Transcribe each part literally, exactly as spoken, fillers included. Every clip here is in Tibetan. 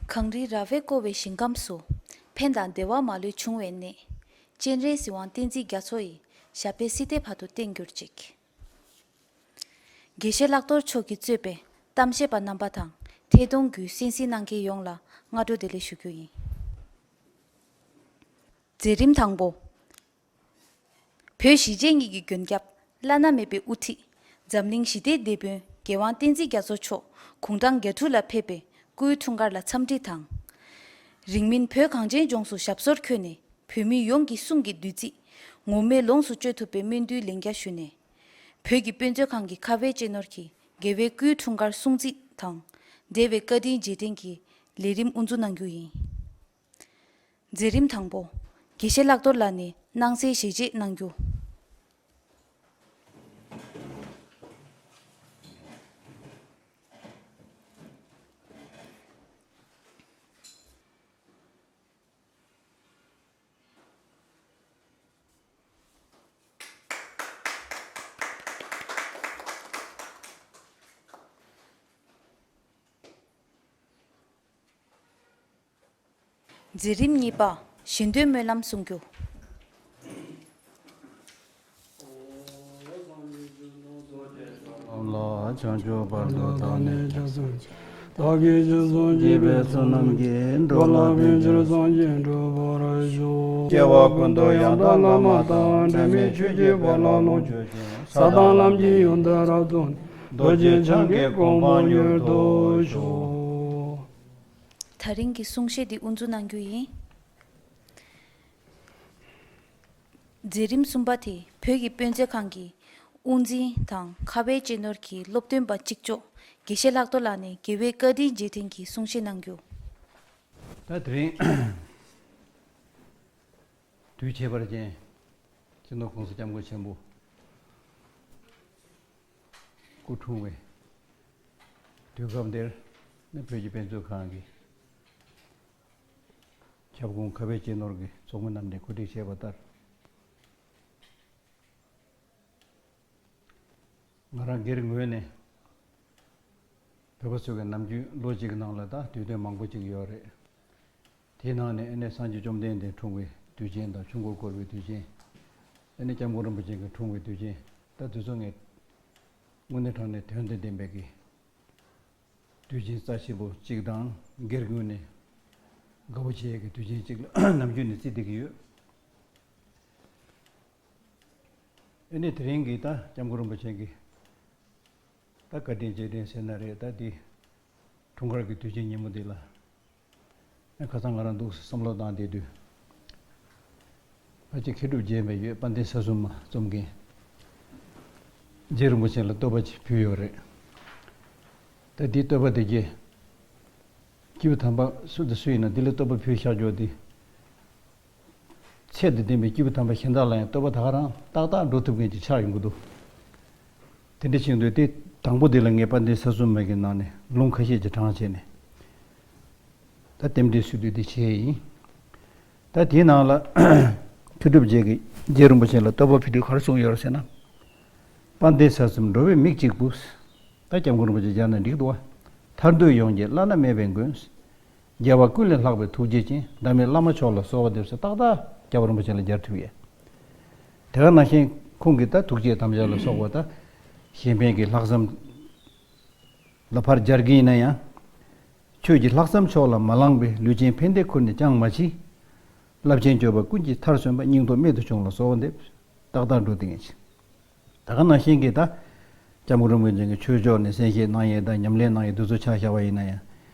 གངས་རི་ར་བས་བསྐོར་བའི་ཞིང་ཁམས་སུ། ཕན་དང་བདེ་བ་མ་ལུས་འབྱུང་བའི་གནས། སྤྱན་རས་གཟིགས་དབང་བསྟན་འཛིན་རྒྱ་མཚོ་ཡི། ཞབས་པད་སྲིད་མཐའི་བར་དུ་བརྟན་གྱུར་ཅིག། དགེ་བཤེས་ལྷག་རྡོར་མཆོག་གིས་གཙོས་པའི་གཏམ་བཤད་པ་རྣམ་པ་དང་། ཐད་གཏོང་བརྒྱུད་གསན་གཟིགས་གནང་མཁན་ཡོངས་ལ་སྔ་དྲོ་བདེ་ལེགས་ཞུ་རྒྱུ་ཡིན། མཛད་རིམ་དང་པོ། བོད་གཞིས་བྱེས་གཉིས་ཀྱི་མགོན་སྐྱབས། བླ་ན་མེད་པའི་དབུ་ཁྲིད། འཛམ་གླིང་ཞི་བདེའི་དེད་དཔོན་རྒྱལ་དབང་བསྟན་འཛིན་རྒྱ་མཚོ་མཆོག་དགུང་གྲངས་གྱ་དྲུག་ལ་ཕེབས་པའི་སྐུའི་འཁྲུངས་སྐར་ལ་འཚམས་འདྲི་དང་། རིང་མིན་བོད་གངས་ཅན་ལྗོངས་སུ་ཞབས་སོར་འཁོད་ནས། བོད་མི་ཡོངས་ཀྱི་གསུང་གི་བདུད་རྩི་ངོམས་མེད་ལོངས་སུ་སྤྱོད་ཐུབ་པའི་སྨོན་འདུན་ལན་བརྒྱ་ཞུས་ནས། བོད་ཀྱི་དཔེ་མཛོད་ཁང་གི་ཁ་བའི་གཅེས་ནོར་གྱིས་རྒྱལ་བའི་སྐུའི་འཁྲུངས་སྐར་སྲུང་བརྩི་དང་། འབྲེལ་བའི་བཀའ་དྲིན་རྗེས་དྲན་གྱི་ལས་རིམ་དབུ་འཛུགས་གནང་རྒྱུ་ཡིན། མཛད་རིམ་དང་པོ། དགེ་བཤེས་ལྷག་རྡོར་ལགས་ནས་སྣང་གསལ་ཞལ་འབྱེད་གནང་རྒྱུ། མཛད་རིམ་གཉིས་པ། གཞན་དོན་སྨོན་ལམ་གསུང་རྒྱུ། ལ་བྱང་ཆུབ་བར་དུ་བདག་ནི་སྐྱབས་སུ་མཆི། བདག་གིས་སྦྱིན་སོགས་བགྱིས་པའི་བསོད་ནམས་ཀྱིས། འགྲོ་ལ་ཕན་ཕྱིར་སངས་རྒྱས་འགྲུབ་པར་ཤོག། སྐྱེ་བ་ཀུན་ཏུ་ཡང་དག་བླ་མ་དང་། འབྲལ་མེད་ཆོས་ཀྱི་དཔལ་ལ་ལོངས་སྤྱོད་ཅིང་། ས་དང་ལམ་གྱི་ཡོན་ཏན་རབ་རྫོགས་ནས། རྡོ་རྗེ་འཆང་གི་གོ་འཕང་མྱུར་དུ་ཤོག། ད་རིང་གི་གསུང་བཤད་འདི་དབུ་འཛུགས་གནང་རྒྱུ་ཡིན། མཛད་རིམ་གསུམ་པ་དེ་བོད་ཀྱི་དཔེ་མཛོད་ཁང་གི་དབུ་འཛིན་དང་ཁ་བའི་གཅེས་ནོར་གྱི་སློབ་སྟོན་པ་གཅིག་ལྕོགས་དགེ་བཤེས་ལྷག་རྡོར་ལགས་ནས་རྒྱལ་བའི་བཀའ་དྲིན་རྗེས་དྲན་གྱི་གསུང་བཤད་གནང་རྒྱུ། ད་དེ་རིང་དུས་ཁྱད་པར་ཅན་སྤྱི་ནོར་༸གོང་ས་༸སྐྱབས་མགོན་ཆེན་པོ་སྐུ་འཁྲུངས་པའི་དུས་སྐབས་འདིར་ནི་བོད་ཀྱི་དཔེ་མཛོད་ཁང་གི་ཁྱབ་ཁོངས་ཁ་བའི་གཅེས་ནོར་གྱི་ཚོགས་མི་རྣམས་ནས་གོ་སྒྲིག་བྱས་པ་ལྟར། ང་རང་སྒེར་ངོས་ནས་བོད་པ་ཚོ་གི་ནམ་རྒྱུན་ལོ་གཅིག་གི་ནང་ལ་ད་དུས་སྟོན་མང་པོ་ཅིག་ཡོད་རེད། དེའི་ནང་ནས་ཨ་ནི་སངས་རྒྱས་བཅོམ་ལྡན་འདས་འཁྲུངས་པའི་དུས་ཆེན་དང་། ཆོས་འཁོར་བསྐོར་བའི་དུས་ཆེན། ཨ་ནི་༸སྐྱབས་མགོན་རིན་པོ་ཆེ་གི་འཁྲུངས་པའི་དུས་ཆེན། ད་དེ་ཚོ་ངས་དངོས་གནས་དྲང་གནས་དོན་དང་ལྡན་པའི་གི་དུས་ཆེན་རྩ་ཆེན་པོ་གཅིག་དང་། སྒེར་ངོས་ནས་དགའ་པོ་བྱེད་ཡས་ཀྱི་དུས་ཆེན་གཅིག་ལ་ནམ་རྒྱུན་ནས་བརྩི་བསྡད་ཀྱི་ཡོད། ཨ་ནི་དེ་རིང་གི་ད་༸སྐྱབས་མགོན་རིན་པོ་ཆེ་གི་ད་བཀའ་དྲིན་རྗེས་དྲན་ཟེར་ན་རེད། ད་འདི་འཁྲུངས་སྐར་གྱི་དུས་ཆེན་ཉིན་མོ་འདི་ལ་ཨ་ཁ་སང་ང་རང་འདུག་བསམ་བློ་བཏང་བསྡད་དུས། ཕལ་ཆེར་མཁས་གྲུབ་རྗེ་མེད་ཡོད། དཔལ་ལྡན་ས་གསུམ་མ་རྩོམ་མཁན། རྗེ་རིན་པོ་ཆེ་ལ་བསྟོད་པ་ཅིག་ཕུལ་ཡོད་རེད། ད་འདིའི་བསྟོད་པ་དེ་གྱད་སྐྱེས་བུ་དམ་པ་སུ་དང་སུ་ཡིན་ན་འདི་ལ་བསྟོད་པ་ཕུལ་བཞག་རྒྱུ་དེ། ཚད་དང་ལྡན་པའི་སྐྱེས་བུ་དམ་པ་གཞན་དག་ལ་ཡང་བསྟོད་པ་ད་ག་རང་ཏག་ཏག་འགྲོ་ཐུབ་མཁན་ཅིག་ཆགས་ཡོང་གི་འདུག། དེ་འདྲ་ཕྱིན་དུས་དེ་དང་པོ་དེ་ལ་ངས་དཔལ་ལྡན་ས་གསུམ་མ་གི་ནང་ནས་ལུང་ཁ་ཤས་ཅིག་དྲངས་བྱས་ནས། ད་རྟེན་འབྲེལ་ཞུ་དུས་དེ་བྱས་ཡིན། ད་དེའི་ནང་ལ་མཁས་གྲུབ་རྗེ་གིས་རྗེ་རིན་པོ་ཆེ་ལ་བསྟོད་པ་ཕུལ་དུས་ག་རེ་གསུངས་ཡོད་རེད་ཟེར་ན། དཔལ་ལྡན་ས་གསུམ་འགྲོ་བའི་མིག་གཅིག་པུ། ད་སྐྱབས་མགོན་རིན་པོ་ཆེ་སྦྱར་ན་འགྲིག་འདུག་བ། ཐར་འདོད་ཡོངས་ཀྱི་བླ་ན་མེད་པའི་མགོན། རྒྱལ་བ་ཀུན་ལས་ལྷག་པའི་ཐུགས་རྗེ་ཅན། ཟླ་མེད་བླ་མ་མཆོག་ལ་གསོལ་བ་འདེབས་ཟེར། ཏག་ཏག་སྐྱབས་རིན་པོ་ཆེ་ལ་སྦྱར་ཐུབ་ཡས། དེ་ག་ནང་བཞིན་ཁོང་གིས་ད་ཐུགས་བསྐྱེད་དམ་བཅའ་ལ་སོགས་པ་ད་གཞན་ཕན་གྱི་ལྷག་བསམ་ལ་ཕར་སྦྱར་གྱི་ཡིན་ན་ཡང་། ཆོས་ཀྱི་ལྷག་བསམ་མཆོག་ལ་མ་བླངས་པའི། ལུས་ཅན་ཕན་བདེ་ཁུར་ནས་ཅང་མ་མཆིས། རླབས་ཆེན་སྤྱོད་པ་ཀུན་གྱི་མཐར་སོན་པ། སྙིང་སྟོབས་རྨད་དུ་བྱུང་ལ་གསོལ་བ་འདེབས། ཏག་ཏག་འགྲོ་དེ་ངེས་ཅིག། ད་ག་ནང་བཞིན་གྱི་ད་སྐྱབས་མགོན་རིན་པོ་ཆེ་གི་ཆོས་ཕྱོགས་ནས་གསན་བཞེས་གནང་ཡས་དང་ཉམས་ལེན་གནང་ཡས་འདི་ཚོ་ཆ་བཞག་པ་ཡིན་ན་ཡང་།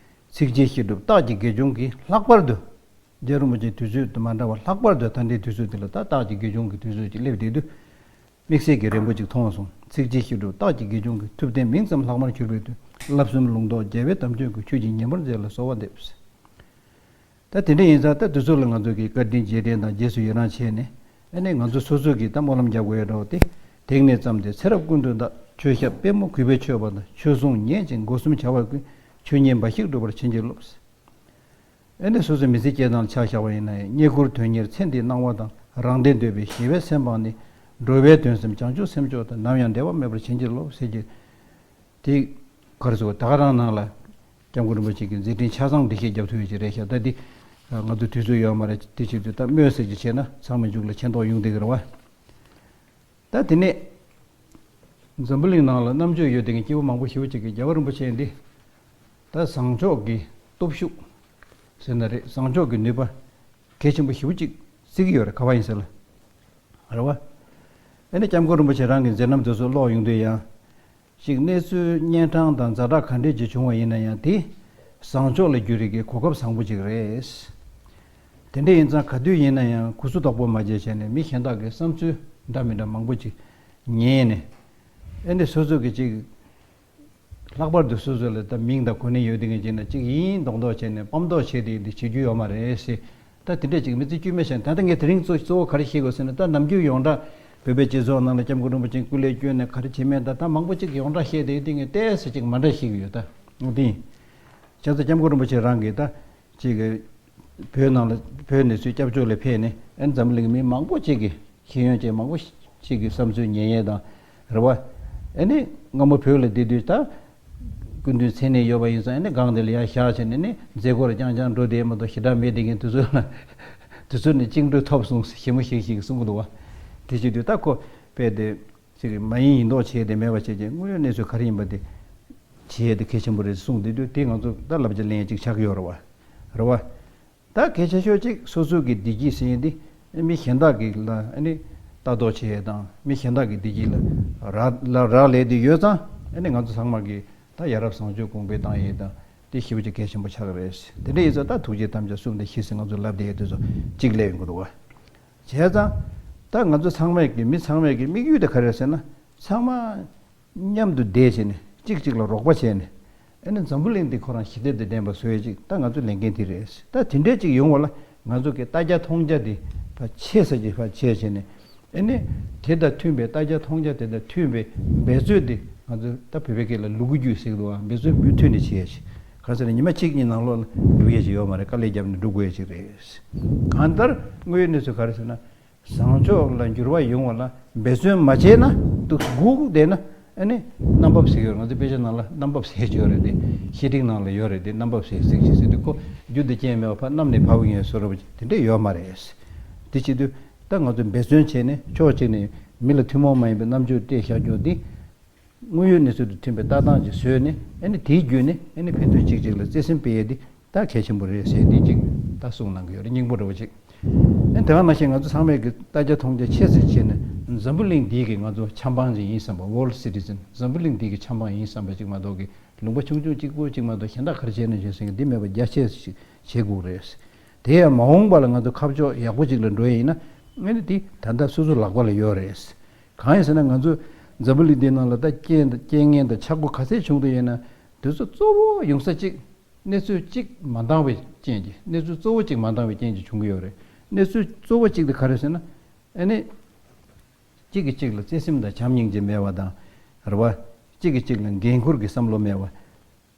ཚིགས་བཅད་བཤད་སྒྲུབ་རྟགས་ཀྱི་དགེ་སྦྱོང་གིས་ལྷག་པར་དུ། རྗེ་རིན་པོ་ཆེ་དུས་ཚོད་དུ་མ་འདྲ་བ་ལྷག་པར་དུ་ད་ལྟའི་དུས་ཚོད་འདི་ལ་ད་རྟགས་ཀྱི་དགེ་སྦྱོང་གི་དུས་ཚོད་ཅིག་སླེབས་བསྡད་དུས། དམིགས་བསལ་གྱི་རན་པོ་ཅིག་མཐོང་སོང་། ཚིགས་བཅད་བཤད་སྒྲུབ་རྟགས་ཀྱི་དགེ་སྦྱོང་གིས། ཐུབ་བསྟན་མིང་ཙམ་ལྷག་མར་གྱུར་པའི་དུས། བསླབ་གསུམ་ལུང་རྟོགས་རྒྱལ་བའི་དམ་ཆོས་ཀྱི། ཆོས་ཀྱི་ཉི་མར་མཛད་ལ་གསོལ་བ་འདེབས། ད་དེ་འདྲ་ཡིན་ཙང་ད་དུས་ཚོད་ལ་ང་ཚོ་གིས་བཀའ་དྲིན་རྗེས་དྲན་དང་རྗེས་སུ་ཡི་རང་བྱས་ནས། ཨ་ནི་ང་ཚོ་སོ་སོ་གིས་ད་སྨོན་ལམ་རྒྱག་དགོས་ཡ་འདྲ་བོ་དེ། དེང་ནས་བརྩམས་ཏེ་ཚེ་རབས་ཀུན་ཏུ་བདག། ཆོས་ཞབས་པད་མོ་གུས་པས་མཆོད་པ་དང་། ཆོས་སྲུང་ཉན་ཅིང་སྒོ་གསུམ་བྱ་བ་ཀུན། ཆོས་ཉིད་འབའ་ཞིག་འགྲུབ་པར་བྱིན་གྱིས་རློབས། ཨ་ནི་སོ་སོའི་མི་ཚེ་སྐྱེལ་སྟངས་ལ་ཆ་བཞག་པ་ཡིན་ན་ཡང་། རྙེད་བཀུར་དོན་གཉེར་ཚེ་འདིའི་གནང་བ་དང་། རང་བདེ་འདོད་པའི་ཞི་བའི་སེམས་སྤངས་ནས། འགྲོ་བའི་དོན་སེམས་བྱང་ཆུབ་སེམས་མཆོག་དང་། ནམ་ཡང་འབྲལ་བ་མེད་པར་བྱིན་གྱིས་རློབས་ཟེར་གྱི། དེ་ག་རེ་ཟེར་དགོས། ད་ག་རང་ནང་ལ་ སྐྱབས་མགོན་རིན་པོ་ཆེ་གི་མཛད་འཕྲིན་ཆ་ཚང་འདི་ཤེས་རྒྱབ་ཐུབ་ཡོད་ཀྱི་རེད་ཤག་ད་འདི་ང་ཚོ་དུས་ཚོད་ཡོད་མ་རེད། དེ་བྱེད་དུས་ད་སྨོན་ཟེར་གྱི་བྱས་ན་ཚང་མའི་མཇུག་ལ་མཁྱེན་རྟོགས་ཡོང་བསྡད་ཀྱི་རེད་བ། ད་དེ་ནས་འཛམ་བུ་གླིང་ནང་ལ་རྣམ་དཔྱོད་ཡོད་བསྡད་མཁན་སྐྱེ་བོ་མང་པོ་ཞེ་པོ་ཅིག་གིས་རྒྱལ་བ་རིན་པོ་ཆེ་འདི་ད་བཟང་ཕྱོགས་ཀྱི་སྟོབས་ཤུགས་ཟེར་ན་རེད། བཟང་ཕྱོགས་ཀྱི་ནུས་པ་གལ་ཆེན་པོ་ཞེ་པོ་ཅིག་བརྩི་གི་ཡོད་རེད། ག་བ་ཡིན་ཟེར་ལ་རེད་བ། ཨ་ནི་སྐྱབས་མགོན་རིན་པོ་ཆེ་རང་གི་མཛད་རྣམ་དེ་ཚོ་ཀློག་ཡོང་དུས་ཡང་། གཅིག་གནས་ཚུལ་གཉན་འཕྲང་དང་ཛ་དྲག་ག་འདྲས་ཅིག་བྱུང་བ་ཡིན་ན་ཡང་དེ་བཟང་ཕྱོགས་ལ་བསྒྱུར་རེས་ཀྱི་གོ་སྐབས་བཟང་པོ་ཅིག་རེད། དེ་འདྲ་ཡིན་ཙང་ག་དུས་ཡིན་ན་ཡང་གུ་སུ་དོག་པོ་མ་བྱས་བྱས་ནས་མི་གཞན་དག་གི་བསམ་ཚུལ་འདྲ་མི་འདྲ་མང་པོ་ཅིག་ཉན་ནས། ཨེ་འདི་སོ་སོ་གི་ཅིག་ལྷག་པར་དུ་སོ་སོ་ལ་ད་མིང་དང་གོ་གནས་ཡོད་དེ་ངས་བྱས་ན་ཅིག་ཡིན་མདོག་མདོག་བྱས་ནས་སྤམ་མདོག་བྱས་ཏེ་འདི་བྱེད་རྒྱུ་ཡོད་མ་རེད་ཟེར། ད་དེ་འདྲས་ཅིག་མི་ཚེ་སྐྱོན་མེད་བྱས་ནས། ད་ལྟ་ངས་དེ་རིང་གཙོ་གཙོ་བོ་ག་རེ་བཤད་དགོས་ཟེར་ན། ད་ནམ་རྒྱུན་ཡོངས་གྲགས་བོད་པའི་སྤྱི་ཚོགས་ནང་ལ་སྐྱབས་མགོན་རིན་པོ་ཆེ་སྐུ་ལས་བསྐྱོན་ནས་ག་རེ་བྱེད་མིན་ད་ད་མང་པོ་ཅིག་ཡོངས་གྲགས་བཤད་དེ་དེ་ངས་ཏོག་ཙམ་ཅིག་མ་འདྲ་ཤེས་ཀྱི་ཡོད་ད། འོ་དེ་ཡིན། བྱས་ཙང་སྐྱབས་མགོན་རིན་པོ་ཆེ་རང་གིས་ད་ཅིག་བོད་ནང་ལ་བོད་ནས་ཚུར་སྐྱབས་བཅོལ་ལ་ཕེབས་ནས་ཨ་ནི་འཛམ་བུ་གླིང་མི་མང་པོ་ཅིག་གིས་ཤེས་ཡོན་ཅན་མང་པོ་ཞིག་གི་བསམ་ཚུལ་ཉན་ཡས་དང་རེད་བ། ཨ་ནི་སྔ་མོ་བོད་ལ་བསྡད་དུས་ད་སྐུ་མདུན་མཚན་གནས་ཡོད་པ་ཡིན་ཙང་ཨ་ནི་སྒང་དེ་ལ་ཡར་བཞག་བྱས་ནས་ནི་མཛད་སྒོར་རྐྱང་རྐྱང་འགྲོ་བསྡད་མ་གཏོགས་ཞེ་དྲག་མེད་བསྡད་མཁན་དེ་ཚོ་ལ་དེ་ཚོ་ནི་བཅིངས་འགྲོལ་ཐོབ་སོང་ཞེ་མོ་ཞིག་ཞིག་གསུང་གི་འདུག་བ། དེ་བྱེད་དུས་ད་ཁོ་དཔེ་དེ་ཅིག་མ་ཡིན་ཡིན་མདོག་བྱས་ཏེ་མེད་པ་བྱས་ཀྱི་དངོས་ཡོད་གནས་ཚུལ་ག་རེ་ཡིན་པ་དེ་བྱས་ཏེ་གལ་ཆེན་པོ་རེད་གསུངས་བསྡད་དུས་དེ་ང་ཚོ་ད་བསླབ་བྱ་ལེན་ཡས་ཅིག་ཆགས་ཀྱི་ཡོད་རེད་བ། རེད་བ། ད་གལ་ཆེ་ཤོས་གཅིག་སོ་སོ་གི་བདེ་སྐྱིད་ཟེར་ཡས་འདི་མི་གཞན་དག་གི་ལ་ཨ་ནི་ལྟ་རྟོག་བྱེད་ཡས་དང་མི་གཞན་དག་གི་བདེ་སྐྱིད་ལ་རག་ལ་རག་ལས་དེ་ཡོད་ཙང་ཨ་ནི་ང་ཚོ་ཚང་མ་གི་ད་ཡ་རབས་བཟང་སྤྱོད་གོང་འཕེལ་བཏང་ཡས་དང་དེ་ཞེ་པོ་ཅིག་གལ་ཆེན་པོ་ཆགས་ཀྱི་རེད། དེ་འདྲ་ཡིན་ཙང་ད་ཐུགས་རྗེ་དམ་བཅའ་གསུམ་དང་བཞི་ཟེར་ང་ཚོ་ལབ་བསྡད་ཡས་དེ་ཚོ་གཅིག་སླེབས་ཡོང་གི་འདུག་བ། བྱས་ཙང་ད་ང་ཚོ་ཚང་མས་ཀྱི་མི་ཚང་མས་ཀྱི་དམིགས་ཡུལ་དེ་ག་རེ་རེད་ཟེར་ན་ཚང་མ། མཉམ་དུ་བསྡད་བྱས་ནས་གཅིག་གཅིག་ལ་རོགས་པ་བྱས་ནས་ཨ་ནི་འཛམ་བུ་གླིང་འདི་ཁོ་རང་ཞི་བདེ་དང་ལྡན་པ་བཟོ་ཡས་ཅིག་ད་ང་ཚོའི་ལས་འགན་དེ་རེད། ད་དེ་འདྲས་ཅིག་ཡོང་བ་ལ་ང་ཚོ་གི་ལྟ་རྒྱ་མཐོང་རྒྱ་དེ་ཕར་ཆེ་ས་ཅིག་ཕར་ཆེ་བྱས་ནས་ཨ་ནི་དེ་དང་མཐུན་པའི་ལྟ་རྒྱ་མཐོང་རྒྱ་དེ་དང་མཐུན་པའི་འབད་རྩོལ་དེ་ང་ཚོ་ད་བོད་པའི་སྐད་ལ་ལུ་གུ་རྒྱུད་ཟེར་གི་འདུག་བ། འབད་རྩོལ་མུ་མཐུད་ནས་བྱེད་ཡས་ཅིག་གང་ཟེར་ན་ཉི་མ་གཅིག་གཉིས་ནང་ལོགས་ལ་འགྲུབ་ཡས་ཅིག་ཡོད་མ་རེད། དཀའ་ལས་བརྒྱབ་ནས་འགྲུབ་དགོས་ཡས་ཅིག་རེད། གང་ལྟར་དངོས་ཡོད་གནས་ཚུལ་ག་རེ་ཟེར་ན། བཟང་ཕྱོགས་ལ་འགྱུར་བ་ཡོང་བ་ལ་འབད་བརྩོན་མ་བྱས་ན་འདུག་སྒུག་བསྡད་ན་ཨ་ནི་རྣམ་པ་ཟེར་ཡོད་རེད། ང་ཚོ་དཔེ་ཆ་ནང་ལ་རྣམ་པ་ཟེར་གྱི་ཡོད་རེད་དེ། བཤད་ཁྲིགས་ནང་ལ་ཡོད་རེད་དེ། རྣམ་པ་ཟེར་ཟེར་གྱི་ཟེར་དུས་ཁོ་རྒྱུ་དང་རྐྱེན་མེད་པ་ཕར་བསྣམས་ནས་བབས་ཡོང་བཟོ་འདྲ་པོ་དེ་འདྲས་ཡོད་མ་རེད། དེ་བྱེད་དུས་ད་ང་ཚོ་འབད་བརྩོན་བྱས་ནས་ཕྱོགས་གཅིག་ནས་མི་ལ་ཐུན་མོང་མ་ཡིན་པའི་རྣམ་དཔྱོད་སྤྲད་བཞག་རྒྱུ་འདི། དངོས་ཡོད་གནས་ཚུལ་དང་མཐུན་པའི་ལྟ་སྟངས་ཅིག་བཟོས་ནས་ཨ་ནི་དེའི་བརྒྱུད་ནས་ཨ་ནི་ཕན་ཚུན་གཅིག་གཅིག་ལ་བརྩེ་སེམས་སྤེལ་ཡས་འདི་ད་གལ་ཆེན་པོ་རེད་ཟེར་འདི་གཅིག་ད་གསུངས་གནང་གི་ཡོད་རེད། སྙིང་པོ་འདྲ་བོ་ཅིག་ཨ་ནི་དེ་ག་ནང་བཞིན་ང་ཚོ་ཚང་མས་ཀྱི་ལྟ་རྒྱ་མཐོང་རྒྱ་ཆེ་ཙམ་བྱས་ནས་འཛམ་བུ་གླིང་འདིའི་གི་ང་ཚོ་ཆབ་འབངས་ཅིག་ཡིན་བསམ་པ། World Citizen། འཛམ་བུ་གླིང་འདིའི་གི་ཆབ་འབངས་ཡིན་བསམ་པ་ཅིག་མ་གཏོགས་ཀྱི་ལུང་པ་ཆུང་ཆུང་གཅིག་པོ་ཅིག་མ་གཏོགས་གཞན་དག་ག་རེ་བྱས་ན་བྱས་ཟིན་གི་འདི་མེད་པ་རྒྱ་ཆེ་ཞིག་བྱེད་དགོས་རེད། དེ་ཡང་མ་འོངས་པ་ལ་ང་ཚོ་ཁ་ཕྱོགས་ཡག་པོ་ཅིག་ལ་འགྲོ་ཡས་ཡིན་ན་ཨ་ནི་འདི་ད་ལྟ་སོ་སོ་ལག་པ་ལ་ཡོད་རེད། གང་ཡིན་ཟེར་ན་ང་ཚོ་འཛམ་བུ་གླིང་འདིའི་ནང་ལ་ད་རྐྱེན་དང་རྐྱེན་ངན་དང་ཆག་སྒོ་ག་ཚད་བྱུང་དུ་ཡོད་ན་དེ་ཚོ་གཙོ་བོ་ཡོང་ས་གཅིག་གནས་ཚུལ་གཅིག་མ་འདང་བའི་རྐྱེན་གྱིས། གནས་ཚུལ་གཙོ་བོ་གཅིག་མ་འདང་བའི་རྐྱེན་གྱིས་བྱུང་གི་ཡོད་རེད། གནས་ཚུལ་གཙོ་བོ་གཅིག་དེ་ག་རེ་ཟེར་ན་ཨ་ནི་གཅིག་གིས་གཅིག་ལ་བརྩེ་སེམས་དང་བྱམས་སྙིང་རྗེ་མེད་པ་དང་རེད་བ། གཅིག་གིས་གཅིག་ལ་འགན་འཁུར་གྱི་བསམ་བློ་མེད་པ།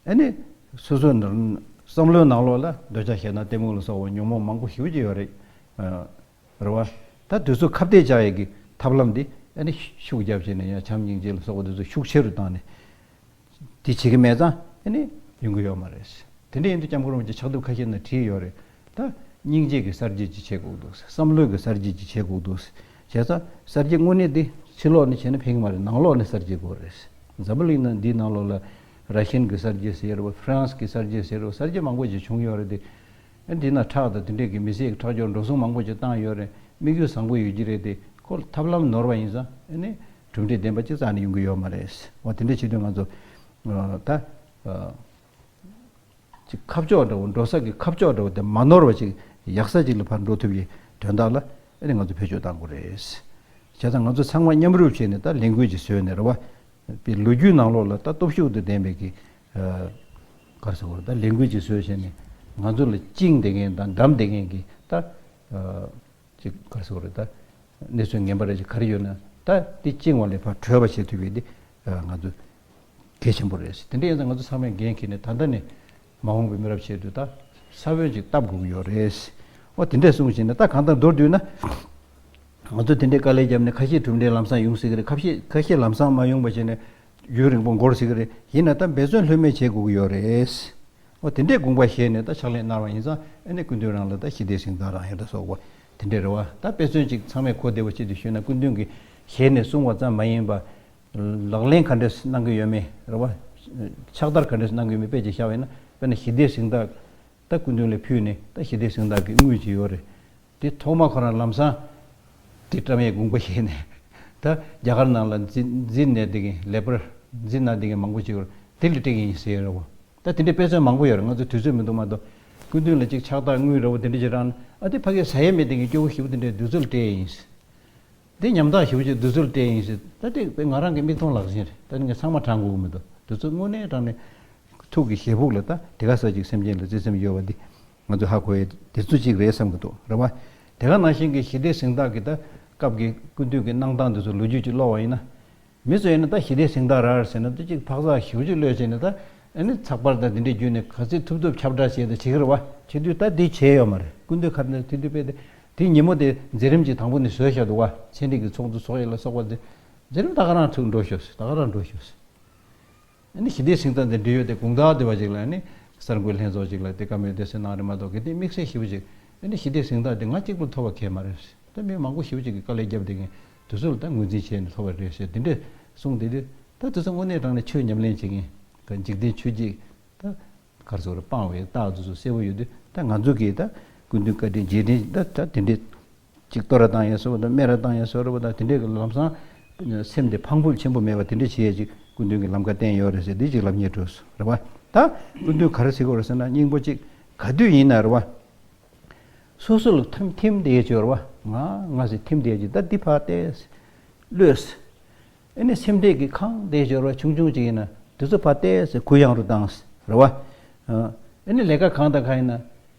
ཨ་ནི་སོ་སོའི་ནང་བསམ་བློའི་ནང་ལོགས་ལ་འདོད་ཆགས་ཞེ་སྡང་གཏི་མུག་ལ་སོགས་པ་ཉོན་མོངས་མང་པོ་ཞེ་པོ་ཅིག་ཡོད་རེད། ཨ། རེད་བ། ད་དུས་ཚོད་ཁ་གཏད་བཅག་ཡས་ཀྱི་ཐབས་ལམ་འདི་ཨ་ནི་ཤུགས་རྒྱབ་བྱས་ནས་ཡང་བྱམས་སྙིང་རྗེ་ལ་སོགས་པ་དེ་ཚོ་ཤུགས་ཆེ་རུ་བཏང་ནས་འདི་བྱེད་ཀྱི་མེད་ཙང་ཨ་ནི་ཡོང་གི་ཡོད་མ་རེད། དེ་འདྲ་ཡིན་དུས་སྐྱབས་མགོན་རིན་པོ་ཆེ་ཕྱག་དེབ་ཁ་ཤས་ནང་བྲིས་ཡོད་རེད། ད་སྙིང་རྗེ་གི་གསར་བརྗེ་ཅིག་བྱེད་དགོས་འདུག་བསམ་བློའི་གི་གསར་བརྗེ་ཅིག་བྱེད་དགོས་འདུག་བྱས་ཙང་གསར་བརྗེ་དངོས་གནས་འདི་ཕྱི་ལོགས་ནས་བྱས་ན་ཕན་གྱི་མ་རེད། ནང་ལོགས་ནས་གསར་བརྗེ་དགོས་རེད། འཛམ་བུ་གླིང་ནང་འདིའི་ནང་ལོགས་ལ་ར་ཤན་གྱི་གསར་བརྗེ་ཟེར་རེད་བ། ཧྥ་རན་སི་གི་གསར་བརྗེ་ཟེར་རེད་བ། གསར་བརྗེ་མང་པོ་ཅིག་བྱུང་ཡོད་རེད་དེ། ཨ་འདི་ན་ཁྲག་དང་དེ་འདྲས་ཀྱི་མི་སེར་གྱི་ཁྲག་སྦྱོར་འགྲོ་སོང་མང་པོ་ཅིག་བཏང་ཡོད་རེད། དམིགས་ཡུལ་བཟང་པོ་ཡོད་ཀྱི་རེད་དེ། ཁོ་ཐབས་ལམ་ནོར་བ་ཡིན་ཙང་ཨ་ནི་གྲུབ་འབྲས་ལྡན་པ་ཅིག་རྩ་ནས་ཡོང་གི་ཡོད་མ་རེད། འོ་དེ་འདྲས་བྱེད་དུས་ང་ཚོ་ཨ་ད་ཨ་ཅིག་ཁ་ཕྱོགས་འདྲ་བོ་འགྲོ་ས་གི་ཁ་ཕྱོགས་འདྲ་བོ་དེ་མ་ནོར་བ་ཅིག་ཡག་ས་ཅིག་ལ་ཕར་འགྲོ་ཐུབ་ཡས་དོན་དག་ལ་ཨ་ནི་ང་ཚོ་བེད་སྤྱོད་གཏང་དགོས་རེད། བྱས་ཙང་ང་ཚོ་ཚང་མ་མཉམ་རུབ་བྱས་ནས་ད་ལས་འགུལ་ཅིག་བཟོས་ནས་རེད་བ། པའི་ལོ་རྒྱུས་ནང་ལོགས་ལ་ད་སྟོབས་ཤུགས་དང་ལྡན་པའི་གི་ཨ་ག་རེ་ཟེར་དགོས་རེད། ད་ལས་འགུལ་ཅིག་བཟོས་བྱས་ནས་ང་ཚོ་ལ་བཅིངས་བསྡད་མཁན་དང་བསྡམས་བསྡད་མཁན་གི་ད་ཨ་ཅིག་ག་རེ་ཟེར་དགོས་རེད། ད་གནས་ཚུལ་ངན་པ་རེ་ཅིག་ག་རེ་ཡོད་ན་ད་འདི་བཅིངས་པ་ལས་ཕར་གྲོལ་བ་བྱེད་ཐུབ་པའི་འདི་ཨ་ང་ཚོ་གལ་ཆེན་པོ་རེད། དེ་འདྲ་ཡིན་ཙང་ང་ཚོ་ཚང་མས་འགན་འཁྱེར་ནས་ད་ལྟ་ནས་མ་འོངས་པའི་མི་རབས་ཆེད་དུ་ད་ས་བོན་ཅིག་བཏབ་དགོས་ཀྱི་ཡོད་རེད། འོ་དེ་འདྲས་གསུངས་བྱས་ནས་ད་གང་ལྟར་མདོར་བསྡུས་ན། ང་ཚོ་དེ་འདྲའི་དཀའ་ལས་བརྒྱབ་ནས་ཁ་ཤས་གྲུབ་འབྲས་ལམ་སང་ཡོང་སྲིད་ཀྱི་རེད། ཁ་ཤས་ཁ་ཤས་ལམ་སང་མ་ཡོང་བ་བྱས་ནས་རྒྱུན་རིང་པོ་འགོར་སྲིད་ཀྱི་རེད། ཡིན་ན་ད་འབད་བརྩོན་ལྷོད་མེད་བྱེད་དགོས་ཀྱི་ཡོད་རེད། འོ་དེ་འདྲའི་དགོངས་པ་བཞེས་ནས་ད་ཕྱག་ལས་གནང་བ་ཡིན་ཙང་ཨ་ནི་སྐུ་མདུན་རང་ལ་ད་ཞི་བདེའི་གཟེངས་རྟགས་རང་ཡོད་ད་སོགས་པ་དེ་འདྲའི་རེ་བ་ད་དཔེ་མཚོན་ཅིག་ཚང་མས་གོ་བདེ་བ་ཆེད་དུ་ཞུས་ན་སྐུ་མདུན་གྱིས་ཞལ་ནས་གསུངས་པ་ཙམ་མ་ཡིན་པ། ལག་ལེན་ག་འདྲས་གནང་གི་ཡོད་མེད་རེད་བ། ཕྱག་བསྟར་ག་འདྲས་གནང་གི་ཡོད་མེད་དཔེ་ཅིག་བཞག་པ་ཡིན་ན་དཔེར་ན་ཞི་བདེའི་གཟེངས་རྟགས་ད་སྐུ་མདུན་ལ་ཕུལ་ནས་ད་ཞི་བདེའི་གཟེངས་རྟགས་ཀྱི་དངུལ་ཅིག་ཡོད་རེད། དེ་ཐོག་མ་ཁོ་རང་ལམ་སང་དེ་བཀྲམ་ཡས་དགོངས་པ་བཞེས་ནས་ད་རྒྱ་གར་ནང་ལ་འཛིན་འཛིན་ནས་དེ་གི་ལེ་པར་འཛིན་གནང་དེ་གི་མང་པོ་ཅིག་ཡོད་རེད། དེ་ལ་སྤྲད་ཀྱི་ཡིན་ཟེར་རེད་བ། ད་དེ་འདྲའི་དཔེ་མཚོན་མང་པོ་ཡོད་རེད། ང་ཚོ་དུས་ཚོད་མི་འདུག་མ་གཏོགས་སྐུ་མདུན་ལ་ཅིག་ཕྱག་རྟགས་དངུལ་འདྲ་བོ་དེ་འདྲ་ཅིག་རག་ན་ཨ་དེ་ཕ་གིར་ཟ་ཡས་མེད་དེ་གི་སྐྱོ་བོ་ཞེ་པོ་དེ་འདྲའི་དུས་ཚོད་ལ་སྤྲད་ཡིན། འདི་ཉམ་ཐག་ཞེ་པོ་ཅིག་དུས་ཚོད་ལ་སྤྲད་ཡིན་ཟེར། ད་དེ་དཔེ་ང་རང་གི་མིག་མཐོང་ལག་ཟིན་རེད། ད་ནི་ངས་ཚང་མ་དྲང་དགོས་ཀྱི་མི་འདུག་དུས་ཚོད་དངོས་གནས་དྲང་ནས་ཐུགས་ཀྱི་ཞེ་ཕུགས་ལ་ད་དེ་ག་ས་ཅིག་སེམས་ཅན་ལ་བརྩེ་སེམས་ཡོད་པ་འདི་ང་ཚོ་ཧ་གོ་ཡས་དེ་ཚོ་ཅིག་རེད་བསམ་གྱི་འདུག་རེད་བ། དེ་ག་ནང་བཞིན་གྱི་ཞི་བདེའི་གཟེངས་རྟགས་ཀྱི་ད་སྐབས་ཀྱི་སྐུ་མདུན་གྱི་གནང་སྟངས་དེ་ཚོ་ལོ་རྒྱུས་ཅིག་ཀློག་པ་ཡིན་ན། མི་ཚོ་ཡིན་ན་ད་ཞི་བདེའི་གཟེངས་རྟགས་རག་རེད་ཟེར་ན་ད་ཅིག་འཕག་འཚག་ཞེ་པོ་ཅིག་གློད་བྱས་ནས་ད་ཨ་ནི་ཚགས་པར་དང་དེ་འདྲས་བརྒྱུད་ནས་ག་ཚོད་ཐུབ་ཐུབ་ཁྱབ་བསྒྲགས་བྱས་ཏེ་བྱེད་ཀྱི་རེད་བ། བྱེད་དུས་ད་འདི་བྱས་ཡོད་མ་རེད། སྐུ་མདུན་ཁ་ནས་དེ་དུས་དཔེ་དེ་དེ་ཉིན་མོ་དེ་མཛད་རིམ་ཅིག་དང་པོ་ནས་བཟོས་བཞག་འདུག་བ། ཚན་རིག་གི་ཚོགས་འདུ་ཚོགས་ཡས་ལ་སོགས་པ་དེ་མཛད་རིམ་ད་ག་རང་ཚུགས་འགྲོ་ཤོག་ཟེར། ད་ག་རང་འགྲོ་ཤོག་ཟེར། ཨ་ནི་ཞི་བདེའི་གཟེངས་རྟགས་འདི་འབྲེལ་ཡོད་དེ་དགོང་དག་དེ་བ་ཅིག་ལ་ཨ་ནི་གསར་འགོད་ལྷན་ཚོགས་ཅིག་ལ་དེ་བཀའ་མོལ་དེ་སེ་གནང་རེད་མ་གཏོགས་གལ་ཏེ་དམིགས་བསལ་ཞེ་པོ་ཅིག་ཨ་ནི་ཞི་བདེའི་གཟེངས་རྟགས་དེ་ང་གཅིག་པུར་ཐོབ་པ་གལ་མ་རེད། ད་མི་མང་པོ་ཞེ་པོ་ཅིག་གིས་དཀའ་ལས་བརྒྱབ་བསྡད་མཁན་དེ་ཚོ་ལ་ད་ངོས་འཛིན་བྱས་ནས་ཐོབ་པ་རེད་ཟེར་དེ་འདྲས་གསུངས་བསྡད་དུས་ད་དེ་ཚོ་དངོས་གནས་དྲང་ནས་ཆོས་ཉམས་ལེན་བྱེད་མཁན་འཇིག་རྟེན་ཆོས་བརྒྱུད་ད་ག་རེ་ཟེར་དགོས་རེད། སྤང་བའི་རྟགས་དེ་ཚོ་གསལ་པོ་ཡོད་དུས་ད་ང་ཚོ་གིས་ད་སྐུ་མདུན་བཀའ་དྲིན་རྗེས་དྲན་ད་ད་དེ་འདྲས་ཅིག་གཏོར་ར་བཏང་ཡས་བཟོ་བ་དང་སྨད་ར་བཏང་ཡས་བཟོ་བ་དང་དེ་འདྲས་ཀྱི་ལམ་སང་སེམས་དེ་ཕངས་ཕུགས་ཆེན་པོ་མེད་པ་དེ་འདྲས་བྱེད་ཡས་ཅིག་སྐུ་མདུན་གྱིས་ལམ་ཁ་བསྟན་ཡོད་རེད་ཟེར་འདི་ཅིག་ལབ་སྙིང་བྲོ་སོང་རེད་བ། ད་སྐུ་མདུན་ག་རེ་ཟེར་གྱི་ཡོད་རེད་ཟེར་ན་སྙིང་པོ་ཅིག་ག་དུས་ཡིན་ན་རེད་བ། སོ་སོ་ལ་ཐིམ་ཐིམ་དེ་ཡས་ཅིག་ཡོད་རེད་བ། ང་ང་ཟེར་ཐིམ་དེ་ཡས་ཅིག་ད་འདི་ཕར་བལྟས། ལོས། ཨ་ནི་སེམས་ཁྲལ་གྱི་ཁང་དེ་ཞོར་བ་ཆུང་ཆུང་ཅིག་ཡིན་ན་དེ་ཚོ་ཕར་བལྟས་ཟེར་གུ་ཡངས་རུ་བཏང་ཟེར་རེད་བ། ཨ་ནི་ལས་ཀ་གང་དང་གང་ཡིན་ན་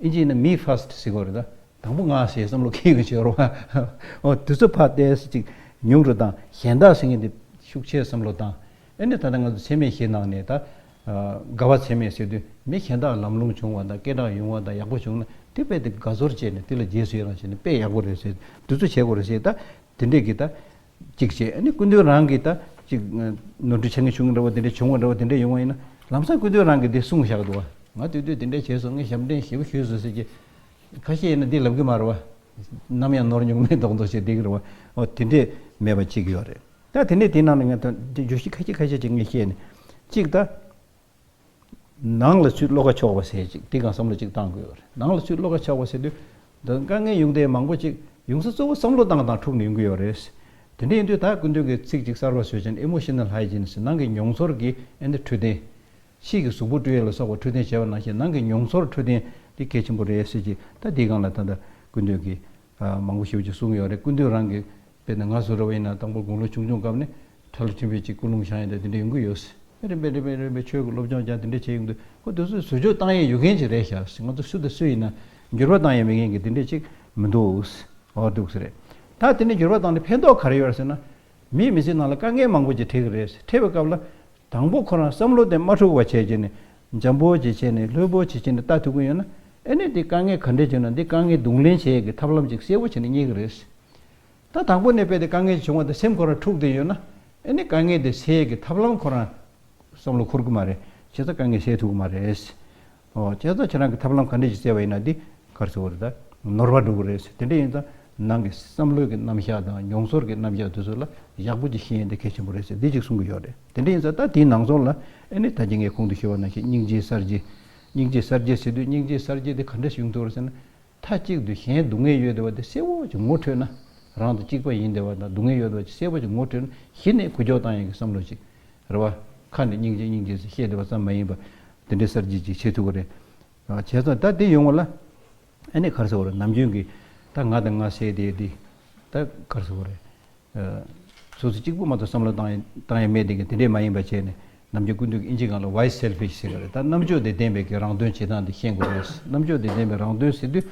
ཨིན་ཇི་ཡིན་ན་མི་ཕར་སི་ཊི་ཟེར་གོ་རེད་ད། དང་པོ་ང་ཟེར་བསམ་བློ་འཁྱེར་དགོས་ཞོར་བ། ཨོ་དེ་ཚོ་ཕར་བལྟས་ཟེར་ཅིག་ཉུང་རུ་བཏང་གཞན་དག་ཟེར་མཁན་དེ་ཤུགས་ཆེ་བསམ་བློ་བཏང་། ཨ་ནི་ད་ལྟ་ང་ཚོ་མཚན་སྨད་བཞི་ནང་ནས་ད། དགའ་བ་མཚན་སྨད་ཟེར་དུས་མི་གཞན་དག་ལམ་ལྷོང་བྱུང་བ་དང་སྐད་གྲགས་ཡོང་བ་དང་ཡག་པོ་བྱུང་ན་དེ་དཔེ་དེ་དགའ་ཚོར་བྱས་ནས་དེ་ལ་རྗེས་སུ་ཡི་རང་བྱས་ནས་དཔེ་ཡག་པོ་རེད་ཟེར་དུས་ཚོད་བྱེད་དགོས་རེད་ཟེར་ད། དེ་འདྲས་ཀྱི་ད། གཅིག་བྱས་ཨ་ནི་སྐུ་མདུན་རང་གིས་ད་གཅིག་ནོར་འཁྲུལ་ཆེ་ངེས་བྱུང་འདྲ་བོ་དེ་འདྲས་བྱུང་བ་འདྲ་བོ་དེ་འདྲས་ཡོང་བ་ཡིན་ན་ལམ་སང་སྐུ་མདུན་རང་གིས་དེ་གསུངས་བཞག་འདུག་བ། ང་དུས་དུས་དེ་འདྲས་བྱས་སོང་། ངས་ཞབས་འདྲེན་ཞེ་པོ་ཞུས་སོང་ཟེར་གྱི། ཁ་ཤས་ཡིན་ན་འདི་ལབ་གི་མ་རེད་བ། ནམ་ཡང་ནོར་མྱོང་མེད་མདོག་མདོག་བྱས་བསྡད་ཀྱི་རེད་བ། ཨོ་དེ་འདྲས་མེད་པ་གཅིག་ཡོད་རེད། ད་དེ་ནས་དེ་ནང་ནས་ང་ད་འདི་བརྗོད་གཞི་ཁ་ཤས་ཁ་ཤས་ཅིག་ངས་བཤད་ནས། གཅིག་ད། ནང་ལ་ཚུར་བློ་ཁ་ཕྱོགས་པ་ཟེར་ཅིག་དེ་གང་བསམ་བློ་ཅིག་བཏང་དགོས་པ་རེད། ནང་ལ་ཚུར་བློ་ཁ་ཕྱོགས་པ་ཟེར་དུས། འདི་དཀའ་ངལ་ཡོང་དེ་མང་པོ་ཅིག་ཡོང་ས་གཙོ་བོ་བསམ་བློ་བཏང་དང་འཁྲུག་ནས་ཡོང་གི་ཡོད་རེད། དེ་འདྲ་ཡིན་དུས་ད་སྐུ་མདུན་གྱིས་ཚིག་ཅིག་གསར་པ་བཟོས་ཀྱང་ཨི་མོ་ཤི་ནལ་ཧའི་ཇི་ནི་ཟེར་ནང་གི་མྱོང་ཚོར་གྱི་ཨེ་འདི་འཕྲོད་བསྟེན། ཕྱིའི་གི་གཟུགས་པོ་བཀྲུ་ཡས་ལ་སོགས་པ་འཕྲོད་བསྟེན་བྱས་པ་ནང་བཞིན་ནང་གི་མྱོང་ཚོར་འཕྲོད་བསྟེན་འདི་གལ་ཆེན་པོ་རེད་ཟེར་གྱི་ད་འདིའི་སྒང་ལ་ད་ལྟ་སྐུ་མདུན་གྱིས་མང་པོ་ཞེ་པོ་ཅིག་གསུངས་ཡོད་རེད། སྐུ་མདུན་རང་གི་དཔེར་ན་ང་བཟོ་འདྲ་བ་ཡིན་ན་དང་པོ་དགུང་ལོ་ཆུང་ཆུང་སྐབས་ནས་ཁྲ་ལོ་མཐུན་པའི་ཅིག་ཀུན་སློང་བཞག་ཡིན་ད་དེ་འདྲ་ཡོང་གི་ཡོད། རིམ་པས་རིམ་པས་རིམ་པས་ཆོས་ཀྱི་སློབ་སྦྱོང་ཀྱང་དེ་འདྲ་བྱས་ཡོང་དུས་ཁོ་དེ་ཚོས་བཟོ་བཅོས་བཏང་ཡས་ཡོད་མཁན་ཅིག་རེད་ཤག་ང་ཚོ་སུ་དང་སུ་ཡིན་ན་འགྱུར་བ་བཏང་ཡས་མེད་མཁན་གྱི་དེ་འདྲ་ཅིག་མི་འདུག་ཨོ་འདུག་ཟེར་རེད། ད་དེ་འདྲ་འགྱུར་བ་བཏང་ནས་ཕན་ཐོགས་ག་རེ་ཡོད་རེད་ཟེར་ན། མིའི་མི་ཚེ་ནང་ལ་དཀའ་ངལ་མང་པོ་ཅིག་འཕྲད་ཀྱི་རེད། འཕྲད་པའི་སྐབས་ལ། དང་པོ་ཁོ་རང་བསམ་བློ་དེ་མ་འཁྲུག་པ་བྱས་བྱས་ནས་འཇམ་པོ་ཅིག་བྱས་ནས་ལྷོད་པོ་ཅིག་བྱས་ནས་ལྟ་ཐུབ་ཀྱི་ཡོད་ན། ཨེ་ནས་འདི་དཀའ་ངལ་ག་འདྲས་བྱུང་ན་འདི་དཀའ་ངལ་གདོང་ལེན་བྱེད་ཡས་ཀྱི་ཐབས་ལམ་ཅིག་གསལ་པོ་བྱས་ནས་རྙེད་ཀྱི་རེད། ད་དང་པོ་ནས་དཔེ་དེ་དཀའ་ངལ་ཅིག་བྱུང་བ་དང་སེམས་ཁོ་རང་འཁྲུག་བསྡད་ཡོད་ན། ཨེ་ནས་དཀའ་ངལ་དེ་སེལ་ཡས་ཀྱི་ཐབས་ལམ་ཁོ་རང་བསམ་བློ་འཁོར་གི་མ་རེད། བྱས་ཙང་དཀའ་ངལ་སེལ་ཐུབ་ཀྱི་མ་རེད། ཨོ་བྱས་ཙང་ཁྱེད་རང་གི་ཐབས་ལམ་ག་འདྲས་ཅིག་བཙལ་བ་ཡིན་ན་འདི་ག་རེ་ཟེར་དགོས་རེད་ད། ནོར་བ་འགྲོ་གི་རེད། དེ་འདྲ་ཡིན་ཙང་ནང་གི་བསམ་བློའི་གི་རྣམ་གཞག་དང་མྱོང་ཚོར་གྱི་རྣམ་གཞག་དེ་ཚོ་ལ་ཡག་པོ་ཅིག་ཤེས་ཡས་འདི་གལ་ཆེན་པོ་རེད་ཟེར་འདི་ཅིག་གསུང་གི་ཡོད་རེད། དེ་འདྲ་ཡིན་ཙང་ད་དེའི་ནང་ཚོགས་ལ་ཨེ་ནི་ད་གིན་ངས་གོང་དུ་ཞུས་པ་ནང་བཞིན་སྙིང་རྗེའི་གསར་བརྗེ། སྙིང་རྗེའི་གསར་བརྗེ་ཟེར་དུས་སྙིང་རྗེའི་གསར་བརྗེ་དེ་ག་འདྲས་ཡོང་ཐུབ་རེད་ཟེར་ན། མཐའ་གཅིག་ཏུ་གཞན་སྡུག་བསྔལ་ཡོད་བསྡད་པ་དེ་གསལ་པོ་ཅིག་ངོ་འཕྲོད་ན། རང་དང་གཅིག་པ་ཡིན་བསྡད་པ་དང་སྡུག་བསྔལ་ཡོད་བསྡད་པ་ཅིག་གསལ་པོ་ཅིག་ངོ་འཕྲོད་ན་གཞི་ནས་འགུལ་སྐྱོད་བཏང་ཡག་གི་བསམ་བློ་ཅིག་རེད་བ། ཁ་ནས་སྙིང་རྗེ་སྙིང་རྗེ་ཟེར་བཤད་བསྡད་པ་ཙམ་མ་ཡིན་པ། དེ་འདྲའི་གསར་བརྗེ་ཅིག་བྱེད་ཐུབ་ཀྱི་རེད། བྱས་ཙང་ད་དེ་ཡོང་བ་ལ། ཨ་ནི་ག་རེ་ཟེར་དགོས་རེད། ནམ་རྒྱུན་གྱི་ད་ང་དང་ང་ཟེར་དེ་དེ། ད་ག་རེ་ཟེར་དགོས་རེད། སོ་སོ་གཅིག་པུ་མ་གཏོགས་བསམ་བློ་བཏང་ཡ་བཏང་ཡ་མེད་དེ་གི་དེ་འདྲས་མ་ཡིན་པ་བྱས་ནས་ནམ་རྒྱུན་སྐུ་མདུན་གྱི་ཨིན་ཇི་སྒང་ལ་why selfish ཟེར་གི་རེད། ད་རྣམ་དཔྱོད་དང་ལྡན་པའི་གི་རང་དོན་བྱེད་སྟངས་དེ་ཤེས་དགོས་རེད། རྣམ་དཔྱོད་དང་ལྡན་པའི་རང་དོན་ཟེར་དུས་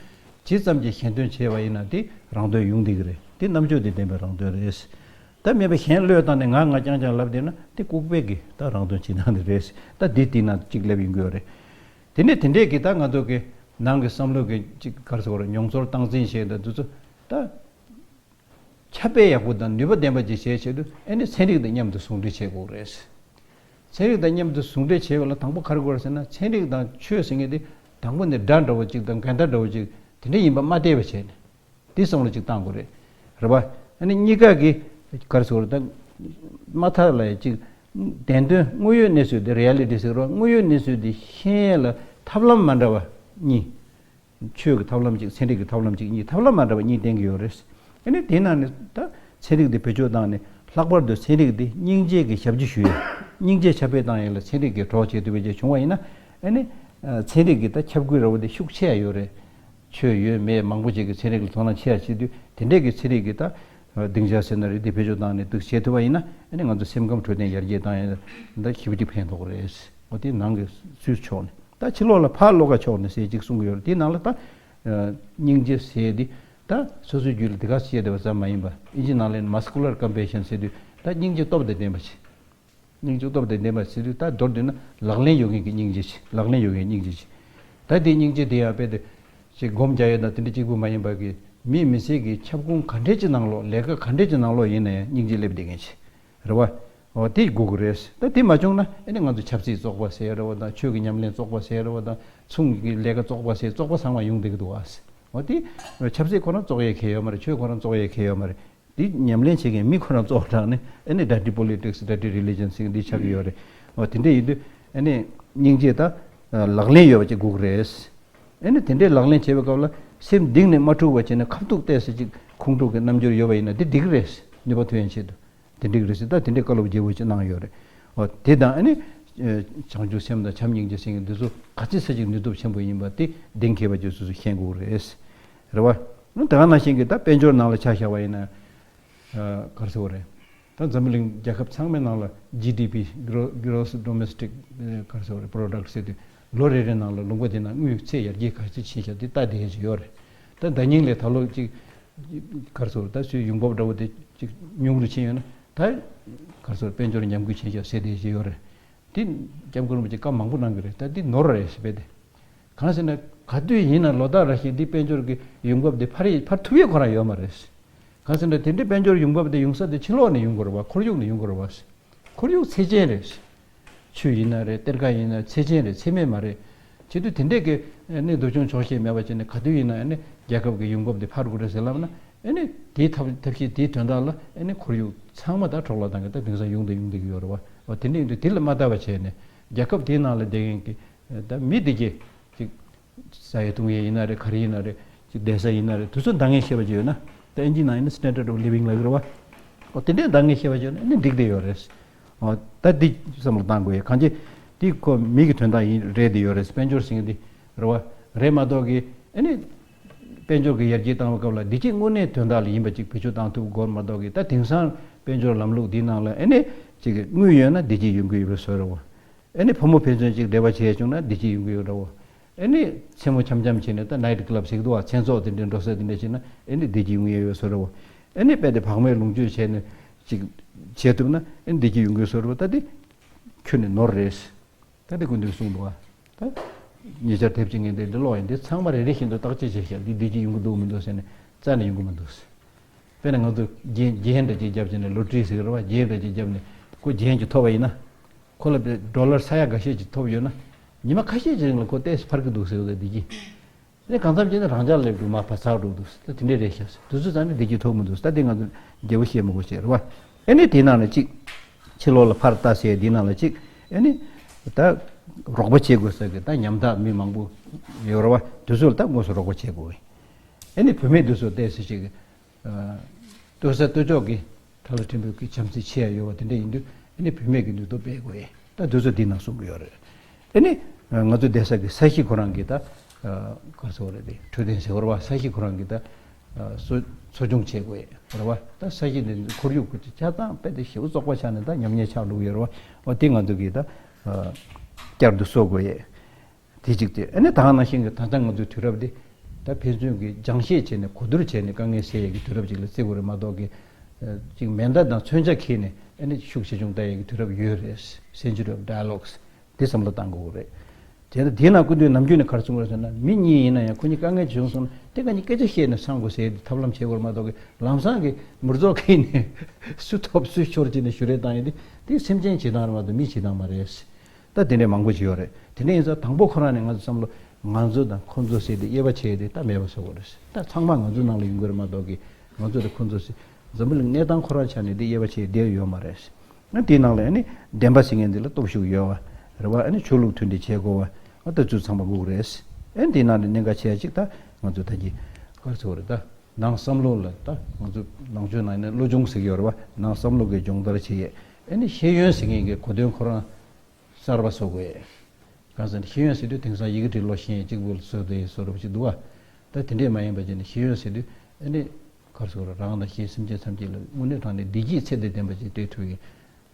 ཇི་ཙམ་གྱིས་གཞན་དོན་བྱས་པ་ཡིན་ན་དེ་རང་དོན་ཡོང་བསྡད་ཀྱི་རེད། དེ་རྣམ་དཔྱོད་དང་ལྡན་པའི་རང་དོན་རེད། ད་མེད་པ་གཞན་བློས་བཏང་ནས་ང་ང་རྐྱང་རྐྱང་ལབ་བསྡད་ན་དེ་ལྐུགས་པའི་གི་ད་རང་དོན་བྱེད་སྟངས་དེ་རེད། ད་འདི་དེ་ན་གཅིག་སླེབས་ཡོང་གི་ཡོད་རེད། དེ་ནས་དེ་འདྲས་གི་ད་ང་ཚོ་གི་ནང་གི་བསམ་བློ་གི་གཅིག་ག་རེ་ཟེར་དགོས་རེད། མྱོང་ཚོར་སྟངས་འཛིན་བྱས་ད་དེ་ཚོ་ད། ཁྱབ་སྤེལ་ཡག་པོ་དང་ནུས་པ་ལྡན་པ་ཅིག་བྱེད་ཆེད་དུ་ཨེ་ནི་ཚན་རིག་དང་མཉམ་དུ་ཟུང་འབྲེལ་བྱེད་དགོས་རེད། ཚན་རིག་དང་མཉམ་དུ་ཟུང་འབྲེལ་བྱེད་པ་ལ་དང་པོ་ག་རེ་དགོས་རེད་ཟེར་ན། ཚན་རིག་དང་ཆོས་ཟེར་མཁན་དེ་དང་པོ་ནས་དགྲ་འདྲ་བོ་ཅིག་དང་འགལ་ཟླ་འདྲ་བོ་ཅིག་དེ་འདྲ་ཡིན་པ་མ་བལྟས་པ་བྱས་ནས། འདི་བསམ་བློ་ཅིག་བཏང་དགོས་རེད། རེད་པ། ཨ་ནི་གཉིས་ཀ་གི་ག་རེ་ཟེར་དགོས་རེད། ད་མ་མཐའ་ལ་ཅིག་བདེན་དོན་དངོས་ཡོད་གནས་ཚུལ་དེ་རི་ཨེ་ལི་ཊི་ཟེར་རོ། དངོས་ཡོད་གནས་ཚུལ་དེ་ཤེས་ཡས་ལ་ཐབས་ལམ་མ་འདྲ་བ་གཉིས། ཆོས་ཀྱི་ཐབས་ལམ་གཅིག་ཚན་རིག་གི་ཐབས་ལམ་གཅིག་གཉིས། ཐབས་ལམ་མ་འདྲ་བ་གཉིས་བསྟན་གྱི་ཡོད་རེད། ཨ་ནི་དེའི་ནང་ནས་ད་ཚན་རིག་འདི་བེད་སྤྱོད་བཏང་ནས། ལྷག་པར་དུ་ཚན་རིག་འདི་སྙིང་རྗེ་གི་ཞབས་ཕྱི་ཞུ་ཡས། སྙིང་རྗེ་ཁྱབ་སྤེལ་བཏང་ཡས་ལ་ཚན་རིག་གི་གྲོགས་བྱེད་ཐུབ་པ་ཅིག་བྱུང་བ་ཡིན་ན། ཨ་ནི་ཚན་རིག་གི་ད་ཁྱབ་ཁོངས་འདྲ་བོ་དེ་ཤུགས་ཆེ་ཡ་ཡོད་རེད། ཆོས་ཡོད་མེད་མང་པོ་ཅིག་གིས་ཚན་རིག་ལ་དོ་སྣང་ཆེ་ཡ་བྱེད་དུས། དེ་འདྲས་ཀྱི་ཚན་རིག་གི་ད་སྡིངས་ཆ་ཟེར་ན་རེད། དེ་བེད་སྤྱོད་བཏང་ནས་འདུག་བྱེད་ཐུབ་པ་ཡིན་ན། ཨ་ནི་ང་ཚོ་སེམས་ཁམས་འཕྲོད་བསྟེན་ཡར་རྒྱས་བཏང་ཡ་ད་ཞེ་པོ་ཅིག་ཕན་ཐོགས་རེད། འོ་དེ་ནང་གི་སུའི་ཕྱོགས་ནས། ད་ཕྱི་ལོགས་ལ་ཕར་བློ་ཁ་ཕྱོགས་ནས་ཟེར་ཅིག་གསུང་གི་ཡོད་རེད། དེའི་ནང་ལ་ད་སྙིང་རྗེ་ཟེར་དེ་ད་སོ་སོའི་རྒྱུད་ལ་དེ་ག་བཤད་བསྡད་པ་ཙམ་མ་ཡིན་པ། ཨིན་ཇི་ནང་ལ་muscular compassion ཟེར་དུས་ད་སྙིང་རྗེ་སྟོབས་དང་ལྡན་པ་ཞིག་སྙིང་རྗེ་སྟོབས་དང་ལྡན་པ་ཟེར་དུས། ད་མདོར་བསྡུས་ན་ལག་ལེན་ཡོད་མཁན་གྱི་སྙིང་རྗེ་ཞིག་ལག་ལེན་ཡོད་མཁན་སྙིང་རྗེ་ཞིག་ད་དེ་སྙིང་རྗེ་དེ་ཡང་དཔེ་དེ་ཅིག་སྒོམ་རྒྱག་ཡས་དང་དེ་འདྲ་གཅིག་པུ་མ་ཡིན་པ་གི། མིའི་མི་ཚེ་གི་ཁྱབ་ཁོངས་ག་འདྲས་ཀྱི་ནང་ལོགས། ལས་ཀ་ག་འདྲས་ཀྱི་ནང་ལོགས་ཡིན་ན་ཡང་སྙིང་རྗེ་སླེབས་བསྡད་མཁན་ཞིག་རེད་བ། འོ་དེ་དགོས་ཀྱི་རེད། ད་དེ་མ་བྱུང་ན་ཨ་ནི་ང་ཚོ་ཆབ་སྲིད་བཙོག་པ་ཟེར་རེད་བ་དང་། ཆོས་ཀྱི་ཉམས་ལེན་བཙོག་པ་ཟེར་རེད་བ་དང་། ཚོང་གི་ལས་ཀ་བཙོག་པ་ཟེར་བཙོག་པ་ཚང་མ་ཡོང་བསྡད་ཀྱི་འདུག་བ། འོ་དེ་ཆབ་སྲིད་ཁོ་རང་བཙོག་ཡས་གང་ཡང་ཡོད་མ་རེད། ཆོས་ཁོ་རང་བཙོག་ཡས་གང་ཡང་ཡོད་མ་རེད། དེ་ཉམས་ལེན་བྱེད་མཁན་མི་ཁོ་རང་བཙོག་དྲགས་ནས་ཨ་ནི་dirty politics, dirty religion ཟེར་འདི་ཆགས་ཀྱི་ཡོད་རེད། འོ་དེ་འདྲ་ཡིན་དུས་ཨ་ནི་སྙིང་རྗེ་ད་ལག་ལེན་ཡོད་པ་ཅིག་དགོས་ཀྱི་རེད། ཨ་ནི་དེ་འདྲའི་ལག་ལེན་བྱེད་པའི་སྐབས་ལ་སེམས་གཏིང་ནས་མ་འཁྲུགས་པ་བྱས་ནས་ཁ་ཐུག་ཏོག་ཙམ་ཅིག་ཁོང་ཁྲོ་གི་རྣམ་འགྱུར་ཡོད་པ་ཡིན་ན་དེ་འགྲིག་གི་རེད། ནུས་པ་ཐོན་ཡག་ཆེད་དུ། དེ་འགྲིག་གི་རེད་ཟེར། ད་དེ་འདྲའི་བཀའ་སློབ་རྒྱས་པོ་ཅིག་གནང་ཡོད་རེད། འོ་དེ་དང་ཨ་ནི་བྱང་ཆུབ་སེམས་དང་བྱམས་སྙིང་རྗེ་ཟེར་མཁན་འདི་ཚོ་ག་ཚོད་ཙམ་ཅིག་ནུས་སྟོབས་ཆེན་པོ་ཡིན་པ་དེ་གཏན་འཁེལ་བ་ཅིག་སོ་སོས་ཤེས་དགོས་རེད། རེད་བ། ད་ག་ནང་བཞིན་གྱི་ད་དཔལ་འབྱོར་ནང་ལ་ཆ་བཞག་པ་ཡིན་ན། ག་རེ་ཟེར་དགོས་རེད། ད་འཛམ་བུ་གླིང་རྒྱལ་ཁབ་ཚང་མའི་ནང་ལ་ཇི་ཌི་པི། Gross Domestic ག་རེ་ཟེར་དགོས་རེད། Product ཟེར་དུས་ལོ་རེ་རེ་ནང་ལ་ལུང་པ་དེ་ནང་དངུལ་ཚད་ཡར་རྒྱས་ག་ཚོད་ཕྱིན་ཤག་དེ་ལྟ་བསྡད་ཀྱི་ཡོད་རེད། ད་ཟླ་རྙིང་ལས་ད་ལོ་གཅིག་ག་རེ་ཟེར་དགོས་རེད། ད་སུའི་ཡོང་འབབ་འདྲ་བོ་དེ་གཅིག་ཉུང་རུ་ཕྱིན་ཡོད་ན། ད་ག་རེ་ཟེར་དགོས་རེད། དཔལ་འབྱོར་ཉམས་རྒུད་ཕྱིན་ཤག་ཟེར་བསྡད་ཀྱི་ཡོད་རེད། དེ་སྐྱབས་མགོན་རིན་པོ་ཆེ་བཀའ་མང་པོ་གནང་གི་རེད། ད་འདི་ནོར་རེད་ཟེར་བས་ཏེ། གང་ཟེར་ན་ག་དུས་ཡིན་ན་ལོ་ལྟར་རེ་བཞིན་འདི་དཔལ་འབྱོར་གྱི་ཡོང་འབབ་འདི་འཕར་ཡི་འཕར་ཐུབ་ཡས་ཁོ་རང་ཡོད་མ་རེད། གང་ཟེར་ན་དེ་འདྲའི་དཔལ་འབྱོར་ཡོང་འབབ་འདི་ཡོང་ས་དེ་ཕྱི་ལོགས་ནས་ཡོང་དགོས་རེད་བ། ཁོར་ཡུག་ནས་ཡོང་དགོས་རེད་བ། ཁོར་ཡུག་ཚད་ཅན་རེད། ཆུ་ཡིན་ན་རེད། གཏེར་ཁ་ཡིན་ན་ཚད་ཅན་རེད། ཚད་མེད་མ་རེད། བྱེད་དུས་དེ་འདྲས་ཀྱི་ཨ་ནི་འདུ་བྱུང་ཆོག་ཤེས་མེད་པ་བྱས་ནས་ག་དུས་ཡིན་ན་ཨ་ནི་རྒྱལ་ཁབ་ཀྱི་ཡོང་འབབ་འདི་འཕར་དགོས་རེད་ཟེར་ལབ་ན། ཨ་ནི་དེའི་ཐབས་ཐབས་ཤེས་དེའི་དོན་དག་ལ་ཨ་ནི་ཁོར་ཡུག་ཚང་མ་ད་འཕྲོ་བརླག་བཏང་གི། ད་དེང་སང་ཡོང་དང་ཡོང་བསྡད་ཀྱི་ཡོད་རེད་བ། འོ་དེ་འདྲ་ཡིན་དུས་དེ་ལ་མ་ལྟ་བ་བྱས་ནས་རྒྱལ་ཁབ་དེའི་ནང་ལ་བསྡད་མཁན་གྱི་ད་མི་དེ་གས་ཅིག་ཟ་ཡས་འཐུང་ཡས་ཡིན་ན་རེད། ག་རེ་ཡིན་ན་རེད། ཅིག་བསྡད་ས་ཡིན་ན་རེད། དེ་ཚོ་འདང་ངེས་བྱེད་པ་ཅིག་ཡོད་ན། ད་ཨིན་ཇི་ནང་ཡིན་ན་standard of living ལབ་ཀྱི་རེད་བ། འོ་དེ་འདྲའི་འདང་ངེས་བྱེད་པ་ཅིག་ཡོད་ན་ཨ་ནི་འགྲིག་བསྡད་ཡོད་རེད། འོ་ད་འདི་བསམ་བློ་བཏང་དགོས་ཡོད། གང་ཅི་འདི་ཁོ་མི་གི་དོན་དག་ཡིན་རེད་བསྡད་ཡོད་རེད། དཔལ་འབྱོར་ཟེར་མཁན་འདི་རེད་བ། རེད་མ་གཏོགས་གི་ཨ་ནི་དཔལ་འབྱོར་གྱི་ཡར་རྒྱས་བཏང་བའི་སྐབས་ལ་བདེ་སྐྱིད་དངོས་གནས་དོན་དག་ལ་ཡིན་པ་ཅིག་བེད་སྤྱོད་བཏང་ཐུབ་དགོས་མ་གཏོགས་གི། ད་དེང་སང་དཔལ་འབྱོར་ལམ་ལུགས་འདིའི་ནང་ལ་ཨ་ནི་ཅིག་དངུལ་ཡོད་ན་བདེ་སྐྱིད་ཡོང་གི་ཡོད་པའི་བཟོ་འདྲ་བོ། ཨ་ནི་ཕོ་མོ་ཕན་ཚུན་ཅིག་འབྲེལ་བ་བྱས་བྱུང་ན་བདེ་སྐྱིད་ཡོང་གི་ཡོད་འདྲ་བོ། ཨ་ནི་མཚན་མོ་འཆམ་འཆམ་བྱས་ནས་ད་night club ཟེར་གི་འདུག་བ། མཚན་ཚོགས་དེ་འདྲའི་འགྲོ་ས་དེ་འདྲ་བྱས་ན་ཨ་ནི་བདེ་སྐྱིད་ཡོང་གི་ཡོད་པའི་བཟོ་འདྲ་བོ། ཨ་ནི་དཔེ་དེ་བག་མེད་ལོངས་སྤྱོད་བྱས་ནས་ཅིག་བྱེད་ཐུབ་ན་ཨ་ནི་བདེ་སྐྱིད་ཡོང་གི་ཡོད་བཟོ་འདྲ་བོ། ད་དེ་ཁྱོན་ནས་ནོར་རེད། ད་དེ་སྐུ་མདུན་གསུངས་འདུག་བ། ད་ཉེ་ཆར་དེབ་ཅིག་ངས་འདི་འདི་ཀློག་ཡིན། འདི་ཚང་མ་རེ་རེ་བཞིན་དུ་བརྟག་དཔྱད་བྱས་ཤག་འདི་བདེ་སྐྱིད་ཡོང་གི་འདུག་མི་འདུག་ཟེར་ནས་རྩ་ནས་ཡོང་གི་མི་འདུག་དཔེར་ན་ང་ཚོ་རྒྱན་རྒྱན་འདྲ་ཅིག་བརྒྱབ་བྱས་ནས། ལོ་ཊི་རི་ཟེར་གི་རེད་བ། རྒྱན་འདྲ་ཅིག་བརྒྱབ་ནས་ཁོ་རྒྱན་ཅིག་ཐོབ་པ་ཡིན་ན། ཁོ་ལ་ཌོ་ལར་ས་ཡ་འགའ་ཤས་ཅིག་ཐོབ་ཡོད་ན། ཉི་མ་ཁ་ཤས་ཅིག་རིང་ལ་ཁོ་ཏོག་ཙམ་འཕར་གི་འདུག་ཟེར་བ་དེ་གི། དེ་གང་འཚམ་བྱས་ན་རང་འཇགས་སླེབས་འདུག་མར་བབས་ཚར་འགྲོ་འདུག་ད་དེ་འདྲས་རེད་ཤག་དུས་ཚོད་ཙམ་ནས་བདེ་སྐྱིད་ཐོབ་མི་འདུག་ད་དེ་ང་ཚོ་རྒྱལ་པོ་བཤད་མི་དགོས་བྱས་རེད་བ། ཨ་ནི་དེའི་ནང་ལ་གཅིག་ཕྱི་ལོགས་ལ་ཕར་ལྟ་ཟེར་དེའི་ནང་ལ་གཅིག་ཨ་ནི་ད་རོགས་པ་བྱེད་དགོས་ས་གི་ད་ཉམ་ཐག་མི་མང་པོ་ཡོད་རེད་བ། དེ་ཚོ་ལ་ད་དངོས་སུ་རོགས་པ་བྱེད་དགོས། ཨ་ནི་བུད་མེད་དེ་ཚོ་ཏོག་ཙམ་ཅིག་ལྟོས་ས་ལྟོས་ཆོག་གི། ཁྲ་ལ་ཕྲན་བུ་གི་བྱམས་བརྩེ་ཆེ་ཡ་ཡོད་པ་དེ་འདྲ་ཡིན་དུས་ཨ་ནི་བུད་མེད་ཀྱི་ནུས་སྟོབས་སྤེལ་དགོས་ཡ། ད་དུས་ཚོད་འདི་ནང་གསུང་གི་ཡོད་རེད། ཨ་ནི་ང་ཚོ་བསྡད་ས་གི་ས་གཞི་ཁོ་རང་གི་ད་ག་རེ་ཟེར་དགོས་རེད། དེ་འཕྲོད་བསྟེན་ཟེར་དགོས་རེད་བ། ས་གཞི་ཁོ་རང་གི་ད་གསོ་གསོ་སྐྱོང་བྱེད་དགོས་ཡ་རེད་བ། ད་ས་གཞི་འདི་ཁོར་ཡུག་གི་ཆ་ཚང་དཔེ་དེ་ཞེ་པོ་བཙོག་པ་ཆགས་ནས་ད་ཉམས་ཉེས་ཆགས་འགྲོ་གི་ཡོད་རེད་བ། འོ་དེ་ང་ཚོ་གི་ད་བསྐྱར་དུ་གསོ་དགོས་ཡ། དེ་གཅིག་དེ། ཨ་ནི་ད་ག་ནང་བཞིན་གྱི་ད་ལྟ་ང་ཚོའི་དུས་རབས་འདི་ད་ཕན་ཚུན་གྱི་སྦྱང་བཤད་བྱས་ནས་གོ་བསྡུར་བྱས་ནས་དཀའ་ངལ་སེལ་ཡས་ཀྱི་དུས་རབས་ཅིག་ལ་བརྩི་དགོས་རེད་མ་གཏོགས་ཀྱི། ཅིག་མེ་མདའ་དང་མཚོན་ཆ་འཁྱེར་ནས་ཨ་ནི་ཤུགས་ཆེ་ཆུང་ལྟ་ཡས་ཀྱི་དུས་རབས་ཡོད་རེད། Century of Dialogues འདི་བསམ་བློ་བཏང་དགོས་རེད། དེ་ལྟར་དེའི་ནང་སྐུ་མདུན་ནམ་རྒྱུན་ནས་ག་རེ་གསུང་གི་རེད་ཟེར་ན། མི་གཉིས་ཡིན་ན་ཡང་ཁོ་གཉིས་དཀའ་ངལ་བྱུང་སོང་ན་དེ་ག་གཉིས་སྐད་ཆ་བཤད་ནས་སངས་དགོས་ཟེར་ཏེ་ཐབས་ལམ་བྱེད་དགོས་རེད་མ་གཏོགས་ཀྱི། ལམ་སང་གི་མི་རྫོགས་ཁེལ་ནས་སུ་ཐོབ་སུ་ཤོར་བྱས་ནས་ཞུ་རེས་བཏང་ཡོད་དེ། དེ་སེམས་ཅན་བྱེད་སྟངས་རེད་མ་གཏོགས་མི་བྱེད་སྟངས་མ་རེད། ད་དེ་འདྲའི་མང་པོ་ཅིག་ཡོད་རེད། དེ་འདྲ་ཡིན་ཙང་དང་པོ་ཁོ་རང་ནས་ང་ཚོ་བསམ་བློ། ང་ཚོ་དང་ཁོ་ཚོ་ཟེར་ཏེ་དབྱེ་བ་ཕྱེ་ཡས་དེ་ད་མེད་པ་བཟོ་དགོས་རེད། ད་ཚང་མ་ང་ཚོ་ནང་ལ་ཡོང་གི་རེད་མ་གཏོགས་ཀྱི། ང་ཚོ་དང་ཁོ་ཚོ་ཟེར། འཛམ་བུ་གླིང་གནས་སྟངས་ཁོ་རང་ཆ་ནས་དེ་དབྱེ་བ་ཕྱེ་ཡས་བསྡད་ཡོད་མ་རེད། ཨ་དེའི་ནང་ལ་ཨ་ནི་བདེན་པ་ཟེར་མཁན་དེ་ལ་སྟོབས་ཤུགས་ཡོད་པ་རེད་བ། ཨ་ནི་ཆོས་ལུགས་མཐུན་སྒྲིལ་བྱེད་དགོས་པ། ཨ་ད་ཚོ་ཚང་མ་དགོས་རེད། ཨ་དེའི་ནང་ལ་གནད་འགག་ཆེ་ཡ་གཅིག་ད་ང་ཚོ་ད་གི་ག་རེ་ཟེར་དགོས་རེད། ད་ནང་བསམ་བློ་ལ་ད་ང་ཚོ་ནང་ཆོས་ནང་ཡིན་ན་བློ་སྦྱོང་ཟེར་གྱི་ཡོད་རེད་བ། ནང་བསམ་བློ་གི་སྦྱོང་བརྡར་བྱེད་ཡས། ཨ་ནི་ཤེས་ཡོན་ཟེར་མཁན་གྱི་གོ་དོན་ཁོ་རང་གསར་པ་བཟོ་དགོས། གང་ཟེར་ན་ཤེས་ཡོན་ཟེར་དུས་དེང་སང་ཡི་གེ་འབྲི་ཀློག་ཤེས་ཡས་གཅིག་པུ་ལ་བཟོ་དེ་བཟོ་འདྲ་པོ་ཅིག་འདུག་བ། ད་དེ་འདྲས་མ་ཡིན་པ་བྱས་ནས་ཤེས་ཡོན་ཟེར་དུས་ཨ་ནི་ག་རེ་ཟེར་དགོས་རེད། རང་དང་གཞན་སེམས་ཅན་ཐམས་ཅད་ལ་དངོས་གནས་དྲང་གནས་བདེ་སྐྱིད་ཚད་ལྡན་ལྡན་པ་ཅིག་སྤྲད་ཐུབ་ཡས།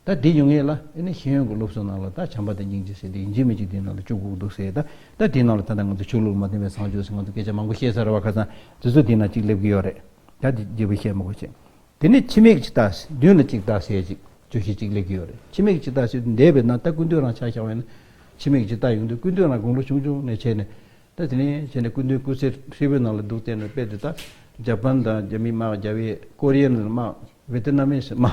ད་འདི་ཡོང་ཡས་ལ་ཨ་ནི་ཤེས་ཡོན་གྱི་སློབ་གསོ་ནང་ལ་ད་བྱམས་པ་དང་སྙིང་རྗེ་ཟེར་དེ་ཡིན་གཅིག་མིན་གཅིག་འདི་ནང་ལ་བཅུག་དགོས་འདུག་ཟེར། ད་ད་འདི་ནང་ལ་ད་ལྟ་ང་ཚོ་ཆོས་ལུགས་མ་མཐུན་པའི་བཟང་སྤྱོད་ཟེར་ང་ཚོ་སྐད་ཆ་མང་པོ་བཤད་ཚར་བ། ཁ་སང་དེ་ཚོ་འདི་ནང་གཅིག་སླེབས་ཀྱི་ཡོད་རེད། ད་འདི་རྒྱས་པོ་བཤད་མི་དགོས་བྱས། དེ་ནས་ཕྱི་མིག་གཅིག་ལྟ། མདུན་ལ་གཅིག་ལྟ་ཟེར་ཅིག་བརྗོད་གཞི་གཅིག་སླེབས་ཀྱི་ཡོད་རེད། ཕྱི་མིག་གཅིག་ལྟ་ཟེར་དུས་འདས་པའི་ནང་ད་སྐུ་མདུན་རང་ཆ་བཞག་པ་ཡིན་ན། ཕྱི་མིག་གཅིག་ལྟ་ཡོང་དུས་སྐུ་མདུན་རང་དགུང་ལོ་ཆུང་ཆུང་ནས་བྱས་ནས། ད་དེ་ནས་བྱས་ནས་སྐུ་མདུན་སྐུ་ཚེ་ཧྲིལ་པོའི་ནང་ལ་འདུག་བསྡད་ན། དཔེ་དེ་ད་ཇ་པན་དང་རྒྱ་མི་དམག་རྒྱ་བལ། ཀོ་རི་ཡན་དམག་བེ་ཏི་ནམ་མི་དམག་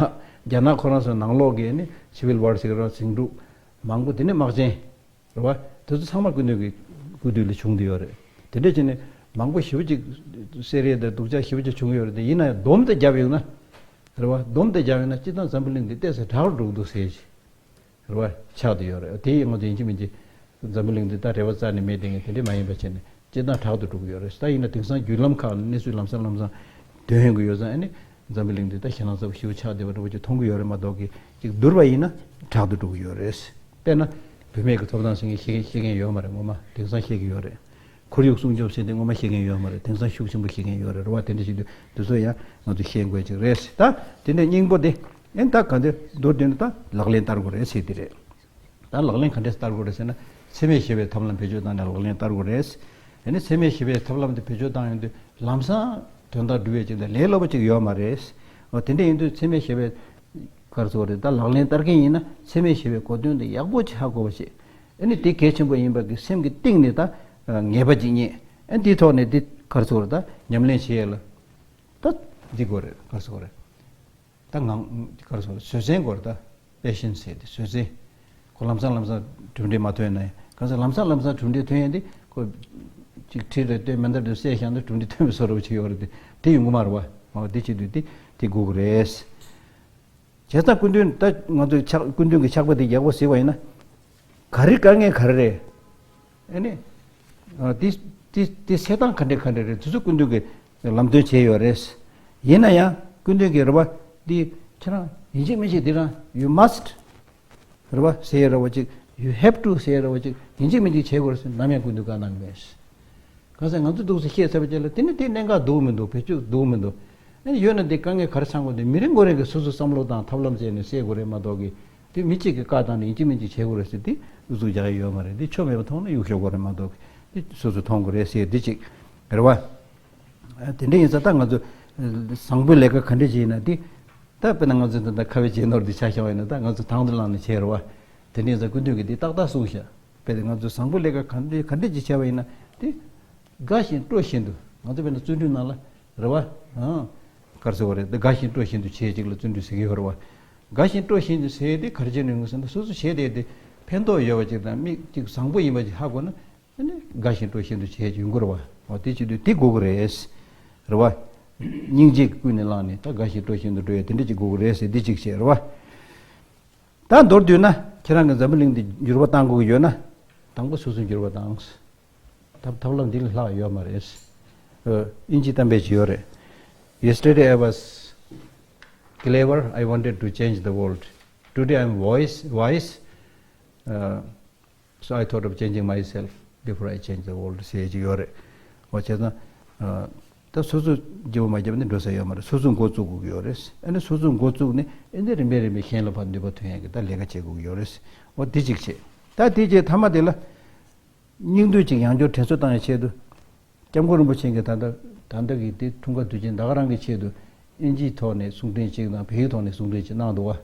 རྒྱ་ནག་ཁོ་རང་ཚོ་ནང་ལོགས་ཀྱི་ནི་སི་ཝིལ་ཝར་ཟེར་གྱི་རེད་བ། ཟིང་འཁྲུག་མང་པོ། དེ་ནས་དམག་ཆེན་རེད་བ། དེ་ཚོ་ཚང་མ་སྐུ་མདུན་གྱི་སྐུ་དུས་ལ་བྱུང་བསྡད་ཡོད་རེད། དེ་འདྲ་བྱས་ནས་མང་པོ་ཞེ་པོ་ཅིག་བསད་རེས་དང་སྡུག་ཅག་ཞེ་པོ་ཅིག་བྱུང་ཡོད་རེད་དེ། ཡིན་ན་ཡང་སྡོམ་དེ་བརྒྱབ་ཡོང་ན་རེད་བ། སྡོམ་དེ་བརྒྱབ་ཡོང་ན་སྤྱིར་བཏང་འཛམ་བུ་གླིང་འདི་ཏོག་ཙམ་དྲག་རུ་འགྲོ་གི་འདུག་ཟེར་གྱི་རེད་བ། ཆགས་བསྡད་ཡོད་རེད། དེ་ཡིན་ང་ཚོ་ཡིན་གཅིག་མིན་གཅིག་འཛམ་བུ་གླིང་འདི་ད་རེ་བ་རྩ་ནས་མེད་དེ། ངས་དེ་འདྲ་མ་ཡིན་པ་བྱས་ནས་སྤྱིར་བཏང་དྲག་ཏུ་འགྲོ་གི་ཡོད་རེད། ད་ཡིན་ན་དེང་སང་བརྒྱུད་ལམ་ཁག་ལ་གནས་ཚུལ་ལམ་སང་ལམ་སང་ཐོན་ཡོང་གི་ཡོད་ཙང་། ཨ་ནི་འཛམ་བུ་གླིང་འདི་ད་ཞེད་སྣང་ཚ་པོ་ཞེ་པོ་ཆགས་བསྡད་པ་འདྲ་པོ་ཅིག་མཐོང་གི་ཡོད་རེད་མ་གཏོགས་ཀྱི། ཅིག་བསྡུར་བ་ཡིན་ན་དྲག་ཏུ་འགྲོ་གི་ཡོད་རེད། དཔེར་ན་བུད་མེད་ཀྱི་ཐོབ་ཐང་ཟེར་མཁན་ཤེས་ཤེས་མཁན་ཡོད་མ་རེད། ངོ་མ་དེང་སང་ཤེས་ཀྱི་ཡོད་རེད། ཁོར་ཡུག་སྲུང་སྐྱོབ་ཟེར་དེ་ངོ་མ་ཤེས་མཁན་ཡོད་མ་རེད། དེང་སང་ཤུགས་ཆེན་པོ་ཤེས་མཁན་ཡོད་རེད། རེད་བ། དེ་འདྲ་ཞིག་འདུག་དེ་ཚོ་ཡང་ང་ཚོ་ཤེས་དགོས་ཅིག་རེད། ད་དེ་འདྲའི་སྙིང་པོ་དེ་ཨེ་ད་ག་འདྲ་མདོར་བསྡུས་ན་ད་ལག་ལེན་བསྟར་དགོས་རེད་ཟེར་དེ་རེད། ད་ལག་ལེན་ག་འདྲས་བསྟར་དགོས་རེད་ཟེར་ན། འཚེ་མེད་ཞི་བའི་ཐབས་ལམ་བེད་སྤྱོད་བཏང་ནས་ལག་ལེན་བསྟར་དགོས་རེད། ཨ་ནི་འཚེ་མེད་ཞི་བའི་ཐབས་ལམ་དེ་བེད་སྤྱོད་བཏང་ཡོང་དུས་ལམ་སང་དོན་དག་སྒྲུབ་ཡས་ཅིག་དང་ལས་སླ་པོ་ཅིག་ཡོད་མ་རེད། འོ་དེ་འདྲ་ཡིན་དུས་འཚེ་མེད་ཞི་བའི་ག་རེ་ཟེར་དགོས་རེད། ད་ལག་ལེན་བསྟར་མཁན་ཡིན་ན་འཚེ་མེད་ཞི་བའི་གོ་དོན་དེ་ཡག་པོ་ཆགས་དགོས་པ་ཞིག་ཨ་ནི་དེ་གལ་ཆེན་པོ་ཡིན་པ་གི་སེམས་ཀྱི་གཏིང་ནས་ད་ངེས་པ་ཅིག་རྙེད། ཨ་ནི་དེའི་ཐོག་ནས་དེ་ག་རེ་ཟེར་དགོས་རེད། ད་ཉམས་ལེན་བྱེད་ཡས་ལ་ད་འདི་དགོས་རེད། ག་རེ་ཟེར་དགོས་རེད། ད་ངང་ག་རེ་ཟེར་དགོས་རེད། བཟོད་བསྲན་དགོས་རེད། ད་པེ་ཤན་སི་ཟེར་དེ་བཟོད་བསྲན། ཁོ་ལམ་སང་ལམ་སང་གྲུབ་འབྲས་མ་ཐོན་ན་ཡང་། གང་ཟེར་ལམ་སང་ལམ་སང་གྲུབ་འབྲས་ཐོན་ཡས་དེ་ཁོ་ཅིག་ཁྲིད་རེ་ལྟོས་མེ་མདའ་རེ་བསད་བཞག་ན་གྲུབ་འབྲས་ཐོན་པའི་བཟོ་འདྲ་པོ་ཅིག་ཡོད་རེད་དེ། དེ་ཡོང་གི་མ་རེད་བ། འོ་དེ་བྱེད་དུས་དེ་དེ་དགོས་ཀྱི་རེད། བྱས་ཙང་སྐུ་མདུན་ད་ང་ཚོའི་ཕྱག་སྐུ་མདུན་གྱི་ཕྱག་དཔེ་དེ་ཡག་པོ་གཟིགས་པ་ཡིན་ན། ག་རེ་དཀའ་ངལ་ག་རེ་རེད། ཨ་ནི། ཨ་དེ་དེ་དེ་སེལ་སྟངས་ག་འདྲ་ག་འདྲ་རེད། དེ་ཚོ་སྐུ་མདུན་གྱིས་ལམ་སྟོན་བྱས་ཡོད་རེད། ཡིན་ན་ཡང་སྐུ་མདུན་གྱིས་རེད་བ། འདི་ཁྱེད་རང་ཡིན་གཅིག་མིན་གཅིག་འདི་རང་you must རེད་བ་ཟེར་ཡས་རེད་བ་ཅིག you have to ཟེར་ཡས་རེད་བ་ཅིག་ཡིན་གཅིག་མིན་གཅིག་བྱེད་དགོས་རེད་ཟེར་ནམ་ཡང་སྐུ་མདུན་བཀའ་གནང་གི་མེད། གང་ཟེར་ང་ཚོ་འདུག་སེ་བཤད་ཚར་བའི་རྗེས་ལ་དེ་ནི་དེ་གནད་འགག་འདུག་མི་འདུག་བེད་སྤྱོད་འདུག་མི་འདུག་ཨ་ནི་ཡོད་ན་དེ་དཀའ་ངལ་ག་རེ་ཆགས་དགོས་དེ་མི་རེ་ངོ་རེ་གིས་སོ་སོ་བསམ་བློ་བཏང་ཐབས་ལམ་བཙལ་ནས་སེལ་དགོས་རེད་མ་གཏོགས་ཀྱི། དེ་མི་གཅིག་གིས་བཀའ་བཏང་ནས་ཡིན་གཅིག་མིན་གཅིག་བྱེད་དགོས་རེད་ཟེར་དེ་ཨུ་ཚུགས་རྒྱག་ཡ་ཡོད་མ་རེད། དེ་ཆོ་མེད་པ་མཐོང་ན་གཡུག་ཞོག་དགོས་རེད་མ་གཏོགས་དེ་སོ་སོ་མཐོང་དགོས་རེད་ཟེར་དེ་གཅིག་རེད་བ། ཨ་དེ་འདྲ་ཡིན་ཙང་ད་ང་ཚོ་བཟང་པོའི་ལས་ཀ་ག་འདྲ་བྱེད་ཡིན་ན་དེ། ད་དཔེར་ན་ང་ཚོ་འདི་ད་ཁ་བའི་རྗེས་ནོར་འདི་ཆ་བཞག་པ་ཡིན་ན་ད་ང་ཚོ་དང་དུ་བླངས་ནས་བྱས་རེད་བ། དེ་འདྲ་ཡིན་ཙང་སྐུ་མདུན་གྱིས་འདི་ཏག་ཏག་གསུངས་ཤག་དཔེ་དེ་ང་ཚོ་བཟང་པོའི་ལས་ཀ་ག་འདྲ་ག་འདྲ་ཅིག་བྱས་པ་ཡིན་ན་དེ། དགའ་བཞིན་སྤྲོ་བཞིན་དུ། ང་ཚོ་དཔེར་ན་བརྩོན་འགྲུས་ནང་ལ་རེད་བ། ཨང་། ག་རེ་ཟེར་བ་རེད། དགའ་བཞིན་སྤྲོ་བཞིན་དུ་བྱེད་ཅིག་ལ་བརྩོན་འགྲུས་ཟེར་གྱི་ཡོད་རེད་བ། དགའ་བཞིན་སྤྲོ་བཞིན་དུ་ཟེར་དེ་ག་རེ་བྱས་ནས་ཡོང་གི་ཟེར་ན་སོ་སོ་བྱས་དེ་དེ་ཕན་ཐོགས་ཡོད་པ་ཅིག་དང་མིག་ཅིག་བཟང་པོ་ཡིན་པ་ཅིག་ཧ་གོ་ན། ཨ་ནི་དགའ་བཞིན་སྤྲོ་བཞིན་དུ་བྱས་ཅིག་ཡོང་གི་རེད་བ། འོ་དེ་བྱེད་དུས་དེ་དགོས་ཀྱི་རེད། རེད་བ། སྙིང་རྗེ་ཀུན་ནས་བསླངས་ནས་ད་དགའ་བཞིན་སྤྲོ་བཞིན་དུ་འགྲོ་ཡ་དེ་འདྲ་ཅིག་དགོས་ཀྱི་རེད་ཟེར་འདི་ཅིག་བྱས་རེད་བ། ད་མདོར་བསྡུས་ན་ཁྱེད་རང་གིས་འཛམ་བུ་གླིང་འདི་འགྱུར་བ་གཏང་དགོས་ཀྱི་ཡོད་ན། དང་པོ་སོ་སོས་འགྱུར་བ་གཏང་། ཐབས་ཐབས་ལམ་འདི་ལས་ལྷག་ཡོད་མ་རེད། ཨ་དབྱིན་ཇི་གཏམ་དཔེ་ཅིག་ཡོད་རེད། Yesterday I was clever, I wanted to change the world. Today I am wise, wise, uh, so I thought of changing myself before I change the world ཟེར་ཅིག་ཡོད་རེད། འོ་བྱས་ཙང་། ཨ་ད་སོ་སོས་བརྗེ་པོ་མ་བརྒྱབ་ནས་འགྲོ་ས་ཡོད་མ་རེད། སོ་སོས་འགོ་བཙུགས་དགོས་ཀྱི་ཡོད་རེད། ཨ་ནི་སོ་སོས་འགོ་བཙུགས་ནས་ཨ་ནི་རིམ་པས་རིམ་པས་གཞན་ལ་ཕར་ནུས་པ་ཐོན་ཡག་གི་ད་ལས་ཀ་བྱེད་དགོས་ཀྱི་ཡོད་རེད། འོ་དེ་གཅིག་བྱས། ད་དེ་རྗེས་མཐའ་མ་དེ་ལ། སྙིང་བསྡུས་ཅིག་ཡང་བསྐྱར་དྲན་གསོ་བཏང་ཡའི་ཆེད་དུ། སྐྱབས་མགོན་རིན་པོ་ཆེ་གིས་ད་ལྟ་ད་ལྟ་གི་དེ་འཁྲུངས་སྐར་དུས་ཆེན་ད་ག་རང་གི་ཆེད་དུ་ཨིན་ཇིའི་ཐོག་ནས་གསུང་འཕྲིན་གཅིག་དང་བོད་ཡིག་ཐོག་ནས་གསུང་འཕྲིན་གཅིག་གནང་འདུག་བ།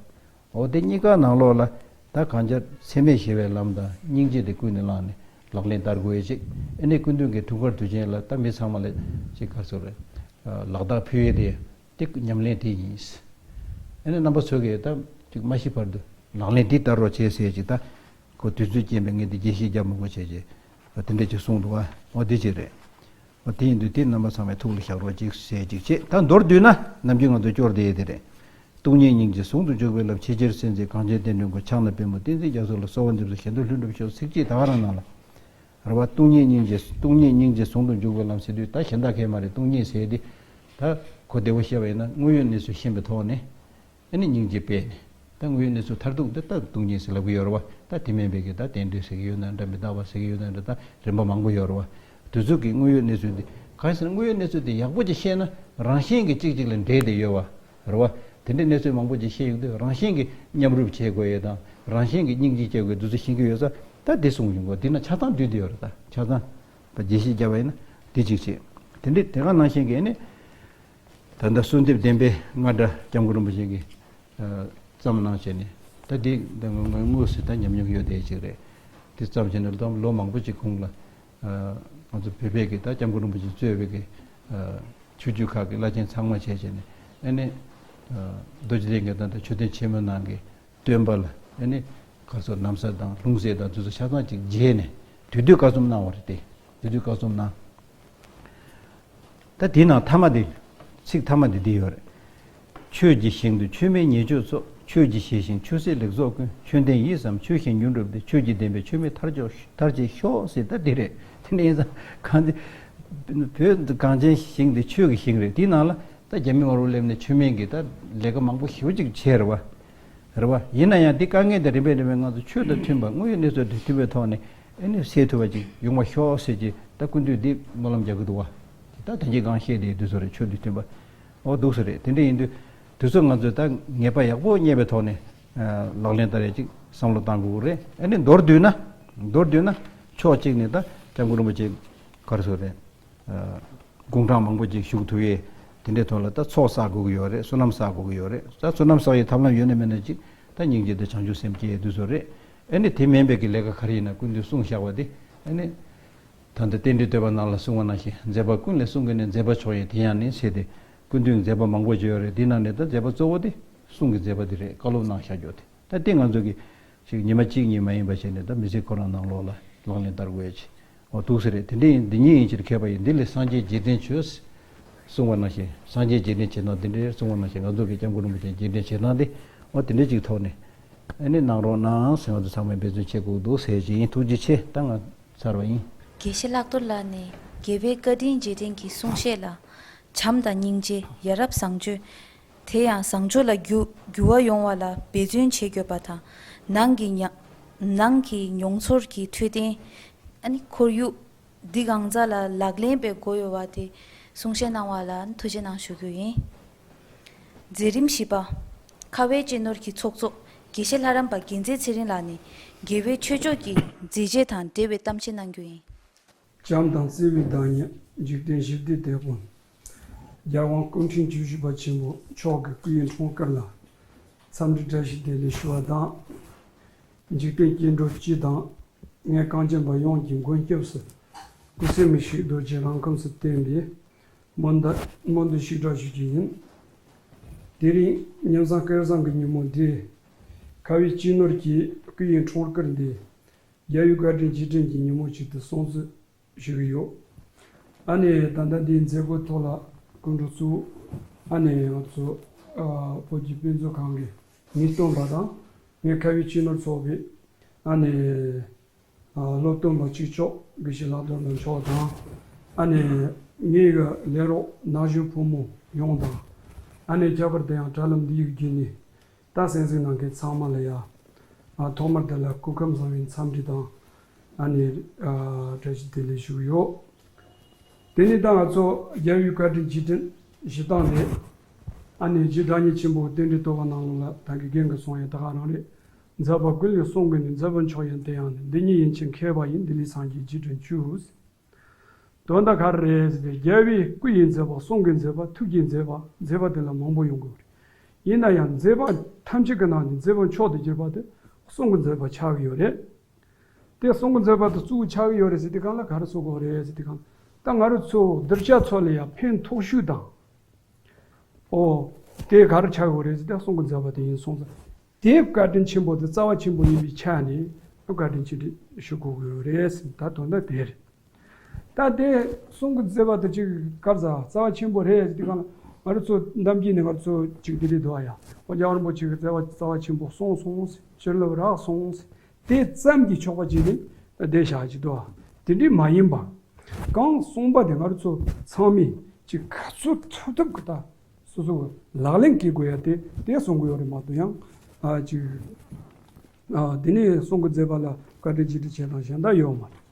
འོ་དེ་གཉིས་ཀ་ནང་ལོགས་ལ་ད་གང་ལྟར་འཚེ་མེད་ཞི་བའི་ལམ་དང་སྙིང་རྗེ་དེ་ཀུན་ནས་བསླངས་ནས་ ལག་ལེན་བསྟར་དགོས་ཡས་ཅིག་ཨ་ནི་སྐུ་མདུན་གྱི་འཁྲུངས་སྐར་དུས་ཆེན་ལ་ད་མི་ཚང་མ་ལ་ཅིག་ག་རེ་ཟེར་རེད། ལག་རྟགས་ཕུལ་ཡས་དེ་དེ་ཉམས་ལེན་དེ་ཡིན། ཨ་ནི་རྣམ་པ་ཚོ་གིས་ད་ཅིག་མ་ཤི་བར་དུ་ལག་ལེན་དེ་བསྟར་རོགས་བྱེད་ཟེར་ཅིག་ད་ཁོ་དུས་ཚོད་རྐྱེན་པས་ངས་དེ་རྒྱས་བཤད་རྒྱབ་མི་དགོས་བྱས་ཅིག་དེ་འདྲས་ཅིག་གསུངས་འདུག་བ། འོ་དེ་ཅིག་རེད། འོ་དེ་ཡིན་དུས་དེ་རྣམ་པ་ཚང་མས་ཐུགས་ལ་བཞག་རོགས་ཅིག་ཟེར་ཅིག་བྱེད། ད་མདོར་བསྡུས་ན་ནམ་རྒྱུན་ང་ཚོ་སྐྱོར་བསྡད་ཡས་དེ་རེད། སྟོང་ཉིད་སྙིང་རྗེ་ཟུང་དུ་འཇུག་པའི་ལམ། ཆེས་ཆེར་གསལ་མཛད་གངས་ཅན་བསྟན་འགྲོའི་མགོན། ཕྱག་ན་པདྨོ་བསྟན་འཛིན་རྒྱ་མཚོ་ལ། གསོལ་བ་འདེབས་སོ་གཞན་དོན་ལྷུན་གྲུབ་ཤོག་ཚིགས་བཅད་ད་ག་རང་ནང་ལ། རེད་བ། སྟོང་ཉིད་སྙིང་རྗེ་སྟོང་ཉིད་སྙིང་རྗེ་ཟུང་དུ་འཇུག་པའི་ལམ་ཟེར་དུས་ད་གཞན་དག་གས་མ་རེད། སྟོང་ཉིད་ཟེར་དེ་ད་གོ་བདེ་བོ་བཤད་པ་ཡིན་ན་དངོས་ཡོད་གནས་ཚུལ་ཤེས་པའི་ཐོག་ནས་ཨ་ནི་སྙིང་རྗེ་སྤེལ་ནས་ད་དངོས་ཡོད་གནས་ཚུལ་མཐར་ཐུག་འདི་ད་སྟོང་ཉིད་ཟེར་ལབ་ཀྱི་ཡོད་རེད་བ། ད་དེ་མིན་པའི་གི་ད་རྟེན་འབྲེལ་ཟེར་གྱི་ཡོད་ན་འདྲ། མི་རྟག་པ་ཟེར་གྱི་ཡོད་ན་འདྲ། ད་རིམ་པ་མང་པོ་ཡོད་རེད་བ། དུས་ཚོད་ཀྱི་དངོས་ཡོད་གནས་ཚུལ་འདི་གང་ཡིན་ཟེར་ན་དངོས་ཡོད་གནས་ཚུལ་འདི་ཡག་པོ་ཅིག་ཤེས་ན་རང་བཞིན་གྱིས་གཅིག་གཅིག་ལ་འབྲེལ་བསྡད་ཡོད་བ། རེད་བ། དེ་འདྲའི་གནས་ཚུལ་མང་པོ་ཅིག་ཤེས་ཡོང་དུས་རང་བཞིན་གྱིས་མཉམ་རུབ་བྱེད་དགོས་ཡས་དང་རང་བཞིན་གྱིས་སྙིང་རྗེ་སྐྱེ་དགོས་འདུག་ཚུལ་ཤེས་ཀྱི་ཡོད་ས་ད་དེ་གསུངས་ཡོང་གི་འདི་ན་ཆ་ཚང་བསྡུས་བསྡད་ཡོད་རེད། ད་ཆ་ཚང་ད་རྒྱས་བཤད་བརྒྱབ་པ་ཡིན་ན་དེ་གཅིག་བྱེད། དེ་འདྲའི་དེ་ག་ནང་བཞིན་གྱི་ཨ་ནི་ད་ལྟ་གསོལ་འདེབས་བདེན་པའི་རྔ་སྒྲ་སྐྱབས་མགོན་རིན་པོ་ཆེ་གིས་བརྩམས་གནང་བྱས་ནས་ད་འདི་ད་ངོས་ངོས་སུ་ད་ཉམས་མྱོང་ཡོད་བསྡད་ཅིག་རེད། དེ་བརྩམས་བྱས་ནས་ལོ་ལོ་མང་པོ་ཅིག་གོང་ལ། ང་ཚོ་བོད་པའི་གི་ད་སྐྱབས་མགོན་རིན་པོ་ཆེ་གཙོས་པའི་གི་ཆོས་བརྒྱུད་ཁག་གི་བླ་ཆེན་ཚང་མ་བྱས་བྱས་ནས་ཨ་ནི་རྡོ་རྗེ་གདན་གྱི་ད་ལྟ་མཆོད་རྟེན་ཆེན་མོ་ནང་གི་སྟོན་པ་ལ་ཨ་ནི་ག་ཚོད་ན་བཟའ་དང་ལྷུང་བཟེད་དང་དེ་ཚོ་ཆ་ཚང་ཅིག་བརྗེས་ནས་དུས་དུས་ཀ་གསུམ་གནང་བ་རེད་དེ། དུས་དུས་ཀ་གསུམ་གནང་། ད་དེའི་ནང་མཐའ་མ་དེ། ཚིག་མཐའ་མ་དེ་འདི་ཡོད་རེད། ཆོས་ཀྱི་ཞིང་དུ་ཆོས་མེད་ཉེས་སྤྱོད་ཚོགས། ཆོས་ཀྱི་ཞི་ཞིང་ཆོས་སྲིད་ལེགས་ཚོགས་ཀུན། ཆོས་ལྡན་ཡིད་བསམ་ཆོས་བཞིན་མྱུར་འགྲུབ་སྟེ། ཆོས་ཀྱི་བདེན་པས་ཆོས་མེད་ཐར་ཆོག་ཐར་བྱེད་ཤོག་ཟེར་ད་འདི་རེད། དེ་ནས་ཡིན་ཙང་གངས་ཅན། བོད་གངས་ཅན་ཞིང་འདི་ཆོས་ཀྱི་ཞིང་རེད། དེའི་ནང་ལ་ད་རྒྱ་མི་དམར་པོ་སླེབས་ནས་ཆོས་མེད་ཀྱི་ད་ལས་ཀ་མང་པོ་ཞེ་པོ་ཅིག་བྱས་རེད་བ། རེད་བ། ཡིན་ན་ཡང་འདི་དཀའ་ངལ་དེ་རིམ་པས་རིམ་པས་ང་ཚོ་ཆོས་དང་མཐུན་པ་དངོས་ཡོད་གནས་ཚུལ་དང་མཐུན་པའི་ཐོག་ནས་ཨ་ནི་སེལ་ཐུབ་པ་ཅིག་ཡོང་བ་ཤོག་ཟེར་གྱི་ད་སྐུ་མདུན་འདི་སྨོན་ལམ་རྒྱག་གི་འདུག་བ། ད་དེ་འདྲའི་སྒང་བཤད་དེ་དུས་ཚོད་རེད། ཆོས་དང་མཐུན་པ། འོ་འདུག་ས་རེད། དེ་འདྲ་ཡིན་དུས་དུས་ཚོད་ང་ཚོས་ད་ངེས་པ་ཡག་པོ་རྙེད་པའི་ཐོག་ནས་ལག་ལེན་བསྟར་ཡས་ཅིག་བསམ་བློ་བཏང་དགོས་ཀྱི་རེད། ཨ་ནི་མདོར་བསྡུས་ན། མདོར་བསྡུས་ན་ཕྱོགས་གཅིག་ནས་ད་སྐྱབས་མགོན་རིན་པོ་ཆེ་ག་རེ་ཟེར་རེད། དགུང་གྲངས་མང་པོ་ཅིག་བཞུགས་ཐུབ་ཡས་དེ་འདྲའི་ཐོག་ལ་ད་ཚོགས་བསགས་དགོས་ཀྱི་ཡོད་རེད། བསོད་ནམས་བསགས་དགོས་ཀྱི་ཡོད་རེད། ད་བསོད་ནམས་བསགས་ཡས་ཐབས་ལམ་ཡོད་ན་མེད་ན་ཅིག་ད་སྙིང་རྗེ་དང་བྱང་ཆུབ་སེམས་སྐྱེ་ཡས་དུས་ཚོད་རེད། ཨ་ནི་དེ་མིན་པའི་གི་ལས་ཀ་ག་རེ་ཡིན་ན་སྐུ་མདུན་གསུངས་བཞག་པ་དེ་ཨ་ནི། ད་ལྟ་རྟེན་འབྲེལ་བསྟོད་པ་ནང་ལ་གསུངས་པ་ནང་བཞིན་མཛད་པ་ཀུན་ལས་གསུང་གི་ནི། མཛད་པ་མཆོག་ཡིན་དེ་ཡང་ནི་ཟེར་ཏེ་སྐུ་མདུན་མཛད་པ་མང་པོ་ཅིག་ཡོད་རེད། དེ་ནང་ནས་ད་མཛད་པ་གཙོ་བོ་དེ་གསུང་གི་མཛད་པ་དེ་རེད། བཀའ་སློབ་གནང་བཞག་རྒྱུ་དེ་ད་དེ་ང་ཚོ་གི་ཅིག་ཉི་མ་གཅིག་གཉིས་མ་ཡིན་པ་བྱས་ནས་ད་མི་ཚེ་ཁོ་རང་ནང་ལོགས་ལ་ལག་ལེན་བསྟར་དགོས་ཡ་ཅིག་འོ་འདུག་ས་རེད། དེ་འདྲ་ཡིན། འདི་ཉིད་ཡིན་ཕྱིར་མཁས་པ་ཡིས། འདི་ལས་སངས་རྒྱས་རྗེས་དྲན་བྱོས། གསུངས་པ་ནང་བཞིན་སངས་རྒྱས་རྗེས་དྲན་བྱེད་སྟངས་དེ་འདྲའི་གསུངས་པ་ནང་བཞིན་ང་ཚོ་གི་སྐྱབས་མགོན་རིན་པོ་ཆེ་རྗེས་དྲན་བྱེད་སྟངས་དེ་འོ་དེ་འདྲ་ཅིག་ཐོག་ནས་ཨ་ནི་གནང་རོགས་གནང་ཟེར་ང་ཚོ་ཚང་མས་འབད་བརྩོན་བྱེད་དགོས་འདུག་ཟེར་གྱི་ཡིན། ཐུགས་རྗེ་ཆེ། ད་ང་ཚར་བ་ཡིན། དགེ་བཤེས་ལྷག་རྡོར་ལགས་ནས་རྒྱལ་བའི་བཀའ་དྲིན་རྗེས་དྲན་གྱི་གསུང་བཤད་ལ། བྱམས་དང་སྙིང་རྗེ། ཡ་རབས་བཟང་སྤྱོད། དེ་ཡང་བཟང་སྤྱོད་ལ་འགྱུར་འགྱུར་བ་ཡོང་བ་ལ་འབད་བརྩོན་བྱེད་དགོས་པ་དང་། ནང་གི་ཉ་ནང་གི་མྱོང་ཚོར་གྱི་འཕྲོད་བསྟེན། ཨ་ནི་ཁོར་ཡུག་འདི་གང་ཟག་ལ་ལག་ལེན་པའི་སྒོ་ཡོད་པ་དེ་གསུང་བཤད་གནང་བ་ལ་ཐུགས་རྗེ་གནང་ཞུ་རྒྱུ་ཡིན། མཛད་རིམ་བཞི་པ། ཁ་བའི་གཅེས་ནོར་གྱི་ཚོགས་གཙོ་དགེ་བཤེས་ལྷ་རམས་པ་རྒྱལ་མཚན་ཚེ་རིང་ལགས་ནས་རྒྱལ་བའི་ཆོས་ཕྱོགས་ཀྱི་མཛད་རྗེས་དང་འབྲེལ་བའི་གཏམ་བཤད་གནང་རྒྱུ་ཡིན། བྱམས་དང་བརྩེ་བའི་བདག་ཉིད་འཇིག་རྟེན་ཞི་བདེའི་དེད་དཔོན། རྒྱལ་དབང་སྐུ་ཕྲེང་བཅུ་བཞི་པ་ཆེན་པོ་མཆོག་གི་སྐུ་ཡི་འཁྲུངས་སྐར་ལ་འཚམས་འདྲི་བཀྲ་ཤིས་བདེ་ལེགས་ཞུ་བ་དང་། འཇིག་རྟེན་སྐྱེ་འགྲོ་སྤྱི་དང་། ངས་གངས་ཅན་པ་ཡོངས་ཀྱི་མགོན་སྐྱབས་སུ། སྐུ་ཚེ་མི་ཤིགས་རྡོ་རྗེ་རང་ཁམས་སུ་བསྟན་པའི། སྨོན་འདུན་སྨོན་འདུན་ཞིག་གྲགས་ཞུ་རྒྱུ་ཡིན། དེ་རིང་ཉིན་བཟང་སྐལ་བཟང་གི་ཉིན་མོ་འདི། ཁ་བའི་གཅེས་ནོར་གྱི་སྐུ་ཡི་འཁྲུངས་སྐར་འདི། རྒྱལ་བའི་བཀའ་དྲིན་རྗེས་དྲན་གྱི་ཉིན་མོ་ཞིག་ཏུ་སྲུང་བརྩི་ཞུ་གི་ཡོད། ཨ་ནེ་ད་ལྟ་འདིའི་མཛད་སྒོའི་ཐོག་ལ་སྐུ་མགྲོན་གཙོ་བོ་ཨ་ནེ་ང་ཚོ་བོད་ཀྱི་དཔེ་མཛོད་ཁང་གི་མི་སྟོན་པ་དང་། ངའི་ཁ་བའི་གཅེས་ནོར་ཚོགས་པའི་ཨ་ནེ་སློབ་སྟོན་པ་གཅིག་ལྕོགས་དགེ་བཤེས་ལྷག་རྡོར་ལགས་མཆོག་དང་། ཨ་ནེ་ངའི་ལས་རོགས་ན་གཞོན་ཕོ་མོ་ཡོངས་དང་། ཨ་ནེ་ཁྱད་པར་དུ་ཡང་དྲ་ལམ་འདི་ཡི་བརྒྱུད་ནས། ད་གསན་གཟིགས་གནང་མཁན་ཚང་མ་ལ་ཡ། ཨ་ཐོག་མར་དེ་ལ་སྐུ་ཁམས་བཟང་བའི་འཚམས་འདྲི་དང་། ཨ་ནི་ཨ་བཀྲ་ཤིས་བདེ་ལེགས་ཞུ་གི་ཡོད། དེ་ནི་ད་ང་ཚོ་རྒྱལ་བའི་བཀའ་དྲིན་རྗེས་དྲན་བཞེས་སྟངས་རེད། ཨ་ནི་རྗེ་བདག་ཉིད་ཆེན་པོ་རྟེན་འབྲེལ་བསྟོད་པ་ནང་ལ་ད་གི་རྒན་གྱིས་གསུངས་ཡ་ད་ག་རང་རེད། མཛད་པ་ཀུན་ལས་གསུང་གི་ནི། མཛད་པ་མཆོག་ཡིན་དེ་ཡང་ནི། འདི་ཉིད་ཡིན་ཕྱིར་མཁས་པ་ཡིས། འདི་ལས་སངས་རྒྱས་རྗེས་དྲན་བྱོས། དོན་དག་ག་རེ་རེད་ཟེར་ཏེ་རྒྱལ་བའི་སྐུ་ཡི་མཛད་པ་གསུང་གི་མཛད་པ་ཐུགས་ཀྱི་མཛད་པ་མཛད་པ་དེ་ལ་མང་པོ་ཡོང་གི་ཡོད་རེད། ཡིན་ན་ཡང་མཛད་པ་ཐམས་ཅད་ཀྱི་ནང་ནས་མཛད་པ་མཆོག་ཏུ་གྱུར་པ་དེ་གསུང་གི་མཛད་པ་ཆགས་ཀྱི་ཡོད་རེད། དེ་གསུང་གི་མཛད་པ་དེ་གཙོ་བོ་ཆགས་ཀྱི་ཡོད་རེད་ཟེར་དུས་སྒང་ལ་ག་རེ་གསུང་དགོས་རེད་ཟེར་དུས་སྒང་ལ། ད་ང་རང་ཚོ་གདུལ་བྱ་ཚོ་ལ་ཡང་ཕན་ཐོགས་ཤོས་དང་། ཨོ། དེ་ག་རེ་ཆགས་ཡོད་རེད་ཟེར་ཏེ་གསུང་གི་མཛད་པ་དེ་ཡིན་སོང་ཙང་། དེ་བཀའ་དྲིན་ཆེན་པོ་དེ་རྩ་བ་ཆེན་པོ་ཡིན་པའི་ཆ་ནས་བཀའ་དྲིན་ཆེ་དྲིན་ཞུ་དགོས་ཀྱི་ཡོད་རེད་ཟེར། ད་དོན་དག་དེ་རེད། ད་དེ་གསུང་གི་མཛད་པ་དེ་ཅིག་ག་རེ་ཟ་རྩ་བ་ཆེན་པོ་རེད་ཟེར་དུས་སྒང་ལ། ང་རང་ཚོ་གཏམ་རྒྱུད་ནས་ང་རང་ཚོ་ཅིག་དེ་རེད་འདུག་ཨ་ཡ། ཨོ་རྒྱལ་བ་རིན་པོ་ཆེ་གི་མཛད་པ་རྩ་བ་ཆེན་པོ་གསུངས་སོང་ཟེར། བྱིན་རླབས་རག་སོང་ཟེར། དེ་ཙམ་གྱིས་ཆོག་པ་ཅིག་ནི་བསྡད་བཞག་ཅིག་འདུག་ཨ། དེ་འདྲའི་མ་ཡིན་པ། གང་གསུངས་པ་དེ་ང་རང་ཚོ་ཚང་མས་ཅིག་ག་ཚོད་ཐུབ་ཐུབ་ཀྱི་ད་སོ་སོ་གི་ལག་ལེན་བཀལ་དགོས་ཡ་དེ་དེ་གསུང་གི་ཡོད་རེད་མ་གཏོགས་ཡང་ཨ་ཅིག་ཨ་དེ་ནས་གསུང་གི་མཛད་པ་ལ་བཀའ་དྲིན་རྗེས་དྲན་བྱེད་སྟངས་གཞན་དག་ཡོད་མ་རེད།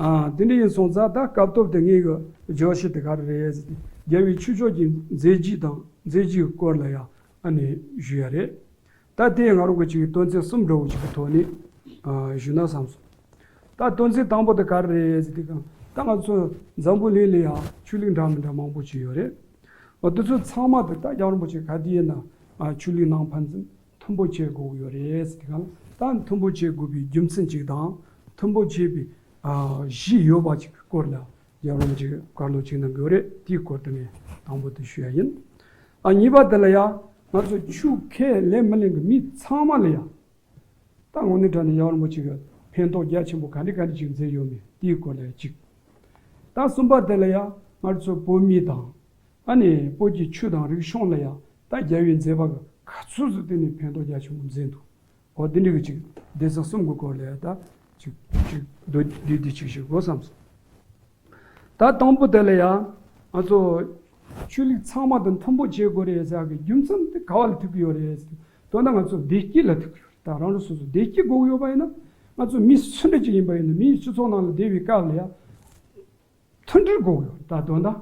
ཨ་དེ་འདྲ་ཡིན་སོང་ཙང་ད་སྐབས་ཐོབ་དེ་ངེད་ཀྱི་བརྗོད་གཞི་དེ་ག་རེ་རེད་ཟེར་ཏེ། རྒྱལ་བའི་ཆོས་ཕྱོགས་ཀྱི་མཛད་རྗེས་དང་མཛད་རྗེས་སྐོར་ལ་ཡང་ཨ་ནི་ཞུ་ཡ་རེད། ད་དེ་ང་རང་གི་ཅིག་དོན་ཚན་གསུམ་འདྲ་བོ་ཅིག་གི་ཐོག་ནས་ཨ་ཞུ་ན་བསམ་སོང་། ད་དོན་ཚན་དང་པོ་དེ་ག་རེ་རེད་ཟེར་ཏེ་གང་། ད་ང་ཚོ་འཛམ་བུ་གླིང་ལ་ཡང་ཆོས་ལུགས་འདྲ་མི་འདྲ་མང་པོ་ཅིག་ཡོད་རེད། འོ་དེ་ཚོ་ཚང་མ་དེ་ད་རྒྱལ་བ་རིན་པོ་ཆེ་ག་དུས་ཡིན་ན་ཨ་ཆོས་ལུགས་ནང་ཕན་ཚུན་མཐུན་པོ་བྱེད་དགོས་ཀྱི་ཡོད་རེད་ཟེར་ཏེ་གང་ལ། ད་མཐུན་པོ་བྱེད་དགོས་པའི་རྒྱུ་མཚན་ཅིག་དང་མཐུན་པོ་བྱེད་པའི་ཨ་གཞི་ཡོད་པ་ཅིག་གི་སྐོར་ལ་རྒྱལ་བ་རིན་པོ་ཆེས་བཀའ་སློབ་ཅིག་གནང་གི་ཡོད་རེད། དེའི་སྐོར་དེ་ངས་དང་པོ་དེ་ཞུ་ཡ་ཡིན། ཨ་གཉིས་པ་དེ་ལ་ཡང་ང་ཚོ་ཆོས་ཁས་ལེན་མི་ལེན་གྱི་མི་ཚང་མ་ལ་ཡང་། ད་དངོས་གནས་དྲང་གནས་རྒྱལ་བ་རིན་པོ་ཆེ་གི་ཕན་ཐོགས་རྒྱ་ཆེན་པོ་ག་འདྲ་ག་འདྲ་ཅིག་མཛད་ཡོད་མེད་དེའི་སྐོར་ལ་གཅིག། ད་གསུམ་པ་དེ་ལ་ཡང་ང་ཚོ་བོད་མི་དང་ཨ་ནི་བོད་ཀྱི་ཆོས་དང་རིག་གཞུང་ལ་ཡང་ད་རྒྱལ་བའི་མཛད་པ་གི་ག་ཚོད་ཟིག་དེ་ནས་ཕན་ཐོགས་རྒྱ་ཆེན་པོ་མཛད་འདུག། འོ་དེ་འདྲ་གི་གཅིག་སྡེ་ཚན་གསུམ་གི་སྐོར་ལ་ཡང་ད་གཅིག་གཅིག་མདོར་བསྡུས་ཏེ་གཅིག་ཞུ་དགོས་བསམ་སོང་། ད་དང་པོ་དེ་ལ་ཡང་ང་ཚོ་ཆོས་ལུགས་ཚང་མ་དང་མཐུན་པོ་བྱེད་དགོས་རེད་ཟེར་གི་རྒྱུ་མཚན་དེ་ག་བ་ལ་ཐུག་གི་ཡོད་རེད་ཟེར། དོན་དག་ང་ཚོ་བདེ་སྐྱིད་ལ་ཐུག་གི་ཡོད་རེད། ད་རང་རང་སོ་སོ་བདེ་སྐྱིད་དགོས་ཀྱི་ཡོད་པ་ཡིན་ན་ང་ཚོ་མི་སུ་འདྲ་ཅིག་ཡིན་པ་ཡིན་ན་མིའི་སྤྱི་ཚོགས་ནང་ལ་བསྡད་པའི་སྐབས་ལ་ཡང་མཐུན་སྒྲིལ་དགོས་ཀྱི་ཡོད་རེད། ད་དོན་དག་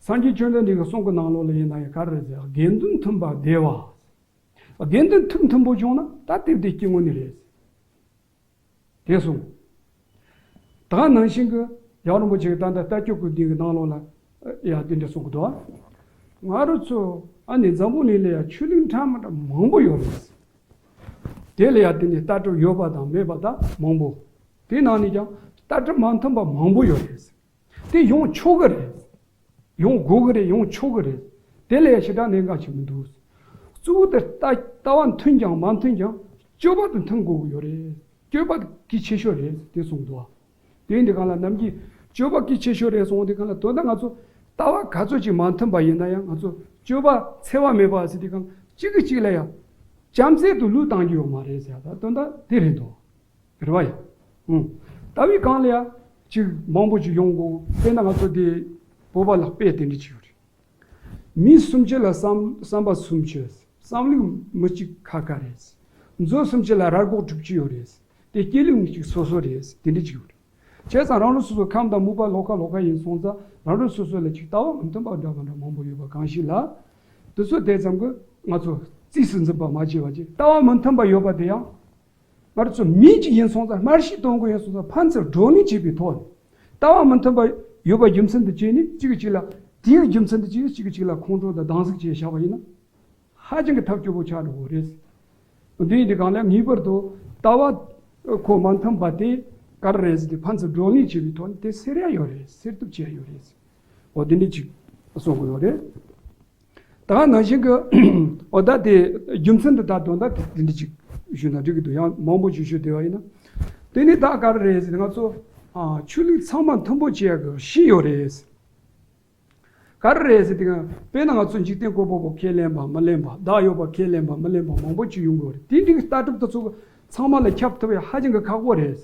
སངས་རྒྱས་བཅོམ་ལྡན་འདས་ཀྱི་གསུང་གི་ནང་ལོགས་ལ་ཡིན་ན་ཡང་ག་རེ་རེད་ཟེར། དགེ་འདུན་མཐུན་པ་བདེ་བ། དགེ་འདུན་མཐུན་མཐུན་པོ་བྱུང་ན་ད་དེ་བདེ་སྐྱིད་དངོས་གནས་རེད། དེ་གསུངས། ད་ནང་བཞིན་གྱི་རྒྱལ་བ་རིན་པོ་ཆེ་གིས་ད་ལྟ་རྟ་མཆོག་གི་སྡིངས་ཀྱི་ནང་ལོགས་ལ་ཡང་དེ་འདྲ་གསུང་གི་འདུག། ང་རང་ཚོ་ཨ་ནི་འཛམ་བུ་གླིང་ལ་ཡང་ཆོས་ལུགས་འདྲ་མི་འདྲ་མང་པོ་ཡོད་རེད། དེ་ལ་ཡང་དེ་ནི་ལྟ་གྲུབ་ཡོད་པ་དང་མེད་པ་དག་མང་པོ། དེ་ནང་ནས་ཀྱང་ལྟ་གྲུབ་མ་མཐུན་པ་མང་པོ་ཡོད་རེད། དེ་ཡོང་ཆོག་གི་རེད། ཡོང་དགོས་ཀྱི་རེད། ཡོང་ཆོག་གི་རེད། དེ་ལས་ཞེ་དྲག་གནད་འགག་ཆེ་མི་འདུག། གཙོ་བོ་དེ་ལྟ་ལྟ་བ་མཐུན་ཀྱང་མ་མཐུན་ཀྱང་སྤྱོད་པ་དེ་མཐུན་དགོས་ཀྱི་ཡོད་རེད། སྤྱོད་པ་གལ་ཆེ་ཤོས་རེད་དེ་གསུངས་འདུག། དེ་ཡིན་དུས་གང་ལ་ནམ་རྒྱུན་སྤྱོད་པ་གལ་ཆེ་ཤོས་རེད་གསུངས་དུས་གང་ལ་དོན་དག་ང་ཚོ་ལྟ་བ་ག་ཚོད་ཅིག་མ་མཐུན་པ་ཡིན་ན་ཡང་ང་ཚོ་སྤྱོད་པ་འཚེ་བ་མེད་པ་ཟེར་དུས་གང་གཅིག་གིས་གཅིག་ལ་ཡང་བྱམས་བརྩེ་དུ་ལུས་བཏང་རྒྱུ་ཡོད་མ་རེད་ཟེར། ད་དོན་དག་དེ་རེད་འདུག། རེད་བ་ཡ། ཨང་། ལྟ་བའི་སྒང་ལ་ཡ། ཅིག་མང་པོ་ཅིག་ཡོང་དགོས། དཔེར་ན་ང་ཚོ་འདི་བོད་པ་ལ་དཔེ་དེ་འདྲ་ཅིག་ཡོད་རེད། མི་སུམ་ཅུ་ལ་བསམ་བསམ་པ་སུམ་ཅུ། བསམ་ལུགས་མི་གཅིག་ཁ་ཁ་རེད། མཛོ་སུམ་ཅུ་ལ་ར་སྒོག་དྲུག་ཅུ་ཡོད་རེད། དེ་སྐྱེ་ལུགས་མི་གཅིག་སོ་སོ་རེད། དེ་འདྲ་ཅིག་ཡོད་རེད། བྱས་ཙང་རང་རང་སོ་སོ་ཁམས་དང་མོས་པ་ལོགས་ཁ་ལོགས་ཁ་ཡིན་སོང་ཙང་རང་རང་སོ་སོ་ལ་ཅིག་ལྟ་བ་མི་མཐུན་པ་འདྲ་མི་འདྲ་མང་པོ་ཡོད་པ་གང་ཞིག་ལ། དེ་ཚོ་དེ་ཙམ་གྱིས་ང་ཚོ་རྩིས་སུ་འཛིན་པ་མ་བྱས་པ་ཅིག་ལྟ་བ་མི་མཐུན་པ་ཡོད་པ་དེ་ཡང་། ང་རང་ཚོ་མི་གཅིག་ཡིན་སོང་ཙང་། སྨྲ་ཤེས་དོན་གོ་ཡིན་སོང་ཙང་། ཕན་ཚུན་བགྲོ་གླེང་བྱེད་པའི་ཐོག་ནས་ལྟ་བ་མི་མཐུན་པ་ཡོད་པ་རྒྱུ་མཚན་དུ་བྱས་ནས་གཅིག་གིས་གཅིག་ལ། དེའི་རྒྱུ་མཚན་དུ་བྱས་ནས་གཅིག་གིས་གཅིག་ལ་ཁོང་ཁྲོ་དང་སྡང་ཟུག་བྱས་བཞག་པ་ཡིན་ན་ཧ་ཅང་གི་ཐབས་སྐྱོ་པོ་ཆགས་འགྲོ་གི་རེད། འདི་ཡིན་དུས་གང་ལ་ངེས་པར་དུ་ལྟ་བ་ཁོ་མ་མཐུན་པ་དེ་ག་རེ་རེད་ཟེར་དུས་ཕན་ཚུན་བགྲོ་གླེང་བྱེད་པའི་ཐོག་ནས་དེ་སེལ་ཡ་ཡོད་རེད། སེལ་ཐབས་བྱེད་ཡ་ཡོད་རེད། འོ་དེ་འདྲ་ཅིག་གསུང་གི་ཡོད་རེད། ད་ནང་བཞིན་གྱི་འོ་ད་དེ་རྒྱུ་མཚན་དེ་ད་དོན་དག་དེ་འདྲ་ཅིག་ཞུས་ན་འགྲིག་གི་འདུག། ཡང་མང་པོ་ཅིག་ཞུས་བསྡད་པ་ཡིན་ན། དེ་ནི་ད་ག་རེ་རེད་ཟེར་ན་ང་ཚོ་ཨ་ཆོས་ལུགས་ཚང་མ་མཐུན་པོ་བྱེད་ཡག་གི་གཞི་ཡོད་རེད། ག་རེ་རེད་ཟེར་དུས་དཔེར་ན་ང་ཚོ་འཇིག་རྟེན་བཀོད་པ་པོ་ཁས་ལེན་པ་མི་ལེན་པ། བདག་ཡོད་པ་ཁས་ལེན་པ་མི་ལེན་པ་མང་པོ་ཅིག་ཡོང་གི་ཡོད་རེད། དེ་འདྲའི་ལྟ་གྲུབ་དེ་ཚོ་ཚང་མ་ལ་ཁྱབ་ཐུབ་ཡ་ཧ་ཅང་གི་ཁག་པོ་རེད།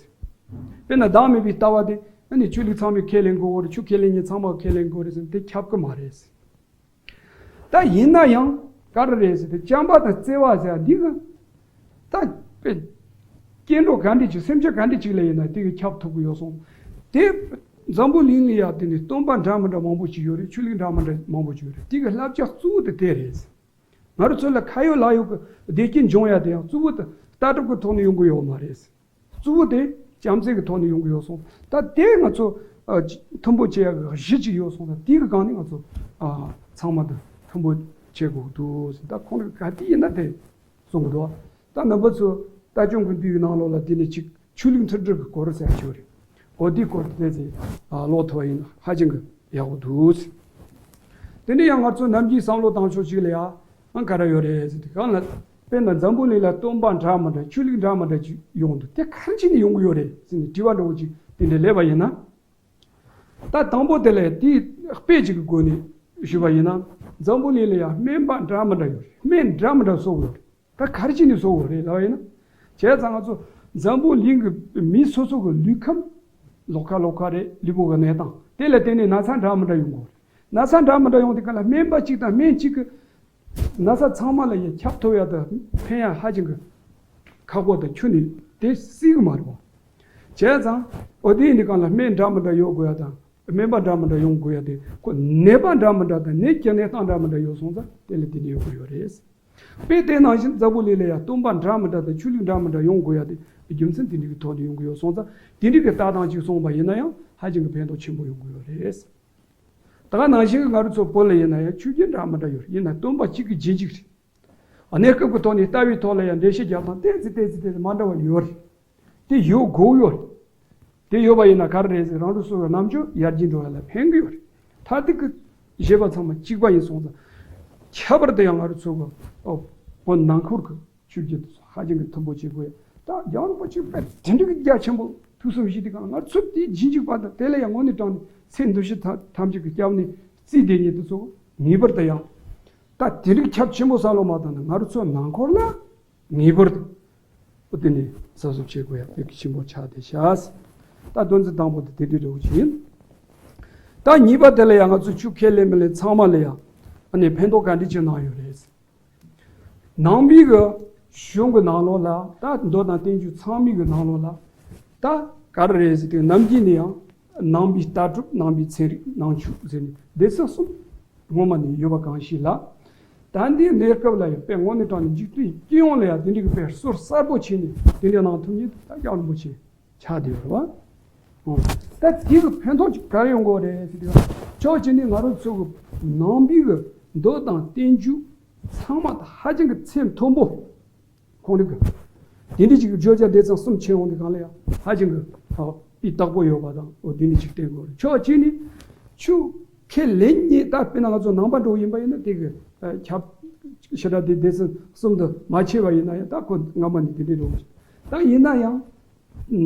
དཔེར་ན་བདག་མེད་པའི་ལྟ་བ་དེ་ཨ་ནི་ཆོས་ལུགས་ཚང་མས་ཁས་ལེན་དགོས་ཀྱི་ཡོད་རེད། ཆོས་ཁས་ལེན་མཁན་ཚང་མ་ཁས་ལེན་དགོས་རེད་ཟེར་ན་དེ་ཁྱབ་ཀྱི་མ་རེད། ད་ཡིན་ན་ཡང་ག་རེ་རེད་ཟེར་ཏེ་བྱམས་པ་དང་བརྩེ་བ་ཟེར་ཡ་འདི་གི་ད་དཔེ་སྐྱེ་འགྲོ་ག་འདྲ་ཅིག་སེམས་ཅན་ག་འདྲ་ཅིག་ལ་ཡིན་ན་དེ་གི་ཁྱབ་ཐུབ་ཀྱི་ཡོད་སོང་། དེ་འཛམ་བུ་གླིང་ལ་ཡ་དེ་ནི་སྟོན་པ་འདྲ་མི་འདྲ་མང་པོ་ཅིག་ཡོད་རེད། ཆོས་ལུགས་འདྲ་མི་འདྲ་མང་པོ་ཅིག་ཡོད་རེད། དེ་གི་བསླབ་བྱ་གཙོ་བོ་དེ་དེ་རེད། ང་རང་ཚོ་ལ་ཁ་ཡོད་ལག་ཡོད་ཀྱི་བདེ་སྐྱིད་འབྱུང་ཡ་དེ་ཡང་གཙོ་བོ་དེ་ལྟ་གྲུབ་ཀྱི་ཐོག་ནས་ཡོང་གི་ཡོད་མ་རེད། གཙོ་བོ་དེ་བྱམས་བརྩེ་གི་ཐོག་ནས་ཡོང་གི་ཡོད་སོང་། ད་དེ་ང་ཚོ་ཨ་ཅི་མཐུན་པོ་བྱེད་ཡག་གི་གཞི་ཅིག་ཡོད་སོང་། ད་དེ་གི་སྒང་ནས་ང་ཚོ་ཨ་ཚང་མ་དང་མཐུན་པོ་བྱེད་དགོས་འདུག་ཟེར། ད་ཁོང་གི་ག་དུས་ཡིན་ན་དེ་གསུང་གི་འདུག། ད་རྣམ་པ་ཚོ་རྟ་གཅོད་ཀྱི་འདུལ་བའི་ནང་ལོགས་ལ་དེ་ནས་ཅིག་ ཆོས་ལུགས་མཐུན་སྒྲིལ་གྱི་སྐོར་ཟེར་ཡག་ཅིག་ཡོད་རེད། འོ་དེའི་སྐོར་དེ་ཚོ་ཀློག་ཐུབ་པ་ཡིན་ན་ཧ་ཅང་གི་ཡག་པོ་འདུག། དེ་ནས་ཡང་ང་ཚོ་ནམ་རྒྱུན་བསམ་བློ་བཏང་ཕྱོགས་ཤིག་ལ་ཡ་ཨང་ག་རེ་ཡོད་རེད་ཟེར་དུས་གང་ལ། དཔེར་ན་འཛམ་བུ་གླིང་ལ་སྟོན་པ་འདྲ་མི་འདྲ་ཆོས་ལུགས་འདྲ་མི་འདྲ་ཅིག་ཡོང་འདུག། དེ་ག་རེ་བྱས་ནས་ཡོང་གི་ཡོད་རེད་ཟེར་ནས་དྲི་བ་འདྲ་བོ་ཅིག་དེ་འདྲ་སླེབས་པ་ཡིན་ན། ད་དང་པོ་དེ་ལ་དེའི་དཔེ་ཅིག་གི་སྒོ་ནས་ཞུས་པ་ཡིན་ན། འཛམ་བུ་གླིང་ལ་ཡང་སྨན་པ་འདྲ་མི་འདྲ་ཡོད་རེད། སྨན་འདྲ་མི་འདྲ་བཟོ་དགོས་རེད། ད་ག་རེ་བྱས་ནས་བཟོ་དགོས་རེད་ལབ་པ་ཡིན་ན། བྱས་ཙང་ང་ཚོ་འཛམ་བུ་གླིང་གི་མི་སོ་སོ་གི་ལུས་ཁམས། ལོགས་ཀ་ལོགས་ཀ་རེད། ལུས་པོ་གི་གནས་སྟངས་དེ་ལ་བརྟེན་ནས་ན་ཚ་འདྲ་མི་འདྲ་ཡོང་གི་ཡོད་རེད། ན་ཚ་འདྲ་མི་འདྲ་ཡོང་དུས་ག་ལ་སྨན་པ་གཅིག་དང་སྨན་གཅིག་གི་ན་ཚ་ཚང་མ་ལ་ཡང་ཁྱབ་ཐུབ་ཡ་དང་ཕན་ཡ་ཧ་ཅང་གི་ཁག་པོ་དང་ཁྱོན་ནས་དེ་སྲིད་གི་མ་རེད་པ། བྱས་ཙང་འོ་དེ་ཡིན་དུས་གང་ལ་སྨན་འདྲ་མི་འདྲ་ཡོང་དགོས་ཡ་དང་སྨན་པ་འདྲ་མི་འདྲ་ཡོང་དགོས་ཡ་དེ་ཁོ་ནད་པ་འདྲ་མི་འདྲ་དང་ནད་ཀྱི་གནས་སྟངས་འདྲ་མི་འདྲ་ཡོད་སོང་ཙང་དེ་ལ་དེ་ནས་ཡོང་གི་ཡོད་རེད། དཔེ་དེ་ནང་བཞིན་འཛམ་བུ་གླིང་ལ་ཡང་སྟོན་པ་འདྲ་མི་འདྲ་དང་ཆོས་ལུགས་འདྲ་མི་འདྲ་ཡོང་དགོས་ཡ་དེ་རྒྱུ་མཚན་དེ་འདྲ་གི་ཐོག་ནས་ཡོང་གི་ཡོད་སོང་ཙང་དེ་འདྲ་གི་ལྟ་སྟངས་ཅིག་སོང་བ་ཡིན་ན་ཡང་ཧ་ཅང་གི་ཕན་ཐོགས་ཆེན་པོ་ཡོང་གི་ཡོད་རེད། ད་ག་ནང་བཞིན་གྱི་ང་རང་ཚོ་བོད་ལ་ཡིན་ན་ཡང་ཆོས་བརྒྱུད་འདྲ་མི་འདྲ་ཡོད་རེད། ཡིན་ན་སྟོན་པ་གཅིག་གི་རྗེས་འཇུག་རེད། གནས་སྐབས་ཀྱི་ཐོག་ནས་ལྟ་བའི་ཐོག་ལ་ཡང་འགྲེལ་བཤད་རྒྱག་སྟངས་ཏོག་ཙམ་ཏོག་ཙམ་ཏོག་ཙམ་མ་འདྲ་བ་ཡོད་རེད། དེ་ཡོད་དགོས་ཡོད་རེད། དེ་ཡོད་པ་ཡིན་ན་ག་རེ་རེད་ཟེར། རང་ལུགས་སྲོལ་བའི་རྣམ་དཔྱོད་ཡར་རྒྱས་འགྲོ་བ་ལ་ཕན་གི་ཡོད་རེད། མཐར་ཐུག་གི་བཞེད་པ་ཚང་མ་གཅིག་པ་ཡིན་སོང་ཙང་། ཁྱད་པར་དུ་ཡང་ང་རང་ཚོ་གི་ཨོ་བོད་ནང་ཁུལ་གྱི་ཆོས་བརྒྱུད་དེ་ཚོ་ཧ་ཅང་གི་མཐུན་པོ་བྱེད་དགོས་ཡ། ད་རྒྱལ་བ་རིན་པོ་ཆེ་དཔེ་དེ་འདྲ་གི་རྒྱ་ཆེན་པོ་ཐུགས་བསམ་བཞེས་དུས་གང་ང་ཚོ་དེའི་རྗེས་འཇུག་པ་དང་དེ་ལ་ཡང་དངོས་གནས་དྲང་ནས་ཚེ་འདི་ཕྱི་ཐམས་ཅད་ཀྱི་སྐྱབས་གནས་བརྩིས་བསྡད་མཁན་དེ་ཚོ་ངེས་པར་དུ་ཡང་། ད་དེ་རིགས་ཁྱབ་ཆེན་པོ་བསམ་བློ་མ་བཏང་ན་ང་རང་ཚོ་ནང་ཁོར་ལ་ངེས་པར་དུ་དེ་ནས་གཟབ་གཟབ་བྱེད་དགོས་ཡ་དེ་གི་ཆེན་པོ་ཆགས་བསྡད་ཤག། ད་དོན་ཚན་དང་པོ་དེ་དེ་འདྲའི་འདྲ་བོ་ཞིག་ཡིན། ད་གཉིས་པ་དེ་ལ་ཡང་ང་ཚོ་ཆོས་ཁས་ལེན་མི་ལེན་ཚང་མ་ལ་ཡང་ཨ་ནི་ཕན་ཐོགས་ག་འདྲ་ཅིག་གནང་ཡོད་རེད། ནང་པའི་གི་གཞུང་གི་ནང་ལོགས་ལ་ད་མདོ་དང་བསྟན་བཅོས་ཚང་མའི་གི་ནང་ལོགས་ལ་ད་ག་རེ་རེད་ཟེར་དུས་ནམ་རྒྱུན་ནས་ཡང་ནང་པའི་ལྟ་གྲུབ་ནང་པའི་ཚན་རིག་ནང་ཆོས་ཟེར་ནས་སྡེ་ཚན་གསུམ་སྔོན་མ་ནས་ཡོད་པ་གང་ཞིག་ལ། ད་ལྟའི་གནས་སྐབས་ལ་ཡང་དཔེ་དངོས་གནས་དྲང་ནས་འཇིག་རྟེན་སྤྱི་ཡོངས་ལ་ཡང་དེ་འདྲའི་གི་དཔེ་སྲོལ་གསར་པོ་བྱས་ནས་དེ་འདྲ་གནང་ཐུབ་མཁན་དེ་ད་སྐྱབས་རིན་པོ་ཆེ་ཆགས་བསྡད་ཡོད་རེད་བ། ད་དེ་གི་ཕན་ཐོགས་ཅིག་ག་རེ་ཡོང་གི་ཡོད་རེད་ཟེར་དུས་ཕྱོགས་གཅིག་ནས་ང་རང་ཚོ་གི་ནང་པའི་གི་མདོ་དང་བསྟན་བཅོས་ཚང་མ་ད་ཧ་ཅང་གི་ཚད་མཐོན་པོ། ཁོང་རིག་གི་དེ་འདྲ་ཅིག་བརྗོད་བྱ་སྡེ་ཚན་གསུམ་ཕྱེ་ཡོང་དུས་གང་ལ་ཡང་ཧ་ཅང་གི་སྤུས་དག་པོ་ཡོད་པ་དང་འོ་དེ་འདྲ་ཅིག་བསྟན་དགོས་རེད། ཕྱོགས་གཅིག་ནས་ཆོས་ཁས་ལེན་མཁན་ད་དཔེར་ན་ང་ཚོ་ནང་པ་འདྲ་བོ་ཡིན་པ་ཡིན་ན་དེ་གི་ཁྱབ་ཞེ་དྲག་དེ་སྡེ་ཚན་གསུམ་དུ་མ་ཕྱེ་བ་ཡིན་ན་ཡང་ད་ཁོ་སྔ་མ་ནས་དེ་འདྲ་འདྲ་བོ་ཞིག་ད་ཡིན་ན་ཡང་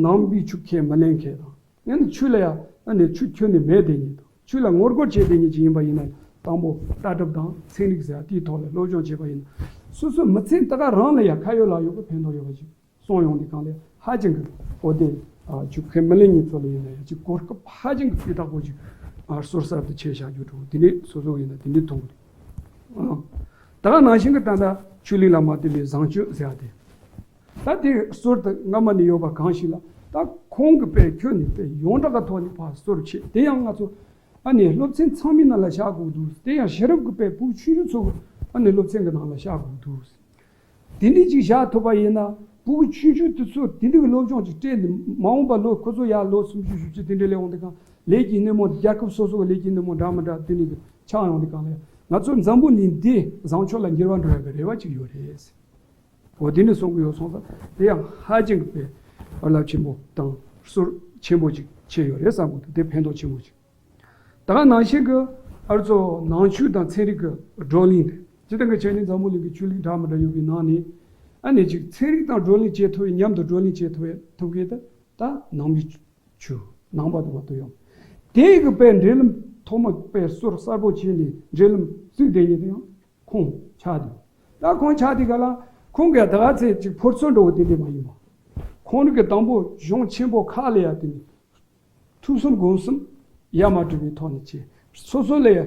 ནང་པའི་ཆོས་ཁས་མི་ལེན་མཁན་དང་། ཡང་ན་ཆོས་ལ་ཡང་ཨ་ནི་ཆོས་ཁྱོན་ནས་མེད་དེ་ཉིད་དང་ཆོས་ལ་ངོ་རྒོལ་བྱེད་དེ་ཉིད་ཅིག་ཡིན་པ་ཡིན་ན་དང་པོ་ལྟ་གྲུབ་དང་ཚན་རིག་ཟེར་དེའི་ཐོག་ལ་སློབ་སྦྱོང་བྱེད་པ་ཡིན་ན་སོ་སོའི་མི་ཚེ་འདི་ག་རང་ལ་ཡང་ཁ་ཡོད་ལག་ཡོད་ཀྱི་ཕན་ཐོགས་ཡོད་པ་ཅིག་གསུངས་ཡོང་དུས་གང་ལ་ཧ་ཅང་གི་འོ་དེ་ཆོས་ཁས་མི་ལེན་མཁན་ཚོ་ལ་ཡིན་ན་ཡང་ཅིག་གོ་སྐབས་ཧ་ཅང་གི་སྤུས་དག་པོ་ཅིག་སོར་གསར་དུ་ཆེ་བཞག་རྒྱུ་འགྲོ་དེ་འདྲའི་སོ་སོ་ཡིན་ན་དེ་འདྲའི་མཐོང་གི་འདུག་ད་ག་ནང་བཞིན་གྱི་ད་ལྟ་ཆོས་གླིང་ལ་མ་བསྟེན་པའི་བཟང་སྤྱོད་ཟེར་བ་དེ། ད་དེ་སྲོལ་དེ་སྔ་མ་ནས་ཡོད་པ་གང་ཞིག་ལ་ད་ཁོང་གི་དཔེ་ཁྱོན་ནས་དཔེ་ཡོངས་གྲགས་ཀྱི་ཐོག་ནས་ཕར་སྲོལ་ཕྱེ་དེ་ཡང་ང་ཚོ་ཨ་ནི་སློབ་ཚན་ཚང་མའི་ནང་ལ་བཞག་དགོས་འདུག་དེ་ཡང་ཤེས་རབ་ཀྱི་དཔེ་ཕྲུ་གུ་ཆུང་ཆུང་ཚོ་གི་ཨ་ནི་སློབ་ཚན་གྱི་ནང་ལ་བཞག་དགོས་འདུག་དེ་འདྲ་ཅིག་བཞག་ཐུབ་པ་ཡིན་ན་ཕྲུ་གུ་ཆུང་ཆུང་དེ་ཚོ་དེ་འདྲ་གི་སློབ་སྦྱོང་ཅིག་སྤྲད་ནས་མ་འོངས་པ་ལོ་ཁོ་ཚོ་ཡར་ལོ་སུམ་ཅུ་བཞི་བཅུ་དེ་འདྲ་སླེབས་ཡོང་དུས་གང་ལས་ཀྱི་སྣེ་མོ་རྒྱལ་ཁབ་སོ་སོ་གི་ལས་ཀྱི་སྣེ་མོ་འདྲ་མི་འདྲ་དེ་འདྲ་གི་ཆགས་ཡོང་དུས་གང་ལ་ང་ཚོ་འཛམ་བུ་གླིང་འདི་བཟང་ཕྱོགས་ལ་འགྱུར་བ་འགྲོ་ཡག་གི་རེ་བ་ཅིག་ཡོད་རེད། འོ་དེ་འདྲ་གསུང་གི་ཡོད་སོང་ཙང་དེ་ཡང་ཧ་ཅང་གི་དཔེ་རླབས་ཆེན་པོ་དང་སྲོལ་ཆེན་པོ་ཅིག་ཆགས་ཡོད་རེད་བསམ་གི་འདུག་དེ་ཕན་ཐོགས་ཆེན་པོ་ཅིག་ད་ག་ནང་བཞིན་གི་ཨ་རུ་ཚོ་ནང་ཆོས་དང་ཚན་རིག་གི་བགྲོ་གླེང་དེ་སྤྱིར་བཏང་གི་ཆ་ནས་འཛམ་བུ་གླིང་གི་ཆོས་ལུགས་འདྲ་མི་འདྲ་ཡོད་པའི་ནང་ནས་ཨ་ནི་ཅིག་ཚན་རིག་དང་བགྲོ་གླེང་བྱེད་ཐུབ་པའི་མཉམ་དུ་བགྲོ་གླེང་བྱེད་ཐུབ་པའི་ཐུབ་མཁན་དེ་ད་ནང་པའི་ཆོས་ནང་པ་དུ་མ་དུ་ཡོང་། དེ་གི་དཔེ་འབྲེལ་ལམ་ཐོག་མ་དཔེ་སྲོལ་གསར་པོ་བྱས་ནས་འབྲེལ་ལམ་བཙུགས་བསྡད་མཁན་དེ་ཡང་ཁོང་ཆགས་འདུག་ད་ཁོང་ཆགས་དུས་ག་ལ་ཁོང་གིས་ད་ག་ཚད་ཅིག་ཕར་ཚུར་འགྲོ་བ་དེ་འདྲ་མ་ཡིན་པ། ཁོང་རང་གིས་དང་པོ་གཞུང་ཆེན་པོ་ཁག་ལ་ཡ་དེ་ནས་ཐོས་བསམ་སྒོམ་གསུམ་ཡ་མ་བྲལ་བའི་ཐོག་ནས་བྱས། སོ་སོ་ལ་ཡ་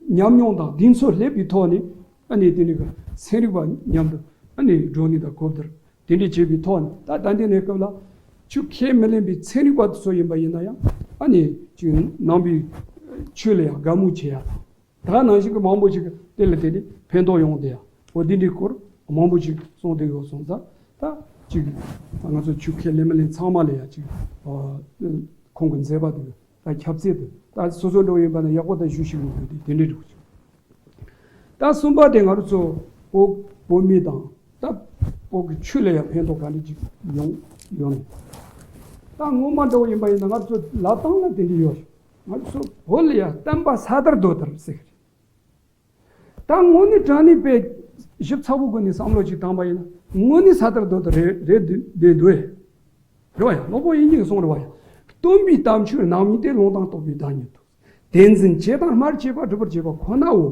ཉམས་མྱོང་དང་གདེང་ཚོད་སླེབས་པའི་ཐོག་ནས་ཨ་ནི་དེ་ནས་གི་ཚན་རིག་པ་མཉམ་དུ་ཨ་ནི་བགྲོ་གླེང་དང་གོ་བསྡུར་དེ་འདྲ་བྱས་པའི་ཐོག་ནས་ད་ད་ལྟའི་གནས་སྐབས་ལ་ཆོས་ཁས་མི་ལེན་པའི་ཚན་རིག་པ་དེ་ཚོ་ཡིན་པ་ཡིན་ན་ཡང་ཨ་ནི་ཅིག་ནང་པའི་ཆོས་ལ་ཡང་དགའ་མོས་བྱེད་ཡ་དང་། ད་ག་ནང་བཞིན་གྱི་མང་པོ་ཞིག་གིས་དེ་ལ་དེ་ནི་ཕན་ཐོགས་ཡོང་བསྡད་ཡ། འོ་འདི་འདྲའི་སྐོར་མང་པོ་ཞིག་གསུངས་བསྡད་ཡོད་སོང་ཙང་ད་ཅིག་ང་ཚོ་ཆོས་ཁས་ལེན་མི་ལེན་ཚང་མ་ལ་ཡ་ཅིག་ཨ་ཁོང་གི་མཛད་པ་དེ་ད་ཁྱབ་ཚད་དེ་ད་སོ་སོ་འགྲོ་ཡིན་པ་ན་ཡག་པོ་ད་ཞུ་ཞིག་ཡོང་དུས་དེ་འདྲའི་འགྲོ་ཅིག་ད་གསུམ་པ་དེ་ང་རང་ཚོ་བོད་བོད་མི་དང་ད་བོད་ཀྱི་ཆོས་ལ་ཡང་ཕན་ཐོགས་ག་འདྲ་ཅིག་ཡོང་ཡོང་ནས། ད་སྔོན་མ་འདྲ་བོ་ཡིན་པ་ཡིན་ན་ང་ཚོ་ལབ་སྟངས་ལ་དེ་འདྲ་ཡོད། ང་ཚོ་བོད་ལ་ཡ་བསྟན་པ་ས་དར་རྡོ་དར་ཟེར་གི་རེད། ད་དངོས་གནས་དྲང་གནས་དཔེ་ཞིབ་ཚགས་པོ་སྒོ་ནས་བསམ་བློ་ཅིག་བཏང་པ་ཡིན་ན་དངོས་གནས་ས་དར་རྡོ་དར་རེད་རེད་འདུག་རེད་འདུག་ཨེ། རེད་བ་ཡ། སློབ་དཔོན་དབྱིག་གཉེན་གྱིས་གསུངས་རེད་བ་ཡ། སྟོན་པའི་དམ་ཆོས་རྣམ་གཉིས་ཏེ། ལུང་དང་རྟོགས་པའི་བདག་ཉིད་དོ། དེ་འཛིན་བྱེད་དང་སྨྲ་བྱེད་པ་སྒྲུབ་པར་བྱེད་པ་ཁོ་ནའོ།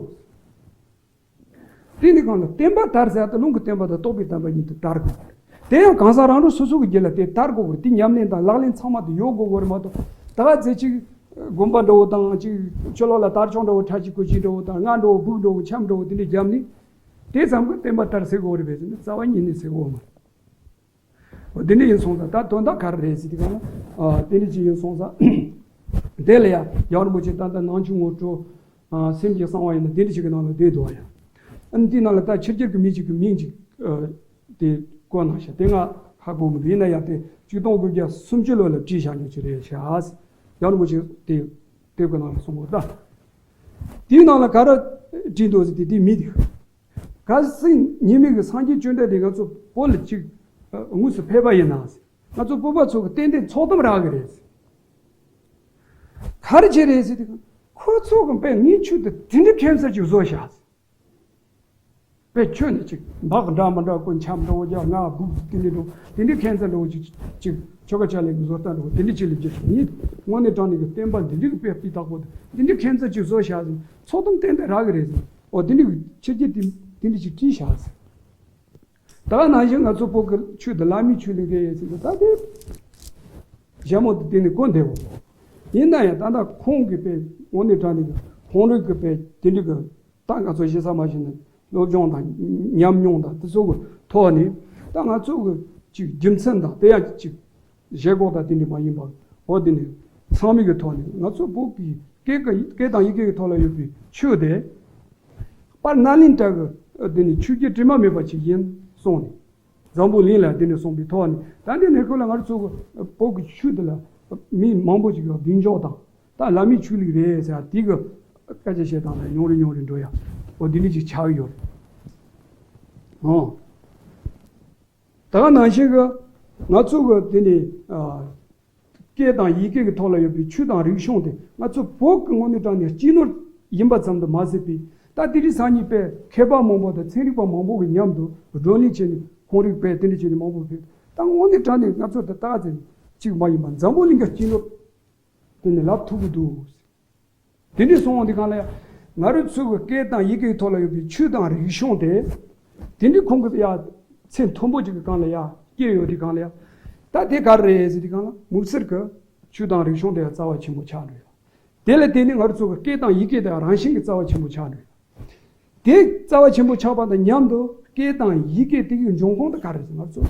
དེ་ནི་གང་ལ་བསྟན་པ་དར་ཟེར་ཏེ་ལུང་གི་བསྟན་པ་དང་རྟོགས་པའི་བསྟན་པ་གཉིས་དེ་དར་དགོས། དེ་ཡང་གང་ཟག་རང་རང་སོ་སོ་གི་རྒྱུད་ལ་དེ་དར་དགོས་པར་དེ་ཉམས་ལེན་དང་ལག་ལེན་ཚང་མ་དེ་ཡོད་དགོས་པ་རེད་མ་གཏོགས། ད་ག་ཚོད་ཅིག་དགོན་པ་འདྲ་བོ་དང་ཅིག་ཕྱི་ལོགས་ལ་དར་ལྕོག་འདྲ་བོ་ཁྲ་ཆིལ་ཀོ་ཆིལ་འདྲ་བོ་དང་རྔ་འདྲ་བོ་སྦུག་འདྲ་བོ་འཆམ་འདྲ་བོ་དེ་འདྲ་བརྒྱབ་ནས་དེ་ཙམ་གྱིས་བསྟན་པ་དར་ཟེར་དགོས་རེད་པས་ཟེར་ན་རྩ་བ་ཉིད་ནས་ཟེར་དགོས་མ་རེད། འོ་དེ་འདྲ་ཡིན་སོང་ཙང་ད་དོན་དག་ག་རེ་རེད་ཟེར་དུས་གང་ལ། ཨ་དེ་འདྲ་ཅིག་ཡིན་སོང་ཙང་། དེ་ལ་ཡ་རྒྱལ་བ་རིན་པོ་ཆེ་ད་ལྟ་ནང་ཆོས་ངོ་སྤྲོད། ཨ་སེམས་ཀྱི་གསང་བ་ཡིན་ན་དེ་འདྲ་ཅིག་གི་ནང་ལ་བསྡད་འདུག་བ་ཡ། ཨ་ནི་དེའི་ནང་ལ་ད་ཕྱི་རྒྱལ་གྱི་མི་ཅིག་གི་མིང་ཅིག་ཨ་དེ་བཀོད་གནང་ཤག་དེ་ང་ཧ་གོ་མི་འདུག་ཡིན་ན་ཡང་དེ་ཆིག་སྟོང་དགུ་བརྒྱ་སུམ་ཅུ་ལོ་ལ་བྲིས་བཞག་མྱོང་ཅིག་རེད་ཤག་རྒྱལ་བ་རིན་པོ་ཆེ་དེ་དེབ་ཀྱི་ནང་ལ་གསུངས་པ་ད། དེའི་ནང་ལ་ག་རེ་བྲིས་འདུག་ཟེར་དུས་དེ་མི་དེ། གལ་སྲིད་ཉི་མའི་གི་སངས་རྒྱས་བཅོམ་ལྡན་འདས་ང་ཚོ་བོད་ལ་ཅིག་དངོས་སུ་ཕེབས་པ་ཡིན་ན། ང་ཚོ་བོད་པ་ཚོ་གི་ཏན་ཏན་ཚོགས་གཏམ་རག་གི་རེད། ག་རེ་བྱས་རེད་ཟེར་དུས། ཁོ་ཚོ་གི་དཔེ་ངའི་ཆོས་དེ་དེ་འདྲའི་ཁྱད་མཚར་ཅིག་བཟོས་ཤག་དཔེ་ཁྱོད་ནི་ཅིག་འབག་འདྲ་མི་འདྲ་ཀུན་འཆམ་འདྲ་བོ་རྒྱག་ང་སྦུག་དེ་འདྲའི་འགྲོ་དེ་འདྲའི་ཁྱད་མཚར་འདྲ་བོ་ཅིག་ཅིག་ཆོ་ག་ཆ་ལེ་གི་བཟོ་ལྟ་འདྲ་བོ་དེ་འདྲའི་ཅིག་ལ་བརྒྱབ་ཤག་ངས་དངོས་གནས་དྲང་གནས་གི་བསྟན་པ་འདི་འདྲའི་གི་དཔེ་སྤུས་དག་པོ་དེ་འདྲའི་ཁྱད་མཚར་ཅིག་བཟོས་ཤག་ཟེར། ཚོགས་གཏམ་ཏན་ཏན་རག་གི་རེད་ཟེར། འོ་དེ་འདྲའི་ཕྱི་རྒྱལ་དེ་དེ་འདྲ་ཅིག་བྲིས་ཤག་ཟེར། ད་ག་ནང་བཞིན་ང་ཚོ་བོད་ཀྱི་ཆོས་དེ་བླ་མའི་ཆོས་ལུགས་རེད་ཟེར་ཏེ་ད་དེ་ཞྭ་མོ་དེ་དེ་ནས་གོ་བདེ་བོ། ཡིན་ན་ཡང་ད་ལྟ་ཁོང་གི་དཔེ་དངོས་གནས་དྲང་གནས་ཀྱི་ཁོང་རང་གི་དཔེ་དེ་འདྲ་གི་ད་ང་ཚོ་ཞེ་ས་མ་ཞིག་ནས་སློབ་སྦྱོང་དང་ཉམས་མྱོང་དང་དེ་ཚོ་གི་ཐོག་ནས་ད་ང་ཚོ་གི་ཅིག་རྒྱུ་མཚན་དང་དེ་ཡང་ཅིག་བཞེད་དགོས་དང་དེ་འདྲ་མ་ཡིན་པ། འོ་དེ་ནས་ཚང་མའི་གི་ཐོག་ནས་ང་ཚོ་བོད་ཀྱི་སྐད་ཀྱི་སྐད་དང་ཡི་གེ་གི་ཐོག་ལ་ཡོད་པའི་ཆོས་དེ། དཔལ་ནཱ་ལེནྡྲ་གི་དེ་ནི་ཆོས་བརྒྱུད་དྲི་མ་མེད་པ་ཅིག་ཡིན་གསུངས་ནས། འཛམ་བུ་གླིང་ལ་དེ་ནི་གསུངས་པའི་ཐོག་ནས་ད་ལྟའི་གནས་སྐབས་ལ་ང་ཚོ་གི་བོད་ཀྱི་ཆོས་འདི་ལ་མི་མང་པོ་ཅིག་གིས་གདེང་འཇོག་དང་ད་བླ་མའི་ཆོས་ལུགས་རེད་ཟེར་དེ་གི་སྐད་ཆ་བཤད་སྟངས་ལ་ཉུང་རུ་ཉུང་རུ་འགྲོ་ཡ། འོ་དེ་འདྲ་ཅིག་ཆགས་ཡོད་རེད། ཨོ། ད་ག་ནང་བཞིན་གི་ང་ཚོ་གི་དེ་ནི་ཨ། སྐད་དང་ཡི་གེ་གི་ཐོག་ལ་ཡོད་པའི་ཆོས་དང་རིག་གཞུང་དེ་ང་ཚོ་བོད་ཀྱི་ངོས་ནས་དྲངས་ནས་སྤྱི་ནོར་ཡིན་པ་ཙམ་དུ་མ་ཟད་པའི་ད་དེ་རིང་སང་ཉིན་པའི་མཁས་པ་མང་པོ་དང་ཚན་རིག་པ་མང་པོ་གི་མཉམ་དུ་བགྲོ་གླེང་བྱས་ནས་ཁོང་རིག་པའི་དེ་འདྲ་བྱས་ནས་མང་པོ་ཕེབས། ད་དངོས་གནས་དྲང་གནས་ང་ཚོ་ད་ལྟ་ཙམ་གཅིག་མ་ཡིན་པ་འཛམ་བུ་གླིང་གི་སྤྱི་ནོར་དེ་ནས་ལབ་ཐུབ་ཀྱི་འདུག་དེ་འདྲ་སོང་བ་འདི་གང་ལ་ཡ། ང་རང་ཚོ་གི་སྐད་དང་ཡི་གེའི་ཐོག་ལ་ཡོད་པའི་ཆོས་དང་རིག་གཞུང་དེ། དེ་འདྲའི་ཁོང་གི་ཡ་ཚད་མཐོན་པོ་ཅིག་གི་སྒང་ལ་ཡ་སྐྱེས་ཡོད་དེ་གང་ལ་ཡ། ད་དེ་ག་རེ་རེད་ཟེར་དེ་གང་ལ་དམིགས་བསལ་གྱི་ཆོས་དང་རིག་གཞུང་དེ་ཡ་རྩ་བ་ཆེན་པོ་ཆགས་འགྲོ་ཡ། དེ་ལ་བརྟེན་ནས་ང་རང་ཚོ་གི་སྐད་དང་ཡི་གེ་དེ་ཡ་རང་བཞིན་གྱི་རྩ་བ་ཆེན་པོ་ཆགས་འགྲོ་ཡ། དེ་རྩ་བ་ཆེན་པོ་ཆགས་པ་དང་མཉམ་དུ་སྐད་དང་ཡི་གེ་དེ་གི་འབྱུང་ཁུངས་དེ་ག་རེ་རེད་ཟེར་ང་ཚོ།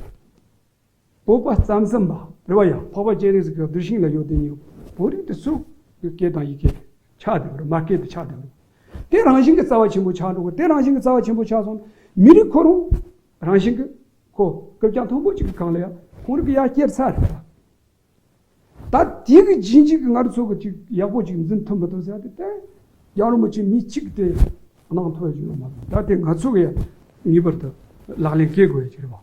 བོད་པ་རྩམ་ཟན་པ་རེད་བ་ཡ། འཕགས་པ་སྤྱན་རས་གཟིགས་ཀྱི་གདུལ་ཞིང་ལ་ཡོད་དེ་ཉིད་བོད་རིགས་དེ་ཚོ་གི་སྐད་དང་ཡི་གེ་ཆགས་བསྡད་པ་རེད། མ་སྐད་དེ་ཆགས་བསྡད་པ་རེད། དེ་རང་བཞིན་གྱི་རྩ་བ་ཆེན་པོ་ཆགས་འགྲོ་གི། དེ་རང་བཞིན་གྱི་རྩ་བ་ཆེན་པོ་ཆགས་སོང་ན་མི་རིགས་ཁོ་རང་རང་བཞིན་གྱི་ཁོ་སྐད་རྐྱང་མཐོན་པོ་གཅིག་གི་སྒང་ལ་ཡ་ཁོང་རིགས་ཀྱི་ཡ་སྐྱེར་ཚར་རེད། ད་དེ་གི་རྗེས་འཇུག་གི་ང་རང་ཚོ་གི་ཅིག་ཡག་པོ་ཅིག་འཛིན་ཐུབ་མི་ཐུབ་ཟེར་ཏེ་ད་རྒྱལ་བ་རིན་པོ་ཆེ་མི་གཅིག་དེ་གནང་ཐུབ་ཡ་ཅིག་ཡོད་མ་རེད། ད་དེ་ང་ཚོ་གི་ངེས་པར་དུ་ལག་ལེན་འཁེལ་དགོས་ཡ་ཅིག་རེད་བ།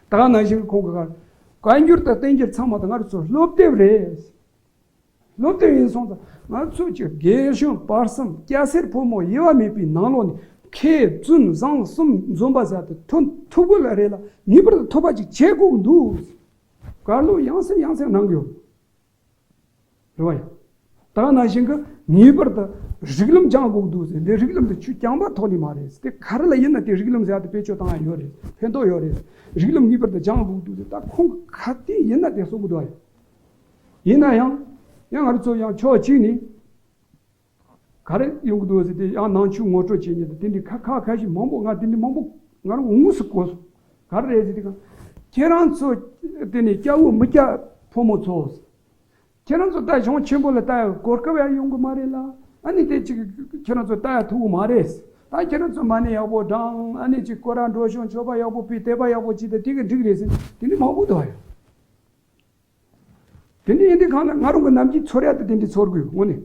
ད་ག་ནང་བཞིན་གྱི་ཁོང་གི་ག་བཀའ་འགྱུར་དང་བསྟན་འགྱུར་ཚང་མ་དང་ང་རང་ཚོ་སློབ་དེབ་རེད། སློབ་དེབ་ཡིན་སོང་ཙང་ང་ཚོ་ཅིག་རྒན་གཞོན་བར་གསུམ་སྐྱ་སེར་ཕོ་མོ་དབྱེ་བ་མེད་པའི་ནང་ལོགས་ནས་མཁས་བཙུན་བཟང་གསུམ་འཛོམས་པ་ཟེར་ཏེ་ཐོན་ཐུབ་དགོས་ལ་རེད་ལ་ངེས་པར་དུ་ཐུབ་པ་ཅིག་བྱེད་དགོས་ཀྱི་འདུག་བཀའ་སློབ་ཡང་སེ་ཡང་སེ་གནང་གི་ཡོད། རེད་བ་ཡ། ད་ག་ནང་བཞིན་གྱི་ངེས་པར་དུ་རིགས་ལམ་སྦྱང་དགོས་འདུག་ཟེར། འདི་རིགས་ལམ་དེ་ཆོས་རྐྱང་པ་ཐོག་ནས་མ་རེད་ཟེར། དེ་ག་རེ་ལ་ཡིན་ན་དེ་རིགས་ལམ་ཟེར་ཡ་དེ་བེད་སྤྱོད་བཏང་ཡ་ཡོད་རེད། ཕན་ཐོགས་ཡོད་རེད། རིགས་ལམ་ངེས་པར་དུ་སྦྱང་དགོས་འདུག་ཟེར། ད་ཁོང་གི་ག་དེ་ཡིན་ན་དེ་གསུང་གི་འདུག་ཡ། ཡིན་ན་ཡང་ཡང་ང་རང་ཚོ་ཡང་ཕྱོགས་གཅིག་ནས། ག་རེ་ཡོང་གི་འདུག་ཟེར་ཏེ་ཡང་ནང་ཆོས་ངོ་སྤྲོད་བྱེད་མཁན་དང་དེ་འདྲའི་ཁ་ཁ་ཁ་ཞིག་མང་པོ་ང་དེ་འདྲའི་མང་པོ་ང་རང་དངོས་སུ་གོ་སོང་། ག་རེ་རེད་ཟེར་ཏེ་གང་ཁྱེད་རང་ཚོ་དེ་ནས་སྐྱ་བོ་མི་སྐྱ་ཕོ་མོ་ཚོ། ཁྱེད་རང་ཚོ་ད་གཞུང་ཆེན་པོ་ལ་ལྟ་ཡག་གོ་སྐབས་ཡང་ཡོང་གི་མ་རེད་ལ། ཨ་ནི་དེ་ཅིག་ཁྱེད་རང་ཚོ་ལྟ་ཡག་ཐུབ་གི་མ་རེད། ད་ཁྱེད་རང་ཚོ་མ་ཎི་ཡག་པོ་བགྲང་། ཨ་ནི་ཅིག་སྐོར་ར་འགྲོ་ཤོག་མཆོད་པ་ཡག་པོ་ཕུལ། དད་པ་ཡག་པོ་བྱེད། ད་དེ་གི་འགྲིག་རེད་ཟེར་དེ་འདྲའི་མང་པོ་འདུག་ཡ། དེ་འདྲ་ཡིན་དུས་གང་ལ་ང་རང་གི་ནམ་རྒྱུན་ཚོར་ཡ་དེ་དེ་འདྲ་ཚོར་དགོས་དངོས་གནས།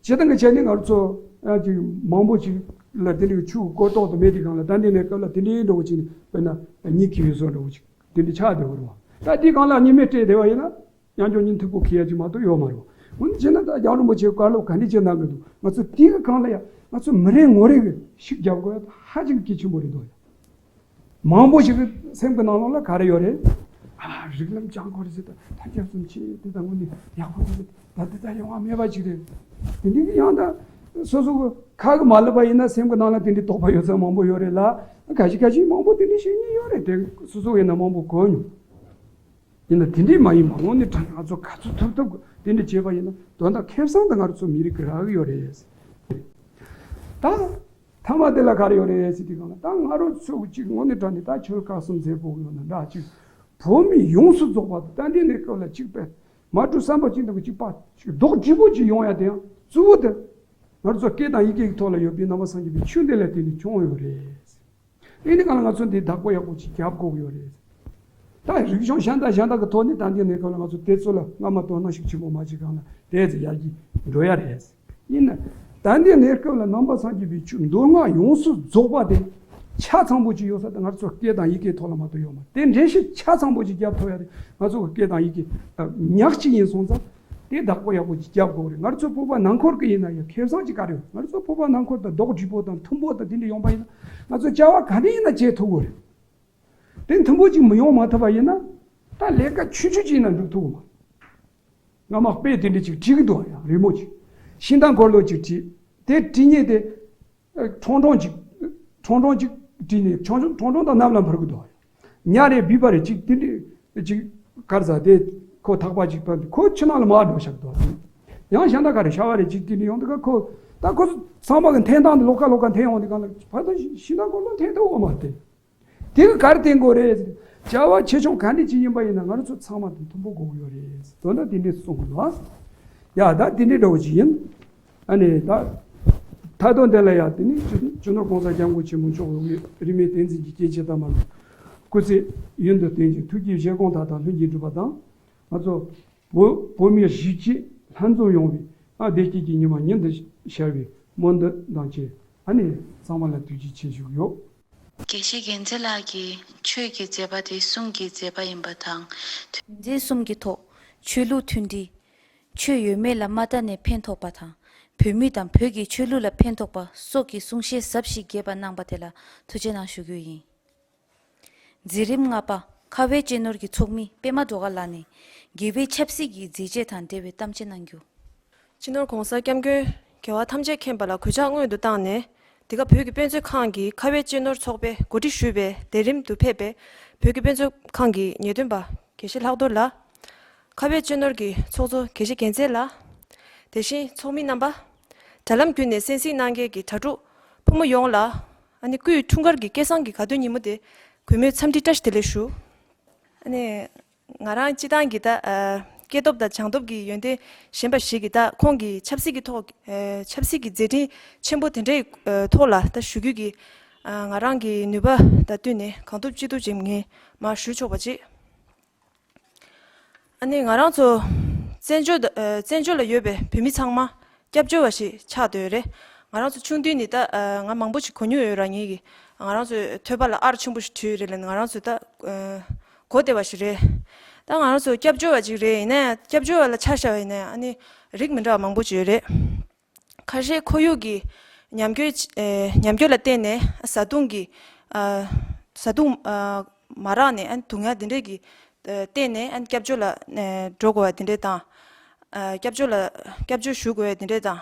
སྤྱིར་བཏང་གི་ཆ་ནས་ང་རང་ཚོ་ཡང་ཅིག་མང་པོ་ཅིག་ལ་དེ་འདྲའི་ཆོས་གོ་རྟོགས་དུ་མེད་དུས་གང་ལ་ད་འདི་ནས་སྐབས་ལ་དེ་འདྲའི་འདྲ་བོ་ཅིག་དཔེར་ན་གཉིད་ཁེལ་བའི་བཟོ་འདྲ་བོ་ཅིག་དེ་འདྲ་ཆགས་བསྡད་པ་རེད་བ། ད་དེ་གང་ལ་གཉིད་མེད་སྤྲད་བསྡད་པ་ཡིན་ན། ཡང་ཅུང་སྙིང་ཐིག་པོ་ཁེལ་ཡ་ཅིག་མ་གཏོགས་ཡོད་མ་རེད། འོ་ན་བྱས་ན་ད་རྒྱལ་བ་རིན་པོ་ཆེ་བཀའ་སློབ་ག་འདྲ་བྱས་གནང་གི་འདུག་ང་ཚོ་དེའི་གི་སྒང་ལ་ཡ་ང་ཚོ་མི་རེ་ངོ་རེ་གི་ཤུགས་རྒྱབ་དགོས་ཡ་ད་ཧ་ཅང་གལ་ཆེན་པོ་རེད་འདུག་ཡ། མང་པོ་ཞིག་གི་སེམས་ཀྱི་ནང་ལོགས་ལ་ག་རེ་ཡོད་རེད། ཨ་རིགས་ལམ་སྦྱང་དགོས་རེད་ཟེར། ད་ཐབས་སྐྱོ་གསུམ་ཆེ་དེ་ད་དངོས་གནས་ཡག་པོ་རེད། ད་དེ་ད་ཡོང་བ་མེད་པ་ཅིག་རེད། དེ་འདྲའི་གི་ཡང་ད་སོ་སོ་གི་ཁ་གི་མ་ལབ་པ་ཡིན་ན་སེམས་ཀྱི་ནང་ལ་དེ་འདྲའི་དོགས་པ་ཡོད་ཚད་མང་པོ་ཡོད་རེད་ལ། ཁ་ཤས་ཁ་ཤས་མང་པོ་དེ་འདྲའི་བཤད་མཁན་ཡོད་རེད། དེ་སོ་སོ་ཡིན་ན་མང་པོ་གོ་མྱོང་། ཡིན་ན་དེ་འདྲའི་མ་ཡིན་པ་དངོས་གནས་དྲང་ང་ཚོ་ག་ཚོད་ཐུབ་ཐུབ་དེ་འདྲ་བྱས་པ་ཡིན་ན་དོན་དག་ཁེ་བཟང་དེ་ང་རང་ཚོ་མི་རིགས་ཀྱི་རག་གི་ཡོད་རེད། ད་མཐའ་མ་དེ་ལ་ག་རེ་ཡོད་རེད་ཟེར་དུས་སྒང་ལ་ད་ང་རང་ཚོ་གཅིག་དངོས་གནས་དྲང་ནས་ད་ཆོལ་ཁ་གསུམ་ཟེར་དགོས་ཀྱི་ཡོད་ན་འདྲ། གཅིག་བོད་མི་ཡོངས་སུ་རྫོགས་པ་དེ་ད་ལྟའི་གནས་སྐབས་ལ་གཅིག་པས་མ་གྲོས་བསམ་པ་གཅིག་དང་གཅིག་པ་གཅིག་རྡོག་རྫིས་པོ་གཅིག་ཡོང་ཡ་དེ་ཡང་གཙོ་བོ་དེ་ང་ཚོ་སྐད་དང་ཡི་གེ་གི་ཐོག་ལ་ཡོད་པའི་ནང་པ་སངས་རྒྱས་པའི་ཆོས་འདི་ལ་བརྟེན་ནས་བྱུང་ཡོད་རེད། ཨེ་ནི་གང་ལ་ང་ཚོ་འདི་བདག་པོ་ཡག་པོ་ཅིག་རྒྱབ་དགོས་ཀྱི་ཡོད་རེད། ད་རིག་གཞུང་གཞན་དང་གཞན་དག་གི་ཐོག་ནས་ད་འདི་གནས་སྐབས་ལ་ང་ཚོ་དེ་ཚོ་ལ་སྔ་མ་དོ་སྣང་ཤུགས་ཆེན་པོ་མ་བྱེད་གང་ལ་དེ་ཚོ་ཡར་རྒྱས་འགྲོ་ཡ་རེད། ཡིན་ན་ད་འདི་གནས་སྐབས་ལ་ནང་པ་སངས་རྒྱས་པའི་ཆོས་མདོ་སྔགས་ཡོངས་སུ་རྫོགས་པ་དེ་ཆ་ཚང་པོ་ཅིག་ཡོད་ས་དེ་ང་ཚོ་སྐད་དང་ཡི་གེའི་ཐོག་ལ་མ་གཏོགས་ཡོད་མ་རེད། དེ་འགྲེལ་བཤད་ཆ་ཚང་པོ་ཅིག་རྒྱབ་ཐུབ་ཡ་དེ་ང་ཚོ་གི་སྐད་དང་ཡི་གེ་ཉག་གཅིག་ཡིན་སོང་ཙང་། དེ་བདག་པོ་ཡག་པོ་ཅིག་རྒྱབ་དགོས་རེད། ང་ཚོ་བོད་པ་ནང་ཁུལ་གྱི་ཡིན་ན་ཡང་ཁེ་བཟང་ཅིག་ག་རེ་ཡོད། ང་ཚོ་བོད་པ་ནང་ཁུལ་དུ་རྡོག་རྫིས་པོ་དང་མཐུན་པོ་དང་དེ་འདྲ་ཡོང་པ་ཡིན་ན་ང་ཚོ་བྱ་བ་ག་འདྲ་ཡིན་ན་བྱེད་ཐུབ་དགོས་རེད། དེ་མཐུན་པོ་ཅིག་མི་ཡོང་མ་ཐུབ་པ་ཡིན་ན་ད་ལས་ཀ་ཆུང་ཆུང་ཅིག་ཡིན་ན་འགྲུབ་ཐུབ་དགོས་མ། ང་མ་དཔེ་དེ་འདྲ་ཅིག་བྲིས་ཀྱི་འདུག་ཡང་རི་མོ་ཅིག་ཤིང་རྟ་འཁོར་ལོ་ཅིག་བྲིས། དེ་བྲིས་མཁན་དེ་ཁྲོང་ཁྲོང་ཅིག་ཁྲོང་ཁྲོང་ཅིག་བྲིས་ནས་ཁྲོང་ཁྲོང་ཁྲོང་ཁྲོང་དང་གནམ་ལ་འཕུར་གི་འདུག་ཉ་རེ་བུས་པ་རེ་གཅིག་དེ་འདྲ་ཅིག་གར་ཟ་དེ་ཁོ་ཐག་པ་ཅིག་བཏོན་ཏེ་ཁོ་ཕྱི་ནང་ལ་མར་འགྲོ་བཞག་འདུག་ཡང་གཞན་དག་ག་རེ་ཤ་བ་རེ་གཅིག་དེ་འདྲ་ཡོང་དུས་ཁོ་ད་ཁོ་ཚོ་ཚང་མ་གི་འཐེན་སྟངས་ལོགས་ཀ་ལོགས་ཀ་འཐེན་ཡོང་དུས་གང་ལ་བར་དུ་ཤིང་རྟ་འཁོར་ལོ་འཐེན་ཐུབ་འོ་མ་སྟེ། དེ་གི་ག་རེ་འཐེན་དགོས་རེད། བྱ་བ་ཆེ་ཆུང་ག་འདྲ་ཅིག་ཡིན་པ་ཡིན་ན་ང་རང་ཚོ་ཚང་མ་དང་མཐུན་པོ་དགོས་ཀྱི་ཡོད་རེད། དོན་དག་དེ་འདྲས་གསུང་གི་འདུག་ཡ་ད་དེ་འདྲས་འདྲ་བོ་ཅིག་ཡིན། ཨ་ནི་ད། མཐའ་དོན་དེ་ལ་ཡང་དེ་ནི་སྤྱི་སྤྱི་ནོར་༸གོང་ས་༸སྐྱབས་མགོན་ཆེན་པོ་མཆོག་གི་རིས་མེད་བསྟན་འཛིན་གྱི་སྐྱེས་ཆེན་དམ་པ་ལ་སྐུ་ཚེ་ཡུན་དུ་བརྟན་ཅིང་ཐུགས་ཀྱི་བཞེད་དགོངས་མཐའ་དག་ལྷུན་གྱིས་འགྲུབ་པ་དང་། ང་ཚོ་བོད་བོད་མི་གཞིས་བྱེས་ལྷན་འཛོམས་ཡོང་བའི་ཨ་བདེ་སྐྱིད་ཀྱི་ཉི་མ་ཉིན་དུ་ཤར་བའི་སྨོན་འདུན་དང་བཅས་ཨ་ནི་ཚང་མ་ལ་ཐུགས་རྗེ་ཆེ་ཞུ་གི་ཡོད། དགེ་བཤེས་རྒྱལ་མཚན་ལགས་ཀྱིས་ཆོས་ཀྱི་མཛད་པ་དེ་གསུང་གི་མཛད་པ་ཡིན་པ་དང་། དོན་ཚན་གསུམ་གྱི་ཐོག་ཆོས་ལུགས་མཐུན་སྒྲིལ། ཆོས་ཡོད་མེད་ལ་མ་ལྟ་ནས་ཕན་ཐོགས་པ་དང་། བོད་མི་དང་བོད་ཀྱི་ཆོས་ལུགས་ལ་ཕན་ཐོགས་པ་སོགས་ཀྱི་གསུང་བཤད་ཟབ་ཞིང་རྒྱས་པ་གནང་བ་དེ་ལ་ཐུགས་རྗེ་གནང་ཞུ་རྒྱུ་ཡིན། འཛིན་རིམ་ལྔ་པ་ཁ་བའི་གཅེས་ནོར་གྱི་ཚོགས་མི་པད་མ་སྒྲོལ་དཀར་ལགས་ནས་དགེ་བའི་ཆབ་སྲིད་ཀྱི་མཛད་རྗེས་དང་འབྲེལ་བའི་གཏམ་བཤད་གནང་རྒྱུ། སྤྱི་ནོར་༸གོང་ས་༸སྐྱབས་མགོན་རྒྱལ་བ་ཐམས་ཅད་མཁྱེན་པ་ལ་གུས་ཕྱག་སྔོན་དུ་བཏང་ནས། འདི་ག་བོད་ཀྱི་དཔེ་མཛོད་ཁང་གི་ཁ་བའི་གཅེས་ནོར་ཚོགས་པས་གོ་སྒྲིག་ཞུས་པའི་ལས་རིམ་དུ་ཕེབས་པའི་བོད་ཀྱི་དཔེ་མཛོད་ཁང་གི་ངེས་སྟོན་པ་དགེ་བཤེས་ལྷག་རྡོར་ལགས། ཁ་བའི་གཅེས་ནོར་གྱི་ཚོགས་གཙོ་དགེ་བཤེས་རྒྱལ་མཚན་ལགས། དེ་བཞིན་ཚོགས་མི་རྣམ་པ། དྲ་ལམ་བརྒྱུད་ནས་གསན་གཟིགས་གནང་མཁན་གྱི་དྲ་གྲོགས་ཕོ་མོ་ཡོངས་ལ། ཨ་ནི་སྐུའི་འཁྲུངས་སྐར་གྱི་སྐལ་བཟང་གི་དགའ་སྟོན་ཉིན་མོ་དེ་གུས་མོས་འཚམས་འདྲི་བཀྲ་ཤིས་བདེ་ལེགས་ཞུ། ཨ་ནི། ང་རང་སྤྱི་བཏང་གི་ད་ཨ་སྐྱེས་སྟོབས་དང་སྦྱངས་སྟོབས་ཀྱི་ཡོན་ཏན་ཞན་པ་ཞིག་གིས་ད་ཁོང་གི་ཆབ་སྲིད་ཀྱི་ཐོག་ཨ་ཆབ་སྲིད་ཀྱི་མཛད་འཕྲིན་ཆེན་པོ་དེ་འདྲའི་ཨ་ཐོག་ལ་ད་ཞུ་རྒྱུ་གི་ཨ་ང་རང་གི་ནུས་པ་དང་བསྟུན་ནས་གང་ཐུབ་ཅི་ཐུབ་ཅིག་ངས་མར་ཞུ་ཆོག་པ་ཅིག་ཨ་ནི་ང་རང་ཚོ་བཙན་བྱོལ་ད་ཨ་བཙན་བྱོལ་ལ་ཡོད་པའི་བོད་མི་ཚང་མ་སྐྱབས་བཅོལ་བ་ཞིག་ཆགས་བསྡད་ཡོད་རེད། ང་རང་ཚོ་ཆུང་དུས་ནས་ད་ཨ་ང་མང་པོ་ཞིག་གོ་མྱོང་ཡོད་ར། ངེད་ཀྱི་ང་རང་ཚོའི་ཐོད་པ་ལ་ཨར་ཆེན་པོ་ཞིག་བྲིས་ཡོད་རེད་ལབ་ནས་ང་རང་ཚོ་ད་ཨ་གོ་བདེ་བ་ཞིག་རེད། ད་ང་རང་ཚོ་སྐྱབས་བཅོལ་བ་ཅིག་རེད། ཡིན་ན་ཡང་སྐྱབས་བཅོལ་བ་ལ་ཆ་བཞག་པ་ཡིན་ན་ཡང་ཨ་ནི་རིགས་མི་འདྲ་བ་མང་པོ་ཅིག་ཡོད་རེད། ཁ་ཤས་ཁོར་ཡུག་གི་ཉམས་རྒུད་ཨ་ཉམས་རྒུད་ལ་བརྟེན་ནས་བཟའ་བཏུང་གི་ཨ་བཟའ་བཏུང་ཨ་མ་རག་ནས་ཨ་ནི་སྡུག་བསྔལ་འདི་འདྲས་ཀྱི་ཨ་བརྟེན་ནས་ཨ་ནི་སྐྱབས་བཅོལ་ལ་ཨ་འགྲོ་དགོས་པ་འདི་འདྲས་དང་། ཨ་སྐྱབས་བཅོལ་ལ་སྐྱབས་བཅོལ་ཞུ་དགོས་པ་འདི་འདྲས་དང་།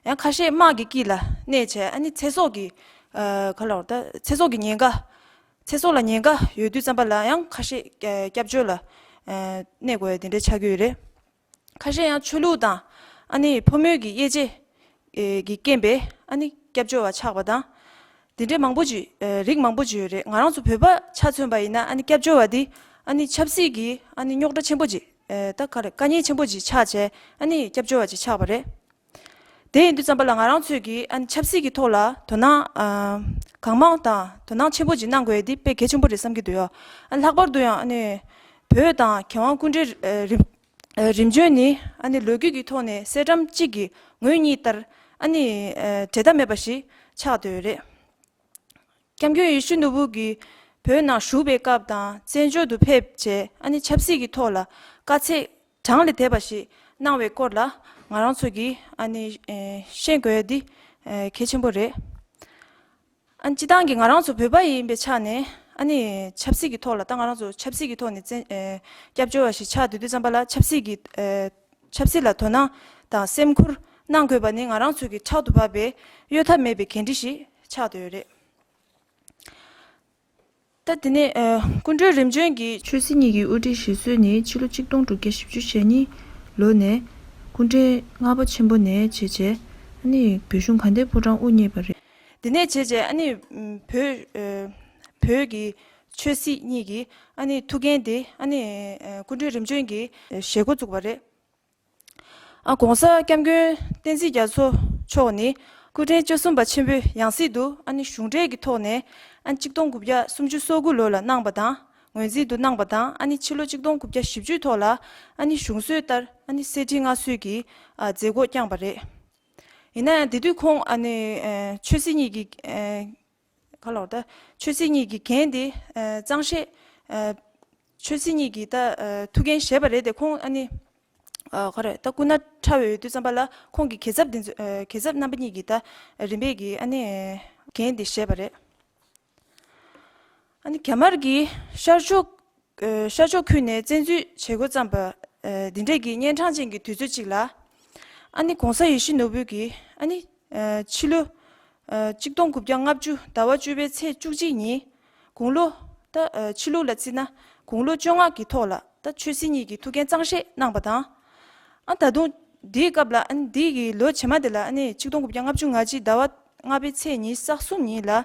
ཡང་ཁ་ཤས་དམག་གི་དཀྱིལ་ལ་གནས་བྱས་ཨ་ནི་ཚེ་སྲོག་གི་ཨ་ག་ལ་བར་ད་ཚེ་སྲོག་གི་ཉེན་ཁ། ཚེ་སྲོག་ལ་ཉེན་ཁ་ཡོད་དུས་ཙམ་པ་ལ་ཡང་ཁ་ཤས་ཨ་སྐྱབས་བཅོལ་ལ་ཨ་གནས་དགོས་ཡ་དེ་འདྲ་ཆགས་ཀྱི་ཡོད་རེད། ཁ་ཤས་ཡང་ཆོས་ལུགས་དང་ཨ་ནི་ཕོ་མོའི་གི་དབྱེ་འབྱེད་ཨེ་གི་རྐྱེན་པས་ཨ་ནི་སྐྱབས་བཅོལ་བ་ཆགས་པ་དང་། དེ་འདྲའི་མང་པོ་ཅིག་ཨེ་རིགས་མང་པོ་ཅིག་ཡོད་རེད། ང་རང་ཚོ་བོད་པ་ཆ་མཚོན་པ་ཡིན་ན་ཨ་ནི་སྐྱབས་བཅོལ་བ་འདི་ཨ་ནི་ཆབ་སྲིད་ཀྱི་ཨ་ནི་རྙོག་དྲ་ཆེན་པོ་ཅིག་ཨེ་ད་ག་རེ་དཀའ་ངལ་ཆེན་པོ་ཅིག་ཆགས་བྱས་ཨ་ནི་སྐྱབས་བཅོལ་བ་ཅིག་ཆགས་པ་རེད། དེ་ཡིན་དུས་ཙམ་པ་ལ་ང་རང་ཚོས་ཀྱིས་ཨ་ནི་ཆབ་སྲིད་ཀྱི་ཐོག་ལ་དོ་སྣང་ཨ་གང་མང་དང་དོ་སྣང་ཆེན་པོ་ཅིག་གནང་དགོས་ཡ་འདི་དཔེ་གལ་ཆེན་པོ་རེད་བསམ་གྱི་འདུག་ཡ། ཨ་ལྷག་པར་དུ་ཡང་ཨ་ནི་བོད་དང་རྒྱལ་དབང་སྐུ་ཕྲེང་ཨ་རིམ་ཨ་རིམ་བྱོན་ནི་ཨ་ནི་ལོ་རྒྱུས་ཀྱི་ཐོག་ནས་གསེར་སྦྲམ་གཅིག་གི་ངོས་གཉིས་ལྟར་ཨ་ནི་ཨ་འབྲལ་ཐབས་མེད་པ་ཞིག་ཆགས་བསྡད་ཡོད་རེད། སྐྱབས་མགོན་ཡིད་བཞིན་ནོར་བུ་གིས་བོད་ནང་བཞུགས་པའི་སྐབས་དང་བཙན་བྱོལ་དུ་ཕེབས་བྱས་ཨ་ནི་ཆབ་སྲིད་ཀྱི་ཐོག་ལ་དཀའ་ཚེགས་ གྲངས་ལས་འདས་པ་ཞིག་གནང་བའི་སྐོར་ལ་ང་རང་ཚོ་གིས་ཨ་ནི་ཨེ་ཤེས་དགོས་ཡ་འདི་ཨེ་གལ་ཆེན་པོ་རེད། ཨ་ནི་སྤྱི་བཏང་གི་ང་རང་ཚོ་བོད་པ་ཡིན་པའི་ཆ་ནས་ཨ་ནི་ཆབ་སྲིད་ཀྱི་ཐོག་ལ་ད་ང་རང་ཚོ་ཆབ་སྲིད་ཀྱི་ཐོག་ནས་བཙན་ཨེ་སྐྱབས་བཅོལ་བ་ཞིག་ཆགས་བསྡད་དུས་ཙམ་པ་ལ་ཆབ་སྲིད་ཀྱི་ཨེ་ཆབ་སྲིད་ལ་དོ་སྣང་དང་སེམས་ཁུར་གནང་དགོས་པ་ནི་ང་རང་ཚོ་གི་ཕྲག་ཏུ་བབས་པའི་གཡོལ་ཐབས་མེད་པའི་འགན་འཁྲི་ཞིག་ཆགས་བསྡད་ཡོད་རེད། ད་དེ་ནས་ཨ་སྐུ་མགྲོན་རིམ་བྱོན་གྱིས། ཆོས་སྲིད་གཉིས་ཀྱི་དབུ་ཁྲིད་བཞེད་སྲོལ་ནི་ཕྱི་ལོ་ཆིག་སྟོང་དྲུག་བརྒྱ་བཞི་བཅུ་ཞེ་གཉིས་ལོ་ནས་སྐུ་ཕྲེང་ལྔ་པ་ཆེན་པོ་ནས་བྱས་རྗེས་ཨ་ནི་བོད་གཞུང་དགའ་ལྡན་ཕོ་བྲང་དབུ་བརྙེས་པ་རེད། དེ་ནས་བྱས་རྗེས་ཨ་ནི་ཨམ་བོད་ཨ་བོད་ཀྱི་ཆོས་སྲིད་གཉིས་ཀྱི་ཨ་ནི་ཐུགས་འགན་དེ་ཨ་ནི་ཨ་སྐུ་མགྲོན་རིམ་བྱོན་གྱིས་བཞེས་འགོ་བཙུགས་པ་རེད། ཨ་༸གོང་ས་༸སྐྱབས་མགོན་བསྟན་འཛིན་རྒྱ་མཚོ་མཆོག་ནི་སྐུ་ཕྲེང་བཅུ་གསུམ་པ་ཆེན་པོའི་ཡང་སྲིད་དུ་ཨ་ནི་གཞུང་འབྲེལ་གྱི་ཐོག་ནས་ཨ་ནི་ཆིག་སྟོང་དགུ་བརྒྱ་སུམ་ཅུ་སོ་དགུ་ལོ་ལ་གནང་པ་དང་ངོས་འཛིན་དུ་གནང་པ་དང་ཨ་ནི་ཕྱི་ལོ་ཆིག་སྟོང་དགུ་བརྒྱ་བཞི་བཅུ་ཐོག་ལ་ཨ་ནི་གཞུང་སྲོལ་ལྟར་ཨ་ནི་གསེར་ཁྲི་མངའ་གསོལ་གྱི་ཨ་མཛད་སྒོ་བསྐྱངས་པ་རེད། ཡིན་ན་ཡང་དེ་དུས་ཁོང་ཨ་ནི་ཨ་ཆོས་སྲིད་གཉིས་ཀྱི་ཨ་ག་ལབ་དགོས་རེད། ད་ཆོས་སྲིད་གཉིས་ཀྱི་འགན་དེ་ཨ་གཙང་བཞེས་ཨ་ཆོས་སྲིད་གཉིས་ཀྱི་ད་ཨ་ཐུགས་འགན་བཞེས་པ་རེད་དེ། ཁོང་ཨ་ནི་ཨ་ག་རེ་ད་སྐུ་ན་ཕྲ་བའི་དུས་ཙམ་པ་ལ་ཁོང་གི་གྱད་ཚབ་དེ་ཚོ་ཨ་གྱད་ཚབ་རྣམ་པ་གཉིས་ཀྱིས་ད་རིམ་པས་ཀྱིས་ཨ་ནི་འགན་དེ་བཞེས་པ་རེད། ཨ་ནི་རྒྱ་དམར་གྱིས་ཤར་ཕྱོགས་ཨ་ཤར་ཕྱོགས་ཁུལ་ནས་བཙན་འཛུལ་བྱེད་འགོ་བརྩམས་པ་ཨ་འདི་འདྲས་ཀྱི་གཉན་འཕྲང་ཅན་གྱི་དུས་ཚོད་ཅིག་ལ། ཨ་ནི་༸གོང་ས་ཡིད་བཞིན་ནོར་བུ་གིས་ཨ་ནི་ཨ་ཕྱི་ལོ་ཨ་ཆིག་སྟོང་དགུ་བརྒྱ་ལྔ་བཅུ་ཟླ་བ་བཅུ་པའི་ཚེས་བཅུ་གཅིག་ཉིན་དགུང་ལོ་ད་ཨ་ཕྱི་ལུགས་ལ་བརྩིས་ན་དགུང་ལོ་བཅོ་ལྔ་གི་ཐོག་ལ་ད་ཆོས་སྲིད་གཉིས་ཀྱི་ཐུགས་འགན་གཙང་བཞེས་གནང་པ་དང་། ཨ་ད་དུང་འདིའི་སྐབས་ལ་ཨ་ནི་འདི་གི་ལོ་རྗེས་མ་དེ་ལ་ཨ་ནི་ཆིག་སྟོང་དགུ་བརྒྱ་ལྔ་བཅུ་ང་གཅིག་ཟླ་བ་ལྔ་པའི་ཚེས་ཉི་ཤུ་རྩ་གསུམ་ཉིན་ལ།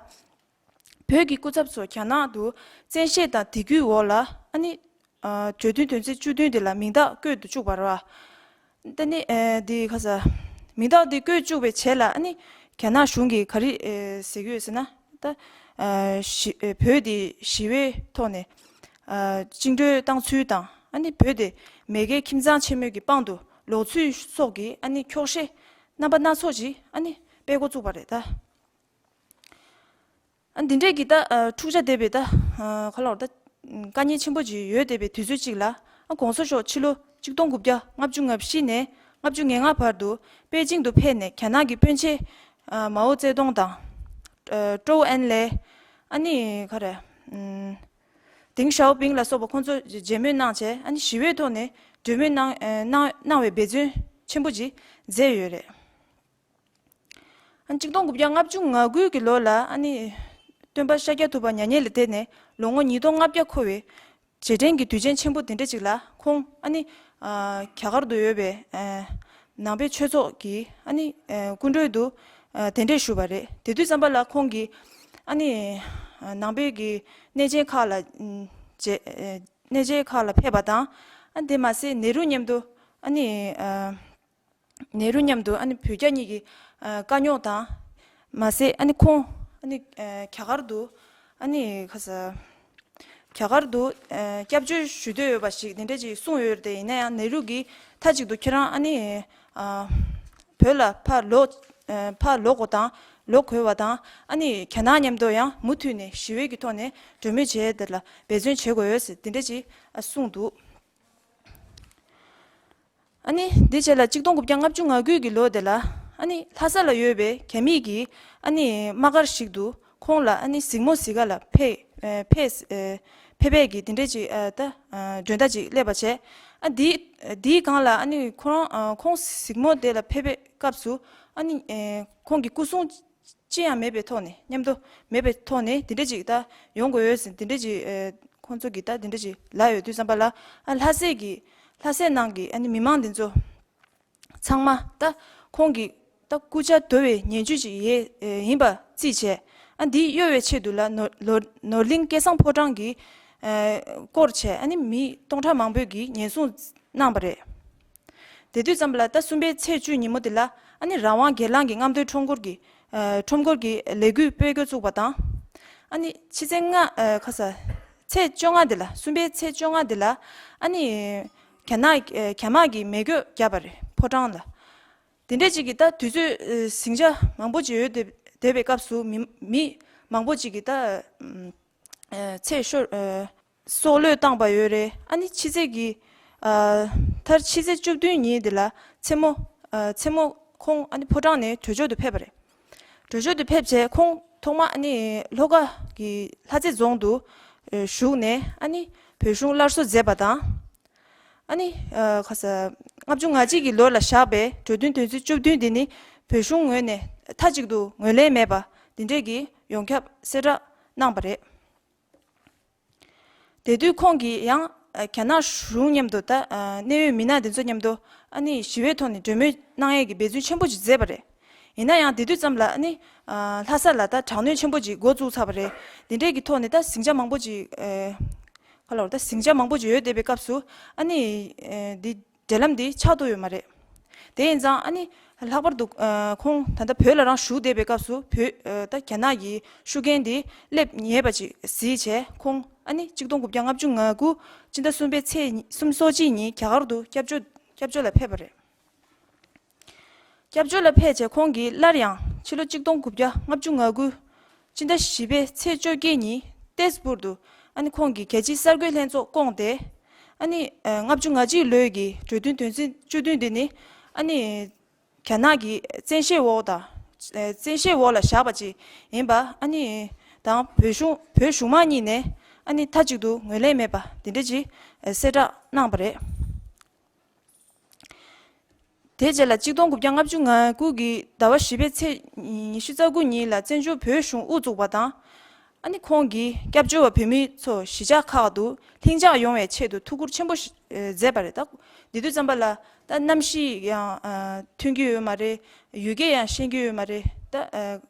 བོད་ཀྱི་སྐུ་ཚབ་ཚོ་རྒྱ་ནག་ཏུ་བཙན་ཤེད་དང་དད་གུས་འོག་ལ་ཨ་ནི་ཨ་གྲོས་མཐུན་དོན་ཚན་བཅུ་བདུན་དེ་ལ་མིང་རྟགས་བཀོད་དུ་བཅུག་པ་རེད་བ། ད་ནི་ཨ་འདི་ག་ས་མིང་རྟགས་འདི་བཀོད་བཅུག་པའི་རྗེས་ལ་ཨ་ནི་རྒྱ་ནག་གཞུང་གིས་ག་རེ་ཨ་ཟེར་གྱི་ཡོད་ཟེར་ན། ད་ཨ་ཞི་ཨ་བོད་འདི་ཞི་བའི་ཐོག་ནས་ཨ་བཅིངས་འགྲོལ་བཏང་ཚུལ་དང་ཨ་ནི་བོད་དེ་མེས་རྒྱལ་ཁྱིམ་ཚང་ཆེན་མོའི་གི་དཔང་དུ་ལོག་ཚུལ་སོགས་ཀྱི་ཨ་ནི་འཁྱོག་བཤད་རྣམ་པ་སྣ་ཚོགས་ཅིག་ཨ་ནི་སྤེལ་འགོ་བཙུགས་པ་རེད་ད། ཨ་འདི་འདྲས་ཀྱི་ད་ཨ་འཁྲུག་ཆ་འདས་པའི་ད་ཨ་ག་ལབ་དགོས་རེད། ད་དཀའ་ངལ་ཆེན་པོ་ཅིག་ཡོད་བསྡད་པའི་དུས་ཚོད་ཅིག་ལ། ཨ་༸གོང་ས་མཆོག་ཕྱི་ལོ་ཆིག་སྟོང་དགུ་བརྒྱ་ལྔ་བཅུ་ང་བཞི་ནས་ལྔ་བཅུ་ང་ལྔ་བར་དུ་པེ་ཅིང་དུ་ཕེབས་ནས་རྒྱ་ནག་གི་སྤུན་མཆེད་ཨ་མའོ་ཙེ་ཏུང་དང་ཨ་ཀྲོའུ་ཨེན་ལེ། ཨ་ནི་ག་རེ་ཨམ་ཏེང་ཞའོ་ཕིང་ལ་སོགས་པ་ཁོང་ཚོ་མཇལ་མོལ་གནང་བྱས་ཨ་ནི་ཞི་བའི་ཐོག་ནས་གྲོས་མོལ་གནང་ཨ་གནང་གནང་བའི་འབད་བརྩོན་ཆེན་པོ་ཅིག་མཛད་ཡོད་རེད། ཨ་ནི་ཆིག་སྟོང་དགུ་བརྒྱ་ལྔ་བཅུ་ང་དགུ་གི་ལོ་ལ་ཨ་ནི་སྟོན་པ་ཤཱཀྱ་ཐུབ་པ་མྱ་ངན་ལས་འདས་ནས་ལོ་ངོ་ཉིས་སྟོང་ལྔ་བརྒྱ་འཁོར་བའི་རྗེས་དྲན་གྱི་དུས་ཆེན་ཆེན་པོ་དེ་འདྲ་ཅིག་ལ་ཁོང་ཨ་ནི་ཨ་རྒྱ་གར་དུ་ཡོད་པའི་ཨ་ནང་པའི་ཆོས་ཚོགས་ཀྱི་ཨ་ནི་ཨ་སྐུ་མགྲོན་དུ་ཨ་གདན་འདྲེན་ཞུས་པ་རེད། དེ་དུས་ཙམ་པ་ལ་ཁོང་གིས་ཨ་ནི་ཨ་ནང་པའི་གི་གནས་ཆེན་ཁག་ལ་ཨ་མཇལ་ཨ་གནས་ཆེན་ཁག་ལ་ཕེབས་པ་དང་། ཨ་དེ་མ་ཟད་ནེ་རུ་མཉམ་དུ་ཨ་ནི་ཨ་ནེ་རུ་མཉམ་དུ་ཨ་ནི་བོད་རྒྱ་གཉིས་ཀྱི་ཨ་དཀའ་རྙོག་དང་མ་ཟད་ཨ་ནི་ཁོང་ཨ་ནི་ཨ་རྒྱ་གར་དུ་ཨ་ནི་ག་ས་རྒྱ་གར་དུ་ཨ་སྐྱབས་བཅོལ་ཞུ་འདོད་ཡོད་པ་ཞིག་དེ་འདྲ་ཅིག་གསུངས་ཡོད་རེད་དེ། ཡིན་ན་ཡང་ནེ་རུ་གིས་མཐའ་གཅིག་ཏུ་ཁྱེད་རང་ཨ་ནི་ཨ་བོད་ལ་ཕར་ལོག་ཨ་ཕར་ལོག་དགོས་དང་ལོག་དགོས་པ་དང་ཨ་ནི་རྒྱ་ནག་མཉམ་དུ་ཡང་མུ་མཐུད་ནས་ཞི་བའི་གི་ཐོག་ནས་གྲོས་མོལ་བྱས་དེ་ལ་འབད་བརྩོན་བྱེད་དགོས་ཡོད་ཟེར་དེ་འདྲ་ཅིག་ཨ་གསུངས་འདུག་ཨ་ནི་འདི་རྗེས་ལ་ཆིག་སྟོང་དགུ་བརྒྱ་ལྔ་བཅུ་ང་དགུ་གི་ལོ་དེ་ལ་ཨ་ནི་ལྷ་ས་ལ་ཡོད་པའི་རྒྱ་མིའི་གི་ཨ་ནི་དམག་སྒར་ཞིག་ཏུ་ཁོང་ལ་ཨ་ནི་གཟིགས་མོ་གཟིགས་ག་ལ་ཕེབས་ཨ་ཕེབས་ཨ་ཕེབས་པའི་གི་དེ་འདྲས་ཅིག་ཨ་ད་ཨ་མགྲོན་བརྡ་ཅིག་སླེབས་པ་བྱས། ཨ་འདི་འདིའི་སྒང་ལ་ཨ་ནི་ཁོ་རང་ཨ་ཁོང་གཟིགས་མོ་དེ་ལ་ཕེབས་པའི་སྐབས་སུ་ཨ་ནི་ཨ་ཁོང་གི་སྐུ་སྲུང་ཅི་ཡང་མེད་པའི་ཐོག་ནས་མཉམ་དུ་མེད་པའི་ཐོག་ནས་དེ་འདྲ་ཅིག་ད་ཡོང་དགོས་ཡོད་ཟེར་དེ་འདྲ་ཅིག་ཨེ་ཁོང་ཚོ་གིས་ད་དེ་འདྲ་ཅིག་ལབ་ཡོད་དུས་ཙམ་པ་ལ། ཨ་ལྷ་སའི་གི་ལྷ་སའི་ནང་གི་ཨ་ནི་མི་མང་འདི་ཚོ་ཚང་མ་ད་ཁོང་གི་ད་སྐུ་ཕྱྭ་དོར་བའི་ངན་ཇུས་ཅིག་ཡེ་ཨེ་ཡིན་པ་རྩིས་བྱས། ཨ་འདི་གཡོལ་བའི་ཆེད་དུ་ལ་ནོར་ལོར་ནོར་གླིང་སྐལ་བཟང་ཕོ་བྲང་གི་ཨེ་སྐོར་བྱས། ཨ་ནི་མི་སྟོང་ཕྲག་མང་པོས་གི་ཉེན་སྲུང་གནང་པ་རེད། དེ་དུས་ཙམ་པ་ལ་ད་གསུམ་པའི་ཚེས་བཅུ་ཉིན་མོ་དེ་ལ་ཨ་ནི་རང་དབང་སྒེར་ལངས་ཀྱི་རྔམ་སྟོན་ཁྲོམ་སྐོར་གྱི་ཨ་ཁྲོམ་སྐོར་གྱི་ལས་འགུལ་སྤེལ་འགོ་བཙུགས་པ་དང་། ཨ་ནི་ཕྱི་ཚེས་ལྔ་ཨ་ག་ས་ཚེས་བཅོ་ལྔ་དེ་ལ་གསུམ་པའི་ཚེས་བཅོ་ལྔ་དེ་ལ་ཨ་ནི་རྒྱ་ནག་ཨ་རྒྱ་དམག་གིས་མེ་འགོག་བརྒྱབ་པ་རེད་ཕོ་བྲང་ལ། དེ་འདྲས་ཅིག་གི་ད་དུས་ཚོད་ཨ་ཟིང་ཆ་མང་པོ་ཅིག་ཡོད་བསྡད་བསྡད་པའི་སྐབས་སུ་མི་མི་མང་པོ་ཅིག་གིས་ད་ཨ་ཚེ་ཤོར་ཨ་སྲོག་བློས་བཏང་པ་ཡོད་རེད། ཨ་ནི་ཕྱི་ཚེས་ཀྱི་ཨ་ མཐར་ཕྱི་ཚེས་བཅུ་བདུན་ཉིན་དེ་ལ་མཚན་མོ། ཨ། མཚན་མོ་ཁོང་ཨ་ནི་ཕོ་བྲང་ནས་བྲོས་བྱོལ་དུ་ཕེབས་པ་རེད། བྲོས་བྱོལ་དུ་ཕེབས་རྗེས་ཁོང་ཐོག་མ་ཨ་ནི་ལྷོ་ཁ་གི་ལྷ་རྩེ་རྫོང་དུ་བཞུགས་ནས་ཨ་ནི་བོད་གཞུང་སླར་གསོ་མཛད་པ་དང་། ཨ་ནི་ཁ་ས་ལྔ་བཅུ་ང་གཅིག་གི་ལོ་ལ་བཞག་པའི་གྲོས་མཐུན་དོན་ཚན་བཅུ་བདུན་འདི་ནི་བོད་གཞུང་ངོས་ནས་མཐའ་གཅིག་ཏུ་ངོས་ལེན་མེད་པ་འདི་འདྲས་ཀྱི་ཡོངས་ཁྱབ་གསལ་བསྒྲགས་གནང་བ་རེད། དེ་དུས་ཁོང་གིས་ཡང་རྒྱ་ནག་གཞུང་མཉམ་དུ་ད་གནད་ཡོད་མི་སྣ་དེ་ཚོ་མཉམ་དུ་ཨ་ནི་ཞི་བའི་ཐོག་ནས་གྲོས་མོལ་གནང་ཡས་ཀྱི་འབད་བརྩོན་ཆེན་པོ་ཅིག་མཛད་པ་རེད། ཡིན་ན་ཡང་དེ་དུས་ཙམ་ལ་ཨ་ནི་ལྷ་ས་ལ་ད་དྲག་གནོན་ཆེན་པོ་ཅིག་འགོ་བཙུགས་ཚར་བ་རེད། དེ་འདྲས་ཀྱི་ཐོག་ནས་ད་ཟིང་ཆ་མང་པོ་ཅིག་ཨེ། ག་ལ་བར་ད་ཟིང་ཆ་མང་པོ་ཅིག་ཡོད་བསྡད་པའི་སྐབས་སུ་ཨ་ནི་ཨེ། འདི་འབྲེལ་ལམ་འདི་ཆགས་ཐུབ་ཡོད་མ་རེད། དེ་ཡིན་ཙང་ཨ་ནི་ལྷག་པར་དུ་ཨ། ཁོང་ད་ལྟ་བོད་ལ་རང་བཞུགས་བསྡད་པའི་སྐབས་སུ་བོད་ཨ། ད་རྒྱ་ནག་གི་ཤུགས་རྐྱེན་འདི་སླེབས་ཉེས་པ་ཅིག་གཟིགས་བྱས་ཁོང་ཨ་ནི་གཅིག་སྟོང་དགུ་བརྒྱ་ལྔ་བཅུ་ང་དགུ་སྤྱི་ཟླ་གསུམ་པའི་ཚེས་གསུམ་སོ་གཅིག་ཉིན་རྒྱ་གར་དུ་སྐྱབས་བཅོལ་སྐྱབས་བཅོལ་ལ་ཕེབས་པ་རེད། སྐྱབས་བཅོལ་ལ་ཕེབས་རྗེས་ཁོང་གིས་སླར་ཡང་ཕྱི་ལོ་གཅིག་སྟོང་དགུ་བརྒྱ་ལྔ་བཅུ་ང་དགུ་སྤྱི་ཟླ་བཞི་པའི་ཚེས་བཅོ་བརྒྱད་ཉིན་ཏེས་པུར་དུ་ཨ་ནི་ཁོང་གིས་རྒྱལ་སྤྱིའི་གསར་འགོད་ལྷན་ཚོགས་བསྐོངས་ཏེ། ཨ་ནི་ལྔ་བཅུ་ང་གཅིག་ལོའི་གི་གྲོས་མཐུན་དོན་ཚན་བཅུ་བདུན་འདི་ནི་ཨ་ནི་རྒྱ་ནག་གི་བཙན་ཤེད་འོག་དང་བཙན་ཤེད་འོག་ལ་བཞག་པ་ཅིག་ཡིན་པ་ཨ་ནི་དང་བོད་གཞུང་བོད་གཞུང་མང་གཉིས་ནས་ཨ་ནི་མཐའ་གཅིག་ཏུ་ངོས་ལེན་མེད་པ་འདི་འདྲ་ཅིག་གསལ་བསྒྲགས་གནང་བ་རེད། དེ་རྗེས་ལ་གཅིག་སྟོང་དགུ་བརྒྱ་ལྔ་བཅུ་ང་དགུ་གི་ཟླ་བ་བཞི་པའི་ཚེས་ཉི་ཤུ་རྩ་དགུ་ཉིན་ལ་བཙན་བྱོལ་བོད་གཞུང་དབུ་བཙུགས་པ་དང་། ཨ་ནི་ཁོང་གིས་སྐྱབས་བཅོལ་བ་བོད་མི་ཚོ་གཞིས་ཆགས་ཁག་ཏུ་ལྷིང་འཇགས་ཡོང་བའི་ཆེད་དུ་ཐུགས་ཁུར་ཆེན་པོ་ཞིག་མཛད་པ་རེད། ད་འདི་དུས་ཙམ་པ་ལ་ད་གནམ་གཤིས་ཡང་མཐུན་གྱི་ཡོད་མ་རེད། ཡུལ་སྐད་ཡང་ཤེས་ཀྱི་ཡོད་མ་རེད། ད་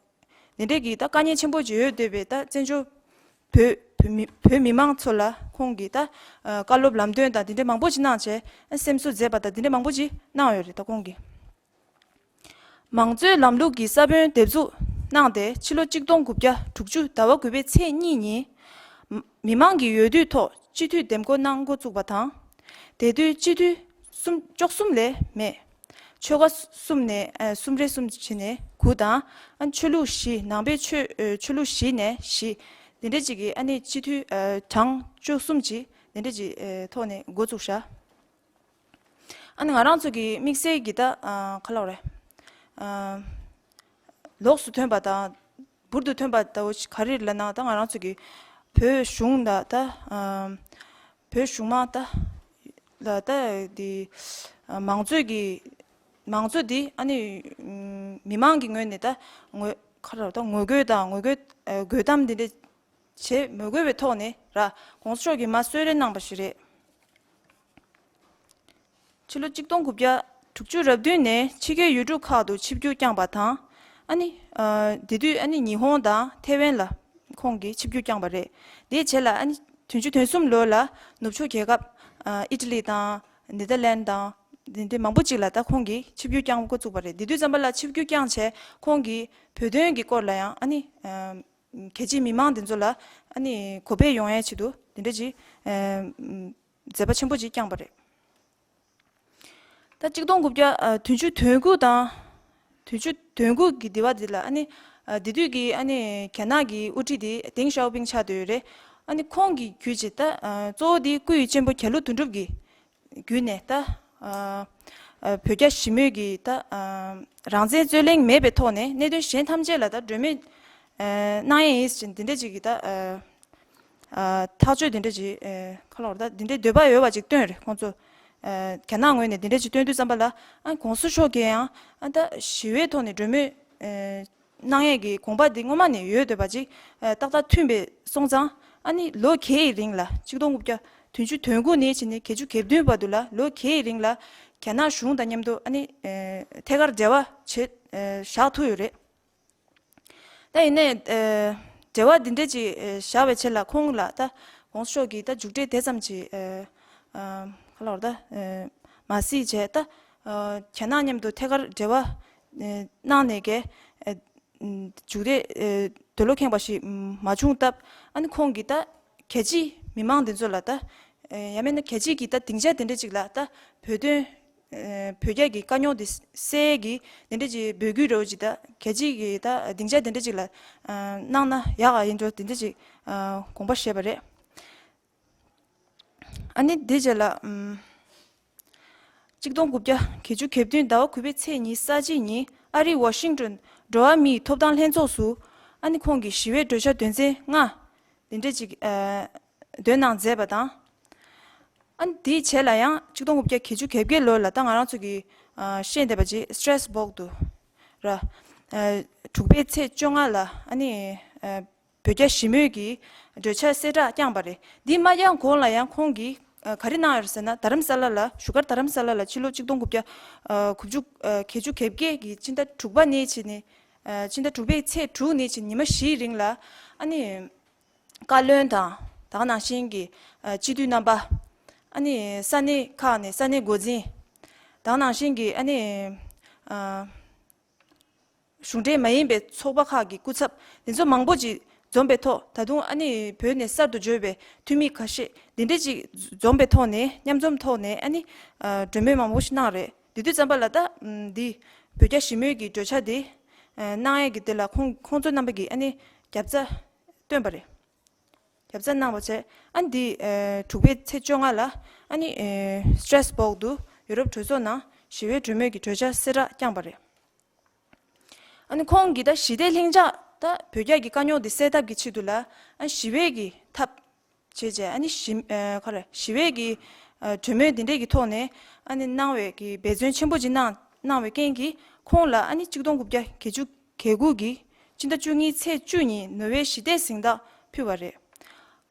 འདི་འདྲས་ཀྱི་ད་དཀའ་ངལ་ཆེན་པོ་ཅིག་ཡོད་འདོད་པའི་ད་བཙན་བྱོལ་བོད་བོད་མི་བོད་མི་མང་ཚོ་ལ་ཁོང་གིས་ད་བཀའ་སློབ་ལམ་སྟོན་དང་དེ་འདྲ་མང་པོ་ཅིག་གནང་བྱས་སེམས་གསོ་མཛད་པ་དང་དེ་འདྲ་མང་པོ་ཅིག་གནང་ཡོད་རེད། ད་ཁོང་གིས་མང་གཙོའི་ལམ་ལུགས་ཀྱི་ས་བོན་འདེབས་འཛུགས་གནང་སྟེ་ཕྱི་ལོ་གཅིག་སྟོང་དགུ་བརྒྱ་དྲུག་ཅུ་ཟླ་བ་དགུ་པའི་ཚེས་གཉིས་ཉིན་མི་མང་གི་འོས་བསྡུའི་ཐོག་སྤྱི་འཐུས་འདེམས་བསྐོ་གནང་འགོ་བཙུགས་པ་དང་། དེ་དུས་སྤྱི་འཐུས་གསུམ་བཅུ་གསུམ་ལས་མེད། ཆོལ་ཁ་གསུམ་ནས་ཨ། གསུམ་རེ་གསུམ་བྱས་ནས་དགུ་དང་། ཨ། ཆོས་ལུགས་བཞི་ནང་པའི་ཆོས་ཨ། ཆོས་ལུགས་བཞི་ནས་བཞི། འདི་འདྲ་ཅིག་གི་ཨ་ནི་སྤྱི་འཐུས་ཨ། གྲངས་བཅུ་གསུམ་ཅིག་འདི་འདྲ་ཅིག་ཨ། ཐོག་ནས་འགོ་བཙུགས་བཞག་ཨ་ནི་ང་རང་ཚོ་གི་དམིགས་བསལ་གྱི་ད་ཨ། ག་ལབ་རེད། ཨ། ལོགས་སུ་ཐོན་པ་དང་འབུར་དུ་ཐོན་པ་ལྟ་བུ་ག་རེ་ལབ་ན། ད་ང་རང་ཚོ་གི་བོད་གཞུང་ད་ད་ཨ། བོད་གཞུང་མང་ད་ལ་ད་འདི་མང་གཙོའི་གི་མང་གཙོ་འདི་ཨ་ནི་མི་མང་གི་ངོས་ནས་ད་ངོས་ཁ་ར་ད་ངོ་རྒོལ་དང་ངོ་རྒོལ་ཨ། རྒོལ་གཏམ་འདི་འདྲ་བྱེད་མི་དགོས་པའི་ཐོག་ནས་ར་གོང་ས་མཆོག་གིས་མར་གསོལ་རས་གནང་པ་ཞིག་རེད། ཕྱི་ལོ་གཅིག་སྟོང་དགུ་བརྒྱ་དྲུག་ཅུ་རེ་བདུན་ནས་ཕྱི་རྒྱལ་ཡུལ་གྲུ་ཁག་ཏུ་ཆིབས་བསྒྱུར་བསྐྱངས་པ་དང་། ཨ་ནི་ཨ། དེ་དུས་ཨ་ནི་ཉི་ཧོང་དང་ཐེ་ཝན་ལ་ཁོང་གིས་ཆིབས་བསྒྱུར་བསྐྱངས་པ་རེད། དེའི་རྗེས་ལ་ཨ་ནི་བདུན་ཅུ་དོན་གསུམ་ལོ་ལ་ནུབ་ཕྱོགས་རྒྱལ་ཁབ་ཨ། ཨི་ཊ་ལི་དང་ནེ་དར་ལན་དང་འདི་འདྲ་མང་པོ་ཅིག་ལ་ད་ཁོང་གིས་ཆིབས་བསྒྱུར་བསྐྱངས་འགོ་བཙུགས་པ་རེད། དེ་དུས་ཙམ་པ་ལ་ཆིབས་བསྒྱུར་བསྐྱངས་བྱས་ཁོང་གིས་བོད་དོན་གྱི་སྐོར་ལ་ཡང་ཨ་ནི་ཨ། རྒྱལ་སྤྱིའི་མི་མང་འདི་ཚོ་ལ་ཨ་ནི་གོ་བརྡ་ཡོང་ཡའི་ཆེད་དུ་འདི་འདྲ་ཅིག་ཨ། མཛད་པ་ཆེན་པོ་ཅིག་བསྐྱངས་པ་རེད། ད་གཅིག་སྟོང་དགུ་བརྒྱ་ཨ། བདུན་ཅུ་དོན་དགུ་དང་། བདུན་ཅུ་དོན་དགུ་གི་དེ་བ་འདི་ལ་ཨ་ནི་ཨ། དེ་དུས་ཀྱི་ཨ་ནི་རྒྱ་ནག་གི་དབུ་ཁྲིད་དེ་ཏེང་ཞའོ་ཕིང་ཆགས་བསྡད་ཡོད་རེད། ཨ་ནི་ཁོང་གིས་བརྒྱུད་བྱས་ད་ཨ། གཙོ་བོ་དེ་སྐུ་ཡི་གཅེན་པོ་རྒྱ་ལོ་དོན་གྲུབ་ཀྱིས་བརྒྱུད་ནས་ད་ཨ། ཨ། བོད་རྒྱ་ཞི་མོལ་གྱི་ད་ཨ། རང་བཙན་རྩོད་གླེང་མེད་པའི་ཐོག་ནས་གནད་དོན་གཞན་ཐམས་ཅད་ལ་ད་གྲོས་མོལ་ཨ། གནང་ཡས་ཡིན་ཟེར་འདི་འདྲ་ཅིག་གི་ད་ཨ། ཨ། ཐག་གཅོད་འདི་འདྲ་ཅིག་ཨ། ག་ལབ་རེད། ད་འདི་འདྲའི་འདོད་པ་ཡོད་པ་ཅིག་བཏོན་རེད། ཁོང་ཚོ་ཨ། རྒྱ་ནག་ངོས་ནས་འདི་འདྲ་ཅིག་བཏོན་དུས་ཙམ་པ་ལ་ཨ། གོང་ས་མཆོག་གིས་ཡང་ཨ། ད་ཞི་བའི་ཐོག་ནས་གྲོས་མོལ་ཨ། གནང་ཡས་ཀྱི་དགོངས་པ་འདི་སྔོན་མ་ནས་ཡོད་འདོད་པ་ཅིག་ཨ། ཏག་ཏག་མཐུན་པའི་སོང་ཙང་ཨ་ནི་ལོ་བརྒྱད་ཀྱི་རིང་ལ་གཅིག་སྟོང་དགུ་བརྒྱ་བདུན་ཅུ་དོན་དགུ་ནས་བྱས་ནས་བརྒྱད་ཅུ་གྱ་བདུན་བར་དུ་ལ་ལོ་བརྒྱད་ཀྱི་རིང་ལ་རྒྱ་ནག་གཞུང་དང་མཉམ་དུ་ཨ་ནི་ཨ། ཐད་ཀར་འབྲེལ་བ་བྱེད་ཨ། བཞག་ཐུབ་ཡོད་རེད། ད་ཡིན་ནའི་ཨ། འབྲེལ་བ་འདི་འདྲ་ཅིག་ཨ། བཞག་པའི་ཆེད་ལ་ཁོང་ལ་ད་གོང་ས་མཆོག་གིས་ད་མཇུག་འབྲས་དེ་ཙམ་ཅིག་ཨ། ཨ། ག་ལབ་རེད། ད་ཨ། མ་གཟིགས་བྱས་ད་ཨ། རྒྱ་ནག་མཉམ་དུ་ཐད་ཀར་འབྲེལ་བ་ཨ། གནང་ནས་ཀྱི་ཨ། མཇུག་འབྲས་ཨ། འདོད་བློ་ཁེངས་པ་ཞིག་མ་བྱུང་སྟབས་ཨ་ནི་ཁོང་གིས་ད་རྒྱལ་སྤྱིའི་མི་མང་འདི་ཚོ་ལ་ད་ཨ། ཡང་མིན་ན་རྒྱལ་སྤྱིའི་གི་ད་སྡིངས་ཆ་དེ་འདྲ་ཅིག་ལ་ད་བོད་དོན་ཨ། བོད་རྒྱ་གི་དཀའ་རྙོག་འདི་སེལ་གི་དེ་འདྲ་ཅིག་འབོད་སྐུལ་རོགས་ཅིག་ད་རྒྱལ་སྤྱིའི་གི་ད་སྡིངས་ཆ་དེ་འདྲ་ཅིག་ལ་ཨ། གནང་ན་ཡག་ག་ཡིན་འགྲོ་དེ་འདྲ་ཅིག་ཨ། དགོངས་པ་བཞེས་པ་རེད། ཨ་ནི་དེ་རྗེས་ལ་ཨམ། གཅིག་སྟོང་དགུ་བརྒྱ་བརྒྱད་ཅུ་གྱ་བདུན་ཟླ་བ་དགུ་པའི་ཚེས་ཉི་ཤུ་རྩ་གཅིག་ཉིན་ཨ་རིའི་ཝ་ཤིང་ཏོན་འགྲོ་བ་མིའི་ཐོབ་ཐང་ལྷན་ཚོགས་སུ་ཨ་ནི་ཁོང་གི་ཞི་བའི་གྲོས་འཆར་དོན་ཚན་ལྔ་འདི་འདྲ་ཅིག་ཨ་འདོན་གནང་མཛད་པ་དང་། ཨ་ནི་དེའི་རྗེས་ལ་ཡང་གཅིག་སྟོང་དགུ་བརྒྱ་བརྒྱད་ཅུ་གྱ་བརྒྱད་ལོ་ལ་ད་ང་རང་ཚོ་གི་ཨ་ཤེས་བསྡད་པ་ཅིག་སི་ཊེ་ར་སི་སྦོག་ཏུ་ར་ཨ་དྲུག་པའི་ཚེས་བཅོ་ལྔ་ལ་ཨ་ནི་ཨ་བོད་རྒྱ་ཞི་མོལ་གྱི་གྲོས་འཆར་གསལ་བསྒྲགས་བསྐྱངས་པ་རེད། འདི་མ་བསྐྱངས་གོང་ལ་ཡང་ཁོང་གིས་ཨ་ག་རེ་གནང་ཡོད་རེད་ཟེར་ན། རྡ་རམ་ས་ལ་ལ་བཞུགས་སྒར་རྡ་རམ་ས་ལ་ལ་ཕྱི་ལོ་གཅིག་སྟོང་དགུ་བརྒྱ་ཨ་དགུ་བཅུ་ཨ་བརྒྱད་ཅུ་གྱ་བརྒྱད་ཀྱི་ཕྱི་ཟླ་དྲུག་པ་ནས་བྱས་ནས་ཨ་ཕྱི་ཟླ་དྲུག་པའི་ཚེས་དྲུག་ནས་བྱས་ཉི་མ་བཞིའི་རིང་ལ་ཨ་ནི་བཀའ་བློན་དང་། ད་ག་ནང་བཞིན་གྱི་ཨ་སྤྱི་འཐུས་རྣམ་པ། ཨ་ནི་ས་གནས་ཁག་ནས་ས་གནས་འགོ་འཛིན། ད་ག་ནང་བཞིན་གྱི་ཨ་ནི་ཨ་གཞུང་འབྲེལ་མ་ཡིན་པའི་ཚོགས་པ་ཁག་གི་སྐུ་ཚབ་དེ་ཚོ་མང་པོ་ཅིག་འཛོམས་པའི་ཐོག་ད་དུང་ཨ་ནི་བོད་ནས་གསར་དུ་འབྱོར་བའི་འཐུས་མི་ཁ་ཤས་འདི་འདྲ་ཅིག་འཛོམས་པའི་ཐོག་ནས་མཉམ་འཛོམས་ཐོག་ནས་ཨ་ནི་ཨ་གྲོས་མོལ་མང་པོ་ཞིག་གནང་རེད། དེ་དུས་ཙམ་པ་ལ་ད་ཨམ་འདི་བོད་རྒྱ་ཞི་མོལ་གྱི་གྲོས་འཆར་འདི་ཨ་གནང་ཡས་ཀྱི་དེ་ལ་ཁོང་ཁོང་ཚོ་རྣམ་པ་གིས་ཨ་ནི་རྒྱབ་རྩ་བཏོན་པ་རེད། རྒྱབ་རྩ་གནང་བ་བྱས། ཨ་ནི་འདི་ཨ་དྲུག་པའི་ཚེས་བཅོ་ལྔ་ལ་ཨ་ནི་ཨ་སི་ཊེ་ར་སི་སྦོག་ཏུ་ཡུ་རོབ་གྲོས་ཚོགས་ནང་ཞི་བའི་གྲོས་མོལ་གྱི་གྲོས་འཆར་གསལ་བསྒྲགས་བསྐྱངས་པ་རེད། ཨ་ནི་ཁོང་གིས་ད་ཞི་བདེ་ལྷིང་འཇགས་ད་བོད་རྒྱ་གི་དཀའ་རྙོག་འདི་སེལ་ཐབས་ཀྱི་ཆེད་དུ་ལ་ཨ་ཞི་བའི་གི་ཐབས་བྱས་བྱས་ཨ་ནི་ཞི་ཨ་ག་རེ་ཞི་བའི་གི་ཨ་གྲོས་མོལ་འདི་འདྲས་ཀྱི་ཐོག་ནས་ཨ་ནི་གནང་བའི་གི་འབད་བརྩོན་ཆེན་པོ་ཅིག་གནང་གནང་བའི་རྐྱེན་གྱིས་ཁོང་ལ་ཨ་ནི་གཅིག་སྟོང་དགུ་བརྒྱ་བརྒྱད་ཅུ་གྱ་དགུ་གི་ཕྱི་ཟླ་བཅུ་གཉིས་ཚེས་བཅུ་ཉིན་ནོ་བེལ་ཞི་བདེའི་གཟེངས་རྟགས་ཕུལ་བ་རེད།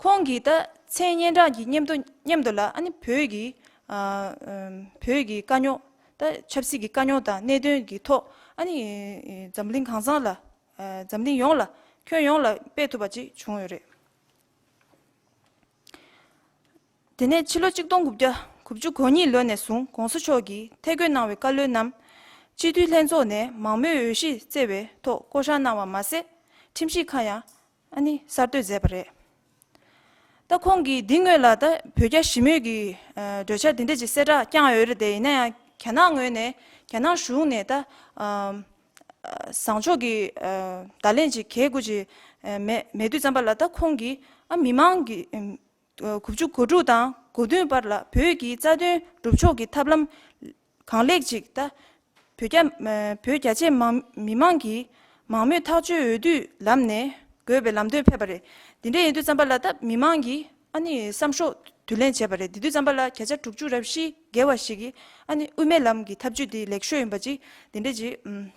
ཁོང་གིས་ད་མཚན་སྙན་གྲགས་ཀྱི་མཉམ་དུ་མཉམ་དུ་ལ་ཨ་ནི་བོད་ཀྱི་ཨ་ཨམ་བོད་ཀྱི་དཀའ་རྙོག་ད་ཆབ་སྲིད་ཀྱི་དཀའ་རྙོག་དང་གནད་དོན་གྱི་ཐོག་ཨ་ནི་འཛམ་གླིང་གང་ས་ལ་ཨ་འཛམ་གླིང་ཡོངས་ལ་ཁྱོན་ཡོངས་ལ་སྤེལ་ཐུབ་པ་ཅིག་བྱུང་ཡོད་རེད། དེ་ནས་ཕྱི་ལོ་གཅིག་སྟོང་དགུ་བརྒྱ་དགུ་བཅུ་གོ་གཉིས་ལོ་ནས་བཟུང་༸གོང་ས་མཆོག་གིས་ཐད་བསྐོས་གནང་བའི་བཀའ་བློན་རྣམས་སྤྱི་འཐུས་ལྷན་ཚོགས་ནས་མང་མོས་འོས་གཞིར་བརྩི་བའི་ཐོག་བསྐོ་བཞག་གནང་བ་མ་ཟད། ཁྲིམས་ཞིབ་ཁང་ཡང་ཨ་ནི་གསར་གཏོད་མཛད་པ་རེད། ད་ཁོང་གིས་འདི་སྔོན་ལ་ད་བོད་རྒྱ་ཞི་མོལ་གྱི་ཨ་གྲོས་འཆར་འདི་འདྲ་ཅིག་གསལ་བསྒྲགས་བསྐྱངས་ཡོད་རེད་དེ། ཡིན་ན་ཡང་རྒྱ་ནག་ངོས་ནས་རྒྱ་ནག་གཞུང་ནས་ད་ཨ་བཟང་ཕྱོགས་ཀྱི་ཨ་བརྡ་ལན་ཅིག་གལ་དགུ་ཅིག་ཨ་མེད་མེད་དུས་ཙམ་པ་ལ་ད་ཁོང་གིས་ཨ་མི་མང་གི་ཨ་དགུ་བཅུ་གོ་དྲུག་དང་གོ་བདུན་བར་ལ་བོད་ཀྱི་རྩ་དོན་སྒྲུབ་ཕྱོགས་ཀྱི་ཐབས་ལམ་གང་ལེགས་ཅིག་ད་བོད་རྒྱ་ཨ་བོད་རྒྱ་ཆེ་མང་མི་མང་གི་མང་མོས་ཐག་གཅོད་འོས་བསྡུའི་ལམ་ནས་དགོས་པའི་ལམ་སྟོན་ཕེབས་པ་རེད། འདི་འདྲ་ཡིན་དུས་ཙམ་པ་ལ་ད་མི་མང་གིས་ཨ་ནི་བསམ་ཤོག་བསྡུ་ལེན་བྱས་པ་རེད། འདི་དུས་ཙམ་པ་ལ་བརྒྱ་ཆ་དྲུག་ཅུ་རེ་བཞི་བརྒལ་བ་ཞིག་གིས་ཨ་ནི་དབུ་མའི་ལམ་གྱི་ཐབས་ཇུས་འདི་ལེགས་ཤོས་ཡིན་པ་ཅིག་འདི་འདྲ་ཅིག་ཨུམ།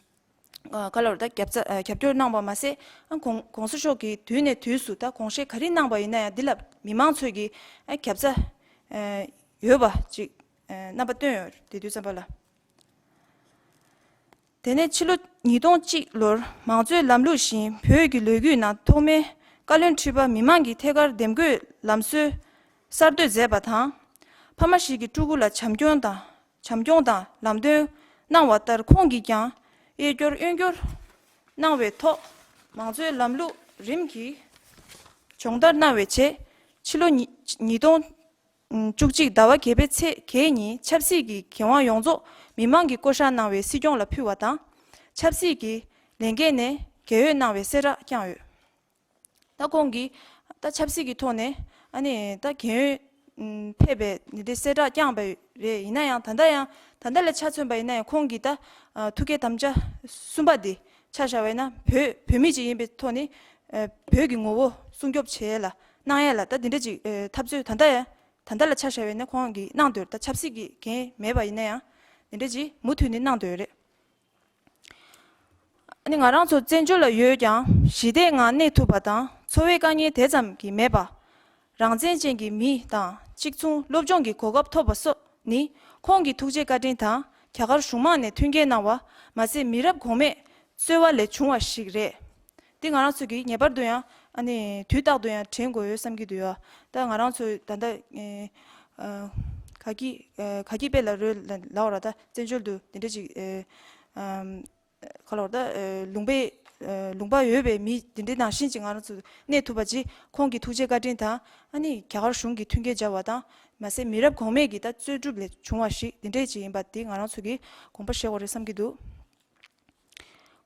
ཨ་ག་ལ་བར་ད་རྒྱབ་རྩ་ཨ་རྒྱབ་སྐྱོར་གནང་བ་མ་ཟད། ཨ་༸གོང་༸གོང་ས་མཆོག་གིས་དུས་ནས་དུས་སུ་ད་དགོངས་བཞེས་ག་རེ་གནང་བ་ཡིན་ན་ཡང་འདི་ལ་མི་མང་ཚོས་ཀྱིས་ཨ་རྒྱབ་རྩ་ཨ་ཡོད་པ་ཅིག་ཨ་རྣམ་པ་སྟོན་ཡོད་རེད། དེ་དུས་ཙམ་པ་ལ། དེ་ནས་ཕྱི་ལོ་ཉིས་སྟོང་གཅིག་ལོར་མང་གཙོའི་ལམ་ལུགས་བཞིན་བོད་ཀྱི་ལོ་རྒྱུས་ནང་ཐོག་མའི་བཀའ་བློན་ཁྲི་པ་མི་མང་གི་ཐད་ཀར་འདེམས་བསྐོའི་ལམ་སྲོལ་གསར་གཏོད་མཛད་པ་དང་། ཕ་མ་ཞིག་གི་ཕྲུ་གུ་ལ་བྱམས་སྐྱོང་དང་། བྱམས་སྐྱོང་དང་ལམ་སྟོན་གནང་བ་ལྟར་ཁོང་གིས་ཀྱང་གཡས་སྐྱོར་གཡོན་སྐྱོར་གནང་བའི་ཐོག་མང་གཙོའི་ལམ་ལུགས་རིམ་གྱིས་སྦྱོང་བརྡར་གནང་བའི་རྗེས། ཕྱི་ལོ་ཉིས་ཉིས་སྟོང་བཅུ་གཅིག་ཟླ་བ་བརྒྱད་པའི་ཚེས་བརྒྱད་ཉིན་ཆབ་སྲིད་ཀྱི་འགན་དབང་ཡོངས་རྫོགས་མི་མང་གིས་བསྐོ་བཞག་གནང་བའི་སྲིད་སྐྱོང་ལ་ཕུལ་བ་དང་། ཆབ་སྲིད་ཀྱི་ལས་འགན་ནས་རྒས་ཡོལ་གནང་བའི་གསལ་བསྒྲགས་བསྐྱངས་ཡོད། ད་ཁོང་གིས་ད་ཆབ་སྲིད་ཀྱི་ཐོག་ནས་ཨ་ནི་ད་རྒས་ཡོལ་ཕེབས་པའི་འདི་འདྲའི་གསལ་བསྒྲགས་བསྐྱངས་པ་རེད། ཡིན་ན་ཡང་ད་ལྟ་ཡང་ད་ལྟ་ལ་ཆ་མཚོན་པ་ཡིན་ན་ཡང་ཁོང་གིས་ད་ཨ་ཐུགས་བསྐྱེད་དམ་བཅའ་གསུམ་པ་འདི་ཆ་བཞག་པ་ཡིན་ན་བོད་བོད་མི་ཅིག་ཡིན་པའི་ཐོག་ནས་ཨ་བོད་ཀྱི་ངོ་བོ་སྲུང་སྐྱོབ་བྱེད་ཡས་ལ་གནང་ཡས་ལ་ད་འདི་འདྲ་ཅིག་ཨ་འཐབ་རྩོད་ད་ལྟ་ཡང་ད་ལྟ་ལ་ཆ་བཞག་པ་ཡིན་ན་ཁོང་གིས་གནང་འདོད། ད་ཆབ་སྲིད་ཀྱི་འགན་མེད་པ་ཡིན་ན་ཡང་འདི་འདྲ་ཅིག་མུ་མཐུད་ནས་གནང་འདོད་རེད། ཨ་ནི་ང་རང་ཚོ་བཙན་བྱོལ་ལ་ཡོད་ཀྱང་ཞི་བདེའི་ངང་གནས་ཐུབ་པ་དང་འཚོ་བའི་དཀའ་ངལ་དེ་ཙམ་གྱིས་མེད་པ། རང་བཙན་ཅན་གྱི་མི་དང་གཅིག་མཚུངས་སློབ་སྦྱོང་གི་གོ་སྐབས་ཐོབ་པ་སོགས་ནི་ཁོང་གི་ཐུགས་རྗེ་བཀའ་དྲིན་དང་རྒྱ་གར་གཞུང་མང་ནས་མཐུན་རྐྱེན་གནང་བ་མ་ཟད་མི་རབས་གོང་མས་གཙོས་པ་ལས་བྱུང་བ་ཞིག་རེད། འདི་ང་རང་ཚོ་གིས་ངེས་པར་དུ་ཡང་ཨ་ནི་དུས་རྟག་ཏུ་ཡང་དྲན་དགོས་ཡོད་བསམ་གྱི་འདུག་ཡ། ད་ང་རང་ཚོ་ད་ལྟ་ཨ་ག་གི་ཨ་ག་གི་དཔེ་ལ་རོལ་ལ་ལབ་པ་ར། ད་བཙན་བྱོལ་དུ་འདི་འདྲ་ཅིག་ཨ་ཨམ། ག་ལོར་ད་ཨ་ལུང་པའི་ཨ་ལུང་པ་ཡོད་པའི་མི་འདི་འདྲའི་ནང་བཞིན་ཅིག་ང་རང་ཚོ་གནས་ཐུབ་པ་ཅིག་ཁོང་གི་ཐུགས་རྗེ་བཀའ་དྲིན་དང་ཨ་ནི་རྒྱ་གར་གཞུང་གི་མཐུན་རྐྱེན་སྦྱར་བ་དང་མ་ཟད་མི་རབས་གོང་མས་ཀྱི་ད་རྩོད་སྒྲུབ་ལས་བྱུང་བ་ཞིག་འདི་འདྲའི་ཅིག་ཡིན་པ་འདི་ང་རང་ཚོ་གིས་དགོངས་པ་བཞེས་དགོས་རེད་བསམ་གྱི་འདུག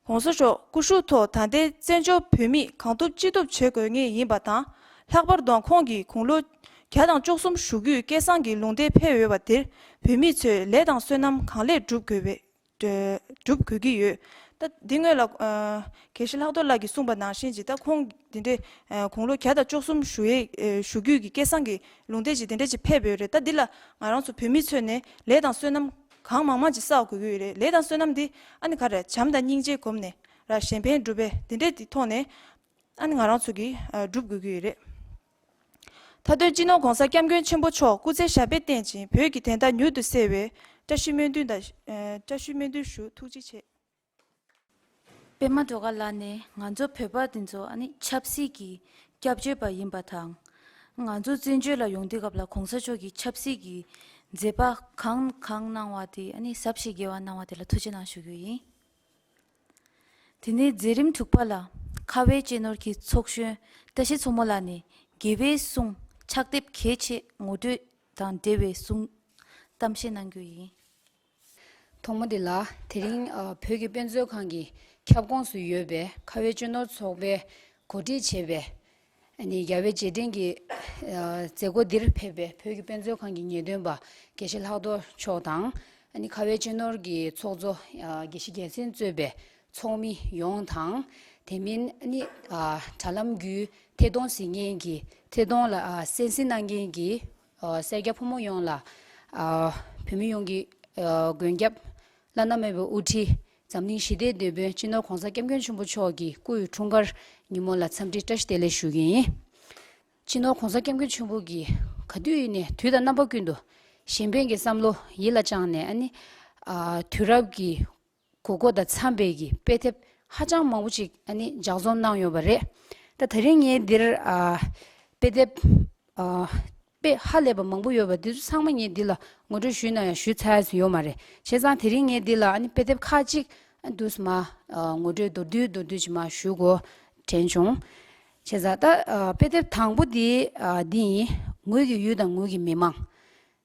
༸གོང་ས་མཆོག་སྐུ་བཞུགས་ཐོག་ད་ལྟའི་བཙན་བྱོལ་བོད་མིས་གང་ཐུབ་ཅི་ཐུབ་བྱེད་དགོས་ངེས་ཡིན་པ་དང་། ལྷག་པར་དུ་ཁོང་གིས་དགུང་ལོ་ བརྒྱ་དང་བཅུ་གསུམ་བཞུགས་རྒྱུའི་སྐལ་བཟང་གི་ལུང་བསྟན་ཕེབས་ཡོད་པ་དེར་བོད་མི་ཚོས་ལས་དང་བསོད་ནམས་གང་ལེགས་བསྒྲུབ་དགོས་པའི། སྒྲུབ་དགོས་ཀྱི་ཡོད། ད་འདི་སྔོན་ལ་ཨ་དགེ་བཤེས་ལྷག་རྡོར་ལགས་ཀྱིས་གསུངས་པ་ནང་བཞིན་ཅིག་ད་ཁོང་འདི་འདྲའི་ཨ་དགུང་ལོ་བརྒྱ་དང་བཅུ་གསུམ་བཞུགས་ཡས་ཨ་བཞུགས་རྒྱུ་གི་སྐལ་བཟང་གི་ལུང་བསྟན་ཅིག་དེ་འདྲ་ཅིག་ཕེབས་ཡོད་རེད། ད་འདི་ལ་ང་རང་ཚོ་བོད་མི་ཚོས་ནས་ལས་དང་བསོད་ནམས་གང་མང་མང་ཅིག་བསགས་དགོས་ཀྱི་ཡོད་རེད། ལས་དང་བསོད་ནམས་འདི་ཨ་ནི་ག་རེ་བྱམས་དང་སྙིང་རྗེ་བསྒོམས་ནས་ར་གཞན་ཕན་སྒྲུབ་པའི་དེ་འདྲའི་དེ་ཐོག་ནས་ཨ་ནི་ང་རང་ཚོ་གིས་ཨ་སྒྲུབ་དགོས་ཀྱི་ཡོད་རེད། མཐའ་དོན་སྤྱི་ནོར་༸གོང་ས་༸སྐྱབས་མགོན་ཆེན་པོ་མཆོག་སྐུ་ཚེ་ཞབས་པད་བརྟན་ཅིང་བོད་ཀྱི་བདེན་མཐའ་མྱུར་དུ་གསལ་བའི་བཀྲ་ཤིས་སྨོན་འདུན་དང་། ཨ་བཀྲ་ཤིས་སྨོན་འདུན་ཞུ། ཐུགས་རྗེ་ཆེ། པད་མ་སྒྲོལ་དཀར་ལགས་ནི་ང་ཚོ་བོད་པ་འདི་ཚོ་ཨ་ནི་ཆབ་སྲིད་ཀྱི་སྐྱབས་བཅོལ་བ་ཡིན་པ་དང་། ང་ཚོ་བཙན་བྱོལ་ལ་ཡོང་དུས་སྐབས་ལ་༸གོང་ས་མཆོག་གིས་ཆབ་སྲིད་ཀྱི་མཛད་པ་གང་གང་གནང་བ་དེ་ཨ་ནི་ཟབ་ཞིང་རྒྱས་པ་གནང་བ་དེ་ལ་ཐུགས་རྗེ་གནང་ཞུ་རྒྱུ་ཡིན། དེ་ནས་མཛད་རིམ་དྲུག་པ་ལ་ཁ་བའི་གཅེས་ནོར་གྱི་ཚོགས་གཞོན་བཀྲ་ཤིས་མཚོ་མོ་ལགས་ནས་དགེ་བའི་གསུང་ཕྱག་དེབ་གལ་ཆེ་ངོ་སྤྲོད་དང་འབྲེལ་བའི་གསུང་གཏམ་བཤད་གནང་རྒྱུ་ཡིན། ཐོག་མ་དེ་ལ་དེ་རིང་ཨ་བོད་ཀྱི་དཔེ་མཛོད་ཁང་གི་ཁྱབ་ཁོངས་སུ་ཡོད་པའི་ཁ་བའི་གཅེས་ནོར་ཚོགས་པས་གོ་སྒྲིག་བྱས་པའི་ཨ་ནི་རྒྱལ་བའི་རྗེས་དྲན་གྱི་ཨ་མཛད་སྒོ་འདིར་ཕེབས་པའི་བོད་ཀྱི་དཔེ་མཛོད་ཁང་གི་ངེས་སྟོན་པ་དགེ་བཤེས་ལྷག་རྡོར་མཆོག་དང་། ཨ་ནི་ཁ་བའི་གཅེས་ནོར་གྱི་ཚོགས་གཙོ་ཨ་དགེ་བཤེས་རྒྱལ་མཚན་གཙོས་པའི་ཚོགས་མི་ཡོངས་དང་། དེ་མིན་ཨ་ནི་ཨ་དྲ་ལམ་བརྒྱུད་ཐད་གཏོང་གཟིགས་མཁན་གྱི་ཐད་གཏོང་ལ་ཨ་གསན་གཟིགས་གནང་མཁན་གྱི་ཨ་སེར་སྐྱ་ཕོ་མོ་ཡོངས་ལ་ཨ་བོད་མི་ཡོངས་ཀྱི་ཨ་མགོན་སྐྱབས་བླ་ན་མེད་པའི་དབུ་ཁྲིད་འཛམ་གླིང་ཞི་བདེའི་དེད་དཔོན་སྤྱི་ནོར་༸གོང་ས་༸སྐྱབས་མགོན་ཆེན་པོ་མཆོག་གི་སྐུ་ཡི་འཁྲུངས་སྐར་ཉིན་མོ་ལ་འཚམས་འདྲི་བཀྲ་ཤིས་བདེ་ལེགས་ཞུ་གི་ཡིན། སྤྱི་ནོར་༸གོང་ས་༸སྐྱབས་མགོན་ཆེན་པོ་གིས་ག་དུས་ཡིན་ནའི་དུས་དང་རྣམ་པ་ཀུན་ཏུ་གཞན་ཕན་གྱི་བསམ་བློ་ཡིད་ལ་བཅངས་ནས་ཨ་ནི་ཨ་དུས་རབས་ཀྱི་དགོས་མཁོ་དང་འཚམ་པའི་གི་དཔེ་དེབ་ཧ་ཅང་མང་པོ་ཅིག་ཨ་ནི་ལྗགས་རྩོམ་གནང་ཡོད་པ་རེད། ད་དེ་རིང་ངས་འདིར་ཨ་དཔེ་དེབ་ཨ་དཔེ་ཧ་ལས་པ་མང་པོ་ཡོད་པ་འདི་ཚོ་ཚང་མ་ངས་འདི་ལ་ངོ་སྤྲོད་ཞུས་ན་ཡང་ཞུས་ཚར་ཡ་ཡོད་མ་རེད། བྱས་ཙང་དེ་རིང་ངས་འདི་ལ་ཨ་ནི་དཔེ་དེབ་ཁག་ཅིག་ཨ་འདུག་སེ་མར་ཨ་ངོ་སྤྲོད་མདོར་བསྡུས་མདོར་བསྡུས་ཅིག་མར་ཞུ་དགོས་དྲན་བྱུང་། བྱས་ཙང་ད་ཨ་དཔེ་དེབ་དང་པོ་འདི་ཨ་འདི་ཡིན། ངོས་ཀྱི་ཡུལ་དང་ངོས་ཀྱི་མི་མང་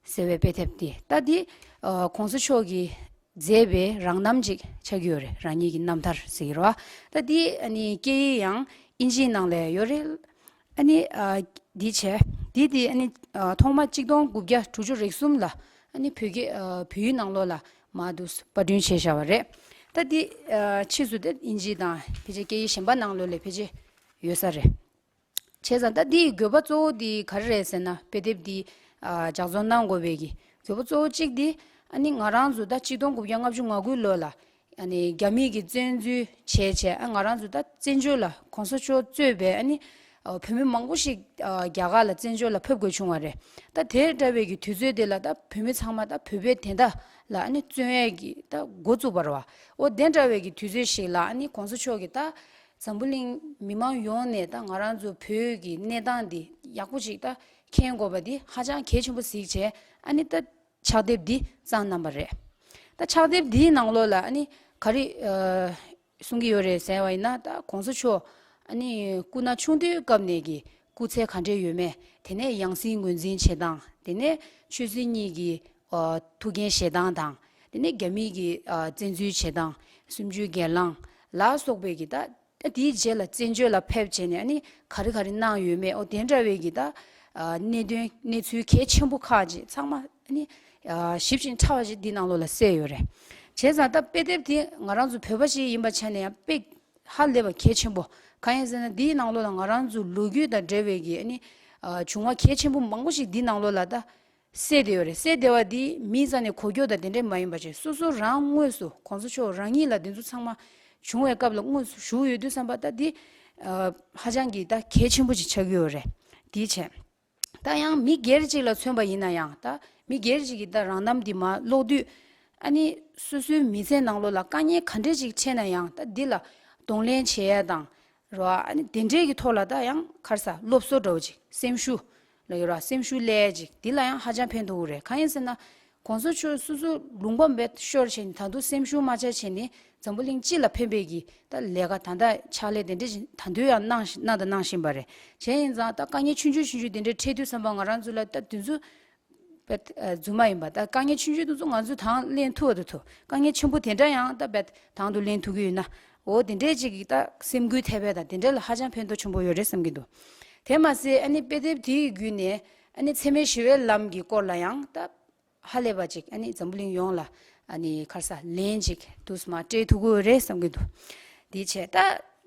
ཟེར་བའི་དཔེ་དེབ་འདི། ད་འདི་ཨ་༸གོང་ས་མཆོག་གིས་མཛད་པའི་རང་རྣམ་ཅིག་ཆགས་ཀྱི་ཡོད་རེད། རང་ཉིད་ཀྱི་རྣམ་ཐར་ཟེར་གྱི་རེད་བ། ད་འདི་ཨ་ནི་སྐད་ཡིག་ཡང་ཨིན་ཇིའི་ནང་ལ་ཡོད་རེད། ཨ་ནི་ཨ་འདི་བྱས། འདི་འདི་ཨ་ནི་ཨ་ཐོག་མ་གཅིག་སྟོང་དགུ་བརྒྱ་དྲུག་ཅུ་རེ་གསུམ་ལ་ཨ་ནི་བོད་སྐད་ཨ་བོད་ཡིག་ནང་ལོགས་ལ་མར་འདུག་སེ་པར་སྐྲུན་བྱས་བཞག་པ་རེད། ད་འདི་ཨ་ཕྱིས་སུ་དེ་ཨིན་ཇི་དང་ཕལ་ཆེར་སྐད་ཡིག་གཞན་པ་ནང་ལོགས་ལ་ཕལ་ཆེར་ཡོད་ས་རེད། བྱས་ཙང་ད་འདིའི་དགོས་པ་གཙོ་བོ་འདི་ག་རེ་རེད་ཟེར་ན། དཔེ་དེབ་འདི་ཨ་ལྗགས་རྩོམ་གནང་དགོས་པའི་གི་དགོས་པ་གཙོ་བོ་གཅིག་འདི་ཨ་ནི་ང་རང་ཚོ་ད་གཅིག་སྟོང་དགུ་བརྒྱ་ལྔ་བཅུ་ང་དགུ་ལོ་ལ་ཨ་ནི་རྒྱ་མི་གིས་བཙན་འཛུལ་བྱས་བྱས་ཨ་ང་རང་ཚོ་ད་བཙན་བྱོལ་ལ་༸གོང་ས་མཆོག་གཙོས་པའི་ཨ་ནི་ཨ་བོད་མི་མང་པོ་ཞིག་ཨ་རྒྱ་གར་ལ་བཙན་བྱོལ་ལ་ཕེབས་དགོས་བྱུང་བ་རེད། ད་དེ་འདྲ་བའི་གི་དུས་ཚོད་དེ་ལ་ད་བོད་མི་ཚང་མ་ད་བོད་པའི་བདེན་མཐའ་ལ་ཨ་ནི་བརྩོན་ཡས་གི་ད་འགོ་བཙུགས་པ་རེད་བ། འོ་དེ་འདྲ་བའི་གི་དུས་ཚོད་ཞིག་ལ་ཨ་ནི་༸གོང་ས་མཆོག་གིས་ད་འཛམ་བུ་གླིང་མི་མང་ཡོངས་ནས་ད་ང་རང་ཚོ་བོད་ཀྱི་གནས་སྟངས་འདི་ཡག་པོ་ཅིག་ད་མཁྱེན་དགོས་པ་འདི་ཧ་ཅང་གལ་ཆེན་པོ་གཟིགས་བྱས་ཨ་ནི་ད་ཕྱག་དེབ་འདི་བརྩམས་གནང་པ་རེད། ད་ཕྱག་དེབ་འདིའི་ནང་ལོགས་ལ་ཨ་ནི་ག་རེ་ཨ་གསུང་གི་ཡོད་རེད་ཟེར་བ་ཡིན་ན། ད་༸གོང་ས་མཆོག་ཨ་ནི་སྐུ་ན་ཆུང་དུས་སྐབས་ནས་ཀྱི་སྐུ་ཚེ་ག་འདྲས་ཡོད་མེད། དེ་ནས་ཡང་སྲིད་ངོས་འཛིན་བྱེད་སྟངས། དེ་ནས་ཆོས་སྲིད་གཉིས་ཀྱི་ཨ་ཐུགས་འགན་བཞེས་སྟངས་དང་། དེ་ནས་རྒྱ་མི་གི་ཨ་བཙན་འཛུལ་བྱེད་སྟངས། སུམ་ཅུའི་སྒེར་ལངས་ལ་སོགས་པའི་གི་ད་ད་དེའི་རྗེས་ལ་བཙན་བྱོལ་ལ་ཕེབས་བྱས་ནས་ཨ་ནི་ག་རེ་ག་རེ་གནང་ཡོད་མེད། འོ་དེ་འདྲ་བའི་གི་ད་ཨ་གནད་དོན་གནས་ཚུལ་གལ་ཆེན་པོ་ཁག་ཅིག་ཚང་མ་ཨ་ནི་ཨ་ཞིབ་ཅིང་ཕྲ་བ་ཞིག་འདི་ནང་ལོགས་ལ་གསལ་ཡོད་རེད། བྱས་ཙང་ད་དཔེ་དེབ་དེ་ང་རང་ཚོ་བོད་པ་ཞིག་ཡིན་པ་ཆ་ནས་ཡང་དཔེ་ཧ་ལས་པ་གལ་ཆེན་པོ། གང་ཡིན་ཟེར་ན་འདིའི་ནང་ལོགས་ལ་ང་རང་ཚོ་ལོ་རྒྱུས་དང་འབྲེལ་བའི་གི་ཨ་ནི་ཨ་བྱུང་བ་གལ་ཆེན་པོ་མང་པོ་ཞིག་འདི་ནང་ལོགས་ལ་ད་གསལ་བསྡད་ཡོད་རེད། གསལ་བསྡད་པ་འདི་མིའི་རྩ་ནས་གོ་རྒྱུ་དང་དེ་འདྲས་མ་ཡིན་པ་བྱས། སོ་སོ་རང་དངོས་སུ་༸གོང་ས་མཆོག་རང་ཉིད་ལ་འདི་ཚོ་ཚང་མ་བྱུང་བའི་སྐབས་ལ་དངོས་སུ་བཞུགས་ཡོད་དུས་ཙམ་པ་ད་འདི་ཨ་ཧ་ཅང་གི་ད་གལ་ཆེན་པོ་ཅིག་ཆགས་ཀྱི་ཡོད་རེད། འདི་བྱས། ད་ཡང་མི་སྒེར་ཅིག་ལ་མཚོན་པ་ཡིན་ན་ཡང་། ད་མི་སྒེར་ཅིག་གིས་ད་རང་རྣམ་འདི་མར་ཀློག་དུས་ཨ་ནི་སོ་སོའི་མི་ཚེ་ནང་ལོགས་ལ་དཀའ་ངལ་ག་འདྲས་ཅིག་འཕྲད་ན་ཡང་། ད་འདི་ལ་གདོང་ལེན་བྱེད་ཡ་དང་རོ། ཨ་ནི་དེ་འདྲས་ཀྱི་ཐོག་ལ་ད་ཡང་ཁར་ས་སློབ་གསོ་འདྲ་བོ་ཅིག་སེམས་ཤུགས་ལ་ཡོད་ར། སེམས་ཤུགས་སླེབས་ཡ་ཅིག་འདི་ལ་ཡང་ཧ་ཅང་ཕན་ཐོགས་ཀྱི་རེད། གང་ཡིན་ཟེར་ན་༸གོང་ས་མཆོག་སོ་སོ་ལུང་པ་མེད་ཤོར་བྱས་ནས་ད་དུང་སེམས་ཤུགས་མ་ཆག་བྱས་ནས་འཛམ་བུ་གླིང་སྤྱི་ལ་ཕན་པའི་གི་ད་ལས་ཀ་ད་ལྟ་ཕྱག་ལས་དེ་འདྲས་ད་དུང་ཡང་གནང་གནང་དང་གནང་བཞིན་པ་རེད། གཞན་ཡིན་ཙང་ད་དཀའ་ངལ་ཆུང་ཆུང་ཆུང་ཆུང་དེ་འདྲས་འཕྲད་དུས་ཙམ་པ་ང་རང་ཚོ་ལ་ད་དུས་ཚོད་པ་རྫུན་མ་ཡིན་པ། ད་དཀའ་ངལ་ཆུང་ཆུང་དེ་ཚོ་ང་ཚོས་དང་ལེན་ཐུབ་པ་དང་ཐུབ། དཀའ་ངལ་ཆེན་པོ་དེ་འདྲ་ཡང་ད་བད་དང་དུ་ལེན་ཐུབ་ཀྱི་ཡོད་ན། འོ་དེ་འདྲས་ཅིག་གིས་ད་སེམས་འགུལ་ཐེབས་པ་དང་དེ་འདྲ་ལ་ཧ་ཅང་ཕན་ཐོགས་ཆེན་པོ་ཡོད་རེད་བསམ་གྱི་འདུག་དེ་མ་ཟད་ཨ་ནི་དཔེ་དེབ་དེའི་བརྒྱུད་ནས་ ཨ་ནི་འཚེ་མེད་ཞི་བའི་ལམ་གྱི་སྐོར་ལ་ཡང་ད་ཧ་ལས་པ་ཅིག་ཨ་ནི་འཛམ་བུ་གླིང་ཡོངས་ལ་ཨ་ནི་ཁར་ས་ལན་ཅིག་དུས་མ་སྤྲད་ཐུབ་ཀྱི་ཡོད་རེད་བསམ་གྱི་འདུག་དེའི་ཆེད་ད་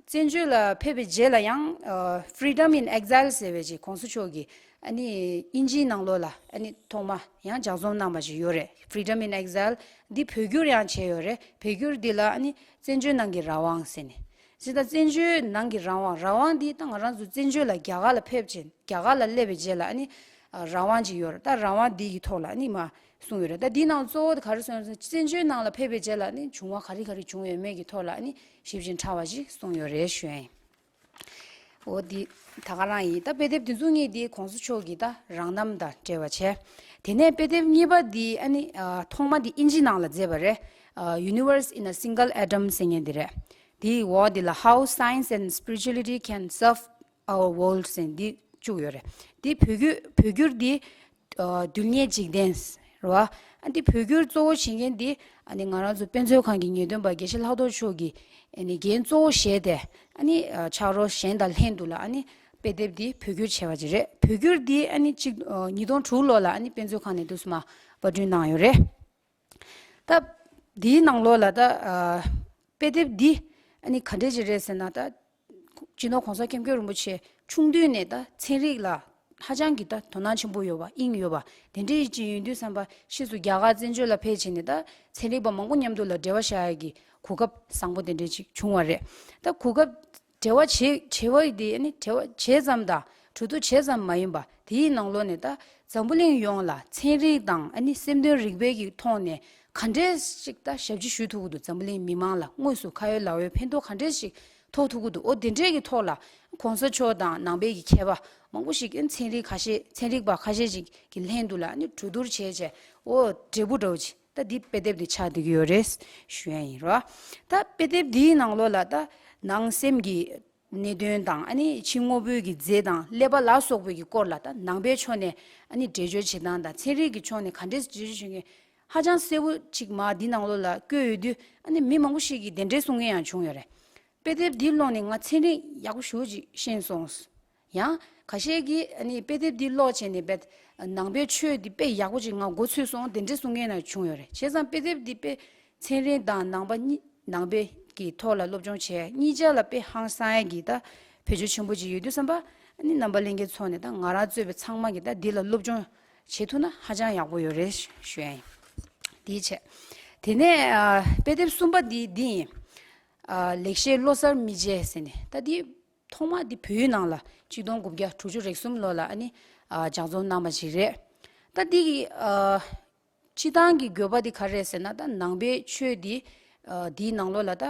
བཙན་བྱོལ་ལ་ཕེབས་པའི་རྗེས་ལ་ཡང་Freedom in Exile ཟེར་བའི་ཅིག་གོང་ས་མཆོག་གིས་ཨ་ནི་དབྱིན་ཇིའི་ནང་ལོགས་ལ་ཨ་ནི་ཐོག་མ་ཡང་ལྗགས་རྩོམ་གནང་བ་ཞིག་ཡོད་རེད། Freedom in Exile འདི་བོད་བསྒྱུར་ཡང་བྱས་ཡོད་རེད། བོད་བསྒྱུར་འདི་ལ་ཨ་ནི་བཙན་བྱོལ་ནང་གི་རང་དབང་ཟེར་ནས། ཅི་ད་བཙན་བྱོལ་ནང་གི་རང་དབང་། རང་དབང་འདི་ད་ང་རང་ཚོ་བཙན་བྱོལ་ལ་རྒྱ་གར་ལ་ཕེབས་རྗེས་རྒྱ་གར་ལ་སླེབས་པའི་རྗེས་ལ་ཨ་ནི་རང་དབང་ཅིག་ཡོད་རེད། ད་རང་དབང་འདི་གི་ཐོག་ལ་ཨ་ནི་མ་གསུངས་ཡོད་རེད། ད་འདི་ནང་གཙོ་བོ་དེ་ག་རེ་གསུངས་ཡོད་ཟེར་ན། བཙན་བྱོལ་ནང་ལ་ཕེབས་པའི་རྗེས་ལ་ཨ་ནི་བྱུང་བ་ག་རེ་ག་རེ་བྱུང་ཡོད་མེད་ཀྱི་ཐོག་ལ་ཨ་ནི་ཞིབ་ཅིང་ཕྲ་བ་ཞིག་གསུངས་ཡོད་རེད་ཞུ་ཡ་ཡིན། འོ་འདི་ད་ག་རང་ཡིན། ད་དཔེ་དེབ་འདི་ཚོ་གཉིས་འདི་གོང་ས་མཆོག་གི་ད་རང་རྣམ་དང་འབྲེལ་བ་བྱས། དེ་ནས་དཔེ་དེབ་གཉིས་པ་འདི་ཨ་ནི་ཐོག་མ་འདི་དབྱིན་ཇི་ནང་ལ་མཛད་པ་རེད། Universe in a Single Atom ཟེར་མཁན་འདི་རེད། འདིའི་འོག་འདི་ལ་How Science and Spirituality Can Serve Our World ཟེར་འདི་བཅུག་ཡོད་རེད། འདི་བོད་བསྒྱུར་བོད་བསྒྱུར་འདི་རྡུལ་སྙེད་འཇིག་རྟེན་རེད་བ། ཨ་འདི་བོད་བསྒྱུར་གཙོ་བོ་བྱེད་མཁན་འདི་ཨ་ནི་ང་རང་ཚོ་དཔེ་མཛོད་ཁང་གི་ངེས་སྟོན་པ་དགེ་བཤེས་ལྷག་རྡོར་མཆོག་གིས་ཨ་ནི་འགན་གཙོ་བོ་བཞེས་ཏེ་ཨ་ནི་ཕྱག་རོགས་གཞན་དང་ལྷན་དུ་ལ་ཨ་ནི་དཔེ་དེབ་འདི་བོད་བསྒྱུར་བྱས་པ་ཅིག་རེད། བོད་བསྒྱུར་འདི་ཨ་ནི་གཅིག་ཉིས་སྟོང་དྲུག་ལོ་ལ་ཨ་ནི་དཔེ་མཛོད་ཁང་ནས་དུས་སུ་མ་པར་སྐྲུན་གནང་ཡོད་རེད། ད་འདིའི་ནང་ལོགས་ལ་ད་དཔེ་དེབ་འདི་ཨ་ནི་ག་འདྲས་ཅིག་རེད་ཟེར་ན། ད་སྤྱི་ནོར་༸གོང་ས་༸སྐྱབས་མགོན་རིན་པོ་ཆེ་ཆུང་དུས་ནས་ད་ཚན་རིག་ལ་ཧ་ཅང་གི་ད་དོ་སྣང་ཆེན་པོ་ཡོད་པ་དབྱིངས་ཡོད་པ་དེ་འདྲས་ཅིག་ཡིན་དུས་ཙམ་པ་ཕྱིས་སུ་རྒྱ་གར་བཙན་བྱོལ་ལ་ཕེབས་བྱས་ནས་ད་ཚན་རིག་པ་མང་པོ་མཉམ་དུ་ལ་འབྲེལ་བ་བཞག་ཡ་གི་གོ་སྐབས་བཟང་པོ་དེ་འདྲས་ཅིག་བྱུང་བ་རེད། ད་གོ་སྐབས་འབྲེལ་བ་བྱེད་བྱེད་པ་དེ་ཨ་ནི་འབྲེལ་བ་བྱས་ཙམ་དང་གྲོས་བསྡུར་བྱས་ཙམ་མ་ཡིན་པ་དེའི་ནང་ལོགས་ནས་ད་འཛམ་བུ་གླིང་ཡོངས་ལ་ཚན་རིག་དང་ཨ་ནི་སེམས་དོན་རིག་པའི་གི་ཐོག་ནས་ག་འདྲས་ཞིག་ད་ཞབས་ཕྱི་ཞུ་ཐུབ་ཀྱི་འདུག་འཛམ་བུ་གླིང་མི་མང་ལ་དངོས་སུ་ཁ་ཡོད་ལག་ཡོད་ཕན་ཐོགས་ག་འདྲས་ཞིག་ཐོགས་ཐུབ་ཀྱི་འདུག་འོ་དེ་འདྲས་ཀྱི་ཐོག་ལ་༸གོང་ས་མཆོག་དང་ནང་པའི་གི་མཁས་པ་མང་པོ་ཞིག་གིས་ཚན་རིག་ཁ་ཤས་ཚན་རིག་པ་ཁ་ཤས་ཤིག་གི་ལྷན་དུ་ལ་ཨ་ནི་གྲོས་བསྡུར་བྱས་བྱས་འོ་འབྲས་བུ་འདྲ་བོ་ཅིག་ད་འདི་དཔེ་དེབ་འདི་ཆགས་བསྡད་ཀྱི་ཡོད་རེད་ཞུ་ཡ་ཡིན་རོ། ད་དཔེ་དེབ་འདིའི་ནང་ལོགས་ལ་ད་ནང་སེམས་ཀྱི་གནད་དོན་དང་ཨ་ནི་ཕྱི་དངོས་པོའི་གི་རྫས་དང་ཀླད་པ་ལ་སོགས་པའི་གི་སྐོར་ལ་ད་ནང་པའི་ཕྱོགས་ནས་ཨ་ནི་འགྲེལ་བརྗོད་བྱེད་སྟངས་དང་ཚན་རིག་གི་ཕྱོགས་ནས་ག་འདྲས་འགྲེལ་བརྗོད་བྱེད་མཁན་ཧ་ཅང་གསལ་པོ་ཅིག་མར་འདི་ནང་ལོགས་ལ་བཀོད་ཡོད་དུས་ཨ་ནི་མི་མང་པོ་ཞིག་གིས་དེ་འདྲས་གསུང་མཁན་ཡང་བྱུང་ཡོད་རེད། དཔེ་དེབ་འདི་ཀློག་ནས་ང་ཚན་རིག་ཡག་པོ་ཞེ་པོ་ཅིག་ཤེས་སོང་། ཡང་ཁ་ཤས་ཀྱིས་ཨ་ནི་དཔེ་དེབ་འདི་ཀློག་བྱས་ནས་དཔེ་ནང་པའི་ཆོས་འདི་དཔེ་ཡག་པོ་ཅིག་ང་མགོ་ཚོས་སོང་དེ་འདྲས་གསུང་མཁན་ཡང་བྱུང་ཡོད་རེད། བྱས་ཙང་དཔེ་དེབ་འདི་དཔེ་ཚན་རིག་དང་ནང་པ་གཉིས་ནང་པའི་གི་ཐོག་ལ་སློབ་སྦྱོང་བྱས་གཉིས་ཆ་ལ་དཔེ་ཧང་སང་ཡ་གི་ད་བེད་སྤྱོད་ཆེན་པོ་ཅིག་ཡོད་དུས་ཙམ་པ་ཨ་ནི་རྣམ་པ་ལྷན་རྒྱས་ཚོ་ནས་ད་ང་རང་གཙོས་པའི་ཚང་མ་གིས་ད་འདི་ལ་སློབ་སྦྱོང་བྱེད་ཐུབ་ན་ཧ་ཅང་ཡག་པོ་ཡོད་རེད་ཞུ་ཡ་ཡིན། དེའི་ཆེད་དེ་ནས་ཨ་དཔེ་དེབ་གསུམ་པ་འདི་འདི་ཡིན། ཨ་ལེགས་བཤད་བློ་གསར་མི་མཇལ་ཟེར་ནས་ད་འདི་ཐོག་མ་འདི་བོད་ཡིག་ནང་ལ་གཅིག་སྟོང་དགུ་བརྒྱ་དྲུག་ཅུ་རེ་གསུམ་ལོ་ལ་ཨ་ནི་ཨ་ལྗགས་རྩོམ་གནང་བ་ཞིག་རེད། ད་འདི་གི་ཨ་སྤྱི་བཏང་གི་དགོས་པ་འདི་ག་རེ་རེད་ཟེར་ན། ད་ནང་པའི་ཆོས་འདི་ཨ་འདིའི་ནང་ལོགས་ལ་ད་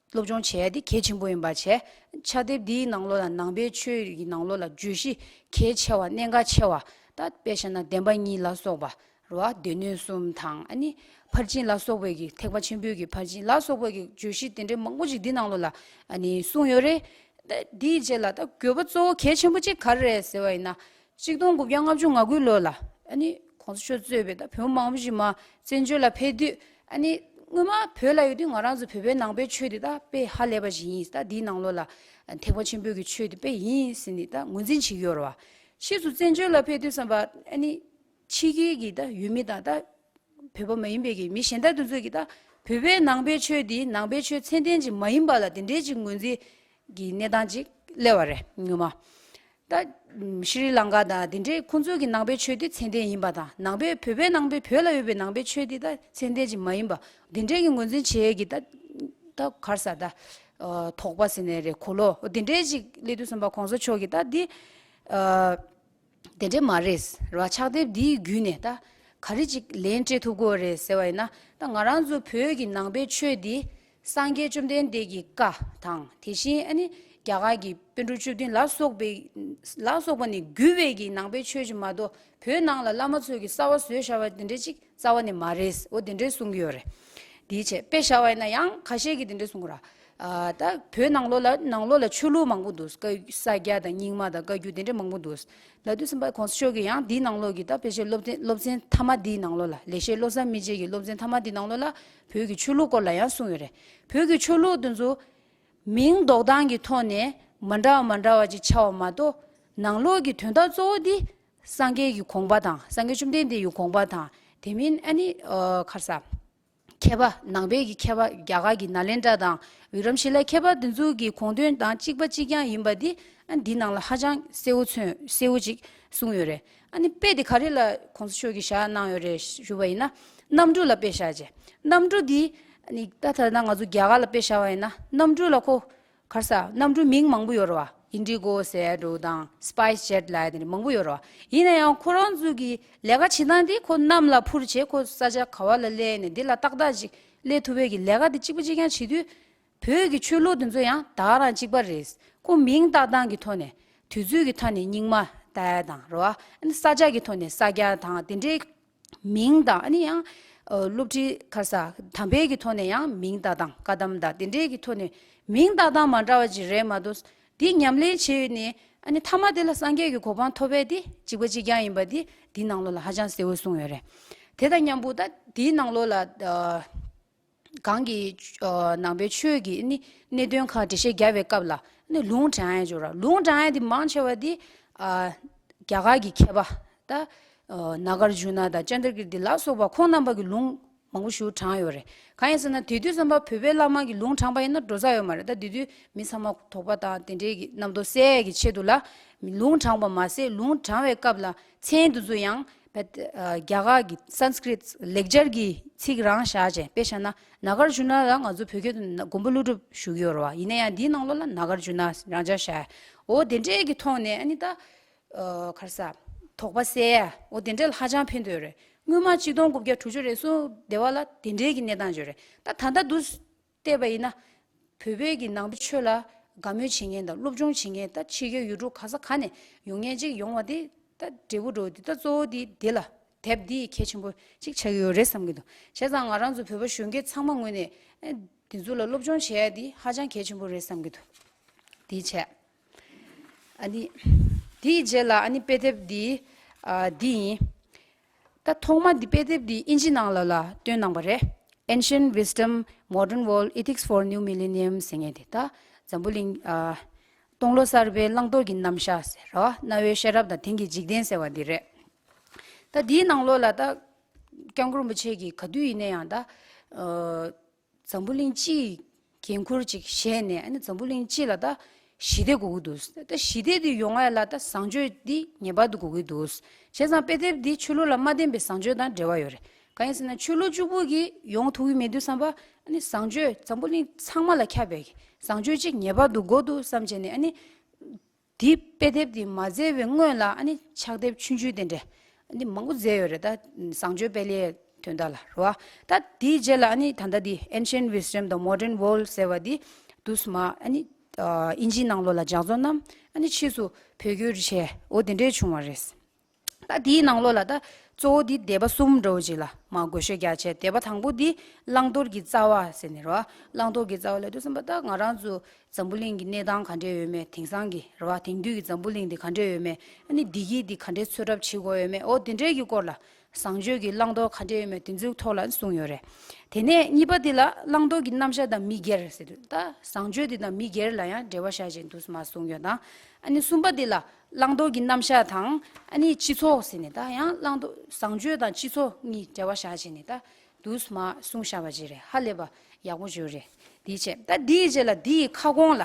སློབ་སྦྱོང་བྱས་ཡ་འདི་གལ་ཆེན་པོ་ཡིན་པ་བྱས། ཕྱག་དེབ་འདིའི་ནང་ལོགས་ལ་ནང་པའི་ཆོས་ཀྱི་ནང་ལོགས་ལ་བརྗོད་གཞི་གལ་ཆེ་བ་གནད་འགག་ཆེ་བ་ད་དཔེ་བཞག་ན་བདེན་པ་གཉིས་ལ་སོགས་པ། རེད་བ། སྡེ་སྣོད་གསུམ་དང་ཨ་ནི་ཕར་ཕྱིན་ལ་སོགས་པའི་གི་ཐེག་པ་ཆེན་པོའི་གི་ཕར་ཕྱིན་ལ་སོགས་པའི་གི་བརྗོད་གཞི་དེ་འདྲའི་མང་པོ་ཅིག་འདི་ནང་ལོགས་ལ་ཨ་ནི་གསུངས་ཡོད་རེད། ད་འདིའི་རྗེས་ལ་ད་དགོས་པ་གཙོ་བོ་གལ་ཆེན་པོ་གཅིག་ག་རེ་རེད་ཟེར་བ་ཡིན་ན། གཅིག་སྟོང་དགུ་བརྒྱ་ལྔ་བཅུ་ང་དགུ་ལོ་ལ་ཨ་ནི་གོང་ས་མཆོག་གཙོས་པའི་ད་བོད་མི་མང་པོ་ཞིག་མར་བཙན་བྱོལ་ལ་ཕེབས་དུས་ཨ་ནི་སྔོན་མ་བོད་ལ་ཡོད་དུས་ང་རང་ཚོ་བོད་པའི་ནང་པའི་ཆོས་འདི་ད་དཔེ་ཧ་ལས་པ་ཞིག་ཡིན། ད་འདིའི་ནང་ལོགས་ལ་ཐེག་པ་ཆེན་པོའི་གི་ཆོས་འདི་དཔེ་ཡིན་ཟེར་ནས་ད་ངོས་འཛིན་བྱེད་ཀྱི་ཡོད་རེད་བ། ཕྱིས་སུ་བཙན་བྱོལ་ལ་ཕེབས་དུས་ཙམ་པ་ཨ་ནི་ཕྱི་རྒྱལ་གྱི་ད་ཡུལ་མི་དང་ད་བོད་པ་མ་ཡིན་པའི་གི་མི་གཞན་དག་དེ་ཚོ་གིས་ད་བོད་པའི་ནང་པའི་ཆོས་འདི་ནང་པའི་ཆོས་ཚད་ལྡན་ཅིག་མ་ཡིན་པ་ལ་དེ་འདྲའི་ཅིག་ངོས་འཛིན་གྱི་གནས་སྟངས་ཅིག་སླེབས་པ་རེད་སྔོན་མ། ད་ཤྲི་ལང་ཀ་དང་དེ་འདྲའི་ཁོང་ཚོ་གི་ནང་པའི་ཆོས་འདི་ཚད་ལྡན་ཡིན་པ་དང་ནང་པའི་བོད་པའི་ནང་པའི་བོད་ལ་ཡོད་པའི་ནང་པའི་ཆོས་འདི་ད་ཚད་ལྡན་ཅིག་མ་ཡིན་པ་དེ་འདྲའི་གི་ངོས་འཛིན་བྱེད་ཡས་ཀྱི་ད་ད་ག་རེ་ཟེར་ད་དོགས་པ་ཟེར་ནའི་རེད། གོ་ལོག་དེ་འདྲའི་ཅིག་སླེབས་དུས་ཙམ་པ་གོང་ས་མཆོག་གིས་ད་འདི། དེ་འདྲས་མ་རེད་ར། ཕྱག་དེབ་འདིའི་བརྒྱུད་ནས་ད་ག་རེ་ཅིག་ལན་སྤྲད་ཐུབ་ཀྱི་ཡོད་རེད་ཟེར་བ་ཡིན་ན། ད་ང་རང་ཚོ་བོད་ཀྱི་ནང་པའི་ཆོས་འདི་སངས་རྒྱས་བཅོམ་ལྡན་འདས་ཀྱི་བཀའ་དང་དེ་བཞིན་ཨ་ནི་རྒྱ་གར་གྱི་པཎ་གྲུབ་བཅུ་བདུན་ལ་སོགས་པའི་ལ་སོགས་པ་ནས་བརྒྱུད་པའི་གི་ནང་པའི་ཆོས་ཅིག་མ་གཏོགས་བོད་ནང་ལ་བླ་མ་ཚོས་ཀྱི་གསར་བ་བཟོས་བཞག་པ་དེ་འདྲས་ཅིག་རྩ་བ་ནས་མ་རེད། འོ་དེ་འདྲས་གསུང་གི་ཡོད་རེད། དེའི་ཆེད་དཔེ་བཞག་པ་ཡིན་ན་ཡང་ཁ་ཤས་ཀྱིས་དེ་འདྲས་གསུང་གི་ར། ཨ་ད་བོད་ནང་ལོགས་ལ་ནང་ལོགས་ལ་ཆོས་ལུགས་མང་པོ་འདུག་བཀའ་ས་སྐྱ་དང་རྙིང་མ་དང་བཀའ་བརྒྱུད་དེ་འདྲས་མང་པོ་འདུག་ལ་དུས་ཙམ་པ་གོང་ས་མཆོག་གིས་ཡང་འདིའི་ནང་ལོགས་ཀྱི་ད་ཕལ་ཆེར་སློབ་ཚན་སློབ་ཚན་མཐའ་མ་འདིའི་ནང་ལོགས་ལ་ལེགས་བཤད་བློ་གསར་མི་མཇལ་གྱི་སློབ་ཚན་མཐའ་མ་འདིའི་ནང་ལོགས་ལ་བོད་ཀྱི་ཆོས་ལུགས་སྐོར་ལ་ཡང་གསུངས་ཡོད་རེད། བོད་ཀྱི་ཆོས་ལུགས་འདི་ཚོ་མིང་འདོགས་སྟངས་ཀྱི་ཐོག་ནས་མ་འདྲ་བ་མ་འདྲ་བ་ཅིག་ཆགས་པ་མ་གཏོགས་ནང་ལོགས་ཀྱི་དོན་དག་གཙོ་བོ་འདི་ སངས་རྒྱས་ཀྱི་དགོངས་པ་དང་། སངས་རྒྱས་བཅོམ་ལྡན་འདས་ཀྱི་དགོངས་པ་དང་། དེ་མིན་ཨ་ནི་ཨ་ག་རེ་ཟེར། མཁས་པ། ནང་པའི་གི་མཁས་པ། རྒྱ་གར་གྱི་ནཱ་ལེནྡྲ་དང་བི་ཀྲམ་ཤི་ལ་མཁས་པ་དེ་ཚོ་གི་དགོངས་དོན་དང་གཅིག་པ་གཅིག་རྐྱང་ཡིན་པ་འདི་ཨ་འདི་ནང་ལ་ཧ་ཅང་གསལ་བོ་མཚོན། གསལ་བོ་ཅིག་གསུངས་ཡོད་རེད། ཨ་ནི་དཔེ་དེ་ག་རེ་ལ་གོང་ས་མཆོག་གིས་བཞག་གནང་ཡོད་རེད་ཞུས་པ་ཡིན་ན། གནམ་གྲུ་ལ་དཔེ་བཞག་བྱས། གནམ་གྲུ་འདི་ཨ་ནི་ད་ད་ལྟ་ང་ཚོ་རྒྱ་གར་ལ་དཔེ་བཞག་པ་ཡིན་ན། གནམ་གྲུ་ལ་ཁོ་ག་རེ་ཟེར། གནམ་གྲུ་མིང་མང་པོ་ཡོད་རེད་བ། ཨིན་ཌི་གོ་ཟེར་འདྲ་བོ་དང་། སི་པའི་སི་ཇེཊ་ལབ་ཡ་དེ་འདྲ་མང་པོ་ཡོད་རེད་བ། ཡིན་ན་ཡང་ཁོ་རང་ཚོ་གི་ལས་ཀ་བྱེད་སྟངས་དེ་ཁོ་གནམ་ལ་འཕུར་བྱས། ཁོ་ས་ཆ་ག་བ་ལ་སླེབས་ནས་འདི་ལ་ཏག་ཏག་ཅིག་སླེབས་ཐུབ་པའི་གི་ལས་ཀ་དེ་གཅིག་པ་གཅིག་རྐྱང་བྱེད་དུས། བོད་ཀྱི་ཆོས་ལུགས་དེ་ཚོ་ཡང་ད་ག་རང་གཅིག་པ་རེད། ཁོ་མིང་བཏགས་སྟངས་ཀྱི་ཐོག་ནས། དུས་ཚོད་ཀྱི་ཐོག་ནས་རྙིང་མ་ལྟ་ཡ་དང་རེད་བ། ཨ་ནི་ས་ཆ་གི་ཐོག་ནས་ས་སྐྱ་དང་དེ་འདྲའི་མིང་དང་། ཨ་ནི་ཡང་ཨ་སློབ་ཁྲིད་ག་རེ་ཟེར། དམ་པའི་གི་ཐོག་ནས་ཡང་མིང་བཏགས་སྟངས། བཀའ་གདམས་དང་དེ་འདྲའི་གི་ཐོག་ནས་མིང་བཏགས་སྟངས་མ་འདྲ་བ་ཅིག་རེད་མ་གཏོགས། འདི་ཉམས་ལེན་བྱས་ནས་ཨ་ནི་མཐའ་མ་དེ་ལ་སངས་རྒྱས་ཀྱི་གོ་འཕང་ཐོབ་པ་དེ་གཅིག་པ་གཅིག་རྐྱང་ཡིན་པ་དེ་འདིའི་ནང་ལོགས་ལ་ཧ་ཅང་གསལ་བོ་གསུངས་ཡོད་རེད། དེ་དང་མཉམ་པོ་ད་འདིའི་ནང་ལོགས་ལ་ཨ་གང་གི་ཨ་ནང་པའི་ཆོས་ཀྱི་ནི་གནད་དོན་ཁག་འགྲེལ་བཤད་རྒྱག་པའི་སྐབས་ལ་ནི་ལུང་དྲངས་ཡ་ཅིག་ཡོད་རེད། ལུང་དྲངས་ཡ་དེ་མང་ཆེ་བ་དེ་ཨ་རྒྱ་གར་གྱི་མཁས་པ། ད་ཨ་ནཱ་གར་ཇུ་ན་དང་ཅན་དྲ་ཀིརྟི་ལ་སོགས་པ་ཁོང་རྣམ་པ་གི་ལུང་མང་པོ་ཞིག་དྲངས་ཡོད་རེད། གང་ཡིན་ཟེར་ན། དེ་དུས་ཙམ་པ་བོད་པའི་བླ་མ་གི་ལུང་དྲངས་པ་ཡིན་ན་འགྲོ་ས་ཡོད་མ་རེད། ད་དེ་དུས་མི་ཚང་མ་དོགས་པ་དང་དེ་འདྲའི་གི་རྣམ་རྟོག་སེལ་ཡ་གི་ཆེད་དུ་ལ་ལུང་དྲངས་པ་མ་ཟད། ལུང་དྲངས་པའི་སྐབས་ལ་མཚན་དེ་ཚོ་ཡང་བོད་ཨ་རྒྱ་གར་གྱི་སཾ་སྐྲྀཏ་ལེགས་སྦྱར་གྱི་ཚིག་རང་བཞག་བྱས། དཔེ་བཞག་ན་ནཱ་གར་ཇུ་ན་ལ་ང་ཚོ་བོད་སྐད་དུ་མགོན་པོ་ཀླུ་སྒྲུབ་ཞུ་གི་ཡོད་རེད་བ། ཡིན་ན་ཡང་འདིའི་ནང་ལོགས་ལ་ནཱ་གར་ཇུ་ན་རང་འཇགས་བཞག་འོ་དེ་འདྲའི་གི་ཐོག་ནས་ཨ་ནི་ད་ཨ་ག་རེ་ཟེར། དོགས་པ་སེལ་ཡ་འོ་དེ་འདྲ་ལ་ཧ་ཅང་ཕན་ཐོགས་རེད། སྔོན་མ་ཆིག་སྟོང་དགུ་བརྒྱ་དྲུག་ཅུ་རེ་གསུམ་དེ་བ་ལ་དེ་འདྲའི་གི་གནས་སྟངས་ཅིག་ཡོད་རེད། ད་ད་ལྟ་འདུག་བལྟས་པ་ཡིན་ན། བོད་པའི་གི་ནང་པའི་ཆོས་ལ་དགའ་མོས་བྱེད་མཁན་དང་སློབ་སྦྱོང་བྱེད་མཁན། ད་ཕྱི་རྒྱལ་ཡུལ་གྲུ་ག་ས་ག་ནས་ཡོང་མཁན་ཅིག་ཡོང་བ་དེ་ད་འབྲས་བུ་འགྲོ་དེ་ད་གཙོ་བོ་དེ་དེ་ལ་དེབ་འདི་གལ་ཆེན་པོ་ཅིག་ཆགས་ཀྱི་ཡོད་རེད་བསམ་གྱི་འདུག་བྱས་ཙང་ང་རང་ཚོ་བོད་པ་གཞོན་སྐྱེས་ཚང་མ་ངོས་ནས་ཨེ་དེ་ཚོ་ལ་སློབ་སྦྱོང་བྱེད་ཡ་དེ་ཧ་ཅང་གལ་ཆེན་པོ་རེད་བསམ་གྱི་འདུག་དེ་བྱས། ཨ་ནི་དེའི་རྗེས་ལ་ཨ་ནི་དཔེ་དེབ་འདི་ཨ་འདི་ཡིན། ད་ཐོག་མ་འདི་དཔེ་དེབ་འདི་ཨིན་ཇི་ནང་ལ་ལ་བཏོན་གནང་པ་རེད། Ancient Wisdom, Modern World, Ethics for New Millennium ཟེར་མཁན་དེ། ད་འཛམ་བུ་གླིང་ཨ་སྟོང་ལོ་གསར་པའི་བླང་དོར་གྱི་རྣམ་གཞག་ཟེར་རོ། རྣ་བའི་ཤེས་རབ་དང་དེང་གི་འཇིག་རྟེན་ཟེར་བ་འདི་རེད། ད་འདིའི་ནང་ལོགས་ལ་ད་སྐྱབས་མགོན་རིན་པོ་ཆེ་གིས་ག་དུས་ཡིན་ན་ཡང་ད་ཨ་འཛམ་བུ་གླིང་སྤྱིའི་འགན་ཁུར་ཅིག་བཞེས་ནས། ཨ་ནི་འཛམ་བུ་གླིང་སྤྱི་ལ་ད་ཞི་བདེ་དགོས་ཀྱི་འདུག་ད་ཞི་བདེ་དེ་ཡོང་བ་ལ་ད་བཟང་སྤྱོད་འདི་ངེས་པར་དུ་དགོས་ཀྱི་འདུག་བྱས་ཙང་དཔེ་དེབ་འདི་ཆོས་ལུགས་ལ་མ་བརྟེན་པའི་བཟང་སྤྱོད་དང་འབྲེལ་བ་ཡོད་རེད། གང་ཡིན་ཟེར་ན་ཆོས་ལུགས་གཅིག་པུ་གིས་ཡོང་ཐུབ་ཀྱི་མེད་དུས་ཙམ་པ། ཨ་ནི་བཟང་སྤྱོད་འཛམ་བུ་གླིང་ཚང་མ་ལ་ཁྱབ་པའི་བཟང་སྤྱོད་ཅིག་ངེས་པར་དུ་དགོས་འདུག་བསམ་བྱས་ནས། ཨ་ནི་དེའི་དཔེ་དེབ་དེ་མ་མཛད་པའི་སྔོན་ལ་ཨ་ནི་ཕྱག་དེབ་ཆུང་ཆུང་དེ་འདྲ་ཨ་ནི་མང་པོ་མཛད་ཡོད་རེད། ད་བཟང་སྤྱོད་སྤེལ་ཡའི་དོན་དག་ལ་རེད་བ། ད་དེའི་རྗེས་ལ་ཨ་ནི་ད་ལྟ་དེ་Ancient Wisdom, The Modern World ཟེར་བ་དེ་འདུག་སེ་མར་ཨ་ནི་ཨ་ཨིན་ཇིའི་ནང་ལོགས་ལ་ལྗགས་རྩོམ་གནང་། ཨ་ནི་ཕྱིས་སུ་བོད་བསྒྱུར་བྱས། འོ་དེ་འདྲས་བྱུང་བ་རེད། ད་དེའི་ནང་ལོགས་ལ་ད་གཙོ་བོ་དེ་སྡེ་པ་གསུམ་འདྲ་བོ་ཅིག་ལ་མར་བགོ་བཤའ་རྒྱག་བྱས། སྡེ་པ་དང་པོ་དེ་བླང་དོར་གྱི་རྩ་བ་ཟེར་ནས་རེད་བ། བླང་དོར་གྱི་རྩ་བ་ལབ་དུས་ཙམ་པ་ད་ང་རང་ཚོ་འཛམ་བུ་གླིང་གི་གནས་སྟངས་ག་འདྲས་ཡོད་མེད། དེང་སང་གི་རེད་བ། དེང་དུས་ཀྱི་འཛམ་བུ་གླིང་འདི་ག་འདྲས་ཡོད་མེད། ཨ་ནི་བདེ་སྐྱིད་འདི་ག་འདྲས་འཚོལ་ཐབས་བྱེད་དགོས་ཡོད་མེད། འོ་དེ་འདྲས་ཀྱི་སྐོར་ལ། བཟང་སྤྱོད་ཀྱི་བླང་དོར་ག་འདྲས་ཡོད་མེད་དེ་ཚོའི་ཐོག་ལ་གསུངས་ཡོད་རེད། དེ་ནས་གཉིས་པ་འདི་ལ་བླང་དོར་གྱི་རྣམ་གཞག་དང་མི་སྒེར་ཟེར་དུས། ད་བཟང་སྤྱོད་འདི་དང་མི་སྒེར་ལ་ཡང་འབྲེལ་བ་བཞག་བྱས་འདུག་སེ་མར་གསུངས་ཡོད་དང་། ཨ་ནི་གསུམ་པ་འདི་ལ་བླང་དོར་གྱི་རྣམ་གཞག་དང་། ཨ་ནི་སྤྱི་ཚོགས་ཟེར་ནས། ད་ཡང་བླང་དོར་བཟང་སྤྱོད་དང་སྤྱི་ཚོགས་གཉིས་འབྲེལ་བ་བཞག་བྱས་ནས་ད་འདུག་སེ་མར་གསུངས་བཞག་པ་ཅིག་རེད། ཧ་ལས་པ་ཡག་པོ་ཅིག་རེད། དེའི་ཆེད་ད་དེའི་རྗེས་ལ་དེའི་ཁ་སྐོང་ལ།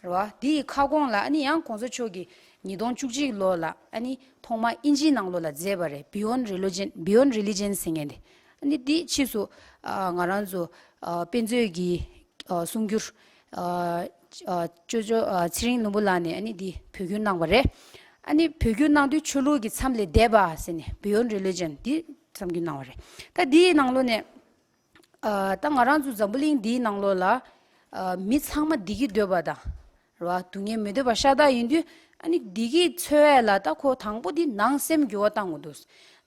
རེད་བ། དེའི་ཁ་སྐོང་ལ་ཨ་ནི་ཡང་གོང་ས་མཆོག་གིས་ཉིས་སྟོང་བཅུ་གཅིག་ལོ་ལ་ཨ་ནི་ཐོག་མ་ཨིན་ཇིའི་ནང་ལོགས་ལ་མཛད་པ་རེད། Beyond Religion, Beyond Religion ཟེར་མཁན་དེ། ཨ་ནི་དེ་ཕྱིས་སུ་ཨ་ང་རང་ཚོ་ཨ་དཔེ་མཛོད་ཀྱི་ཨ་གསུང་སྒྱུར་ཨ་ཨ་ཅོ་ཅོ་ཨ་ཚེ་རིང་ལྷུན་པོ་ལགས་ནས་ཨ་ནི་དེ་བོད་བསྒྱུར་གནང་བ་རེད། ཨ་ནི་བོད་བསྒྱུར་གནང་དུས་ཆོས་ལུགས་ཀྱི་མཚམས་ལས་འདས་པ་ཟེར་ནས་Beyond Religion དེ་མཚམས་སྒྱུར་གནང་བ་རེད། ད་དེའི་ནང་ལོགས་ནས། ཨ་ད་ང་རང་ཚོ་འཛམ་བུ་གླིང་འདིའི་ནང་ལོགས་ལ་ཨ་མི་ཚང་མ་བདེ་སྐྱིད་འདོད་པ་དང་། རེད་བ། སྡུག་བསྔལ་མི་འདོད་པ་ཤ་སྟག་ཡིན་དུས། ཨ་ནི་བདེ་སྐྱིད་འཚོལ་ཡ་ལ་ད་ཁོ་དང་པོ་འདི་ནང་སེམས་འགྱུར་བ་བཏང་དགོས་འདུག་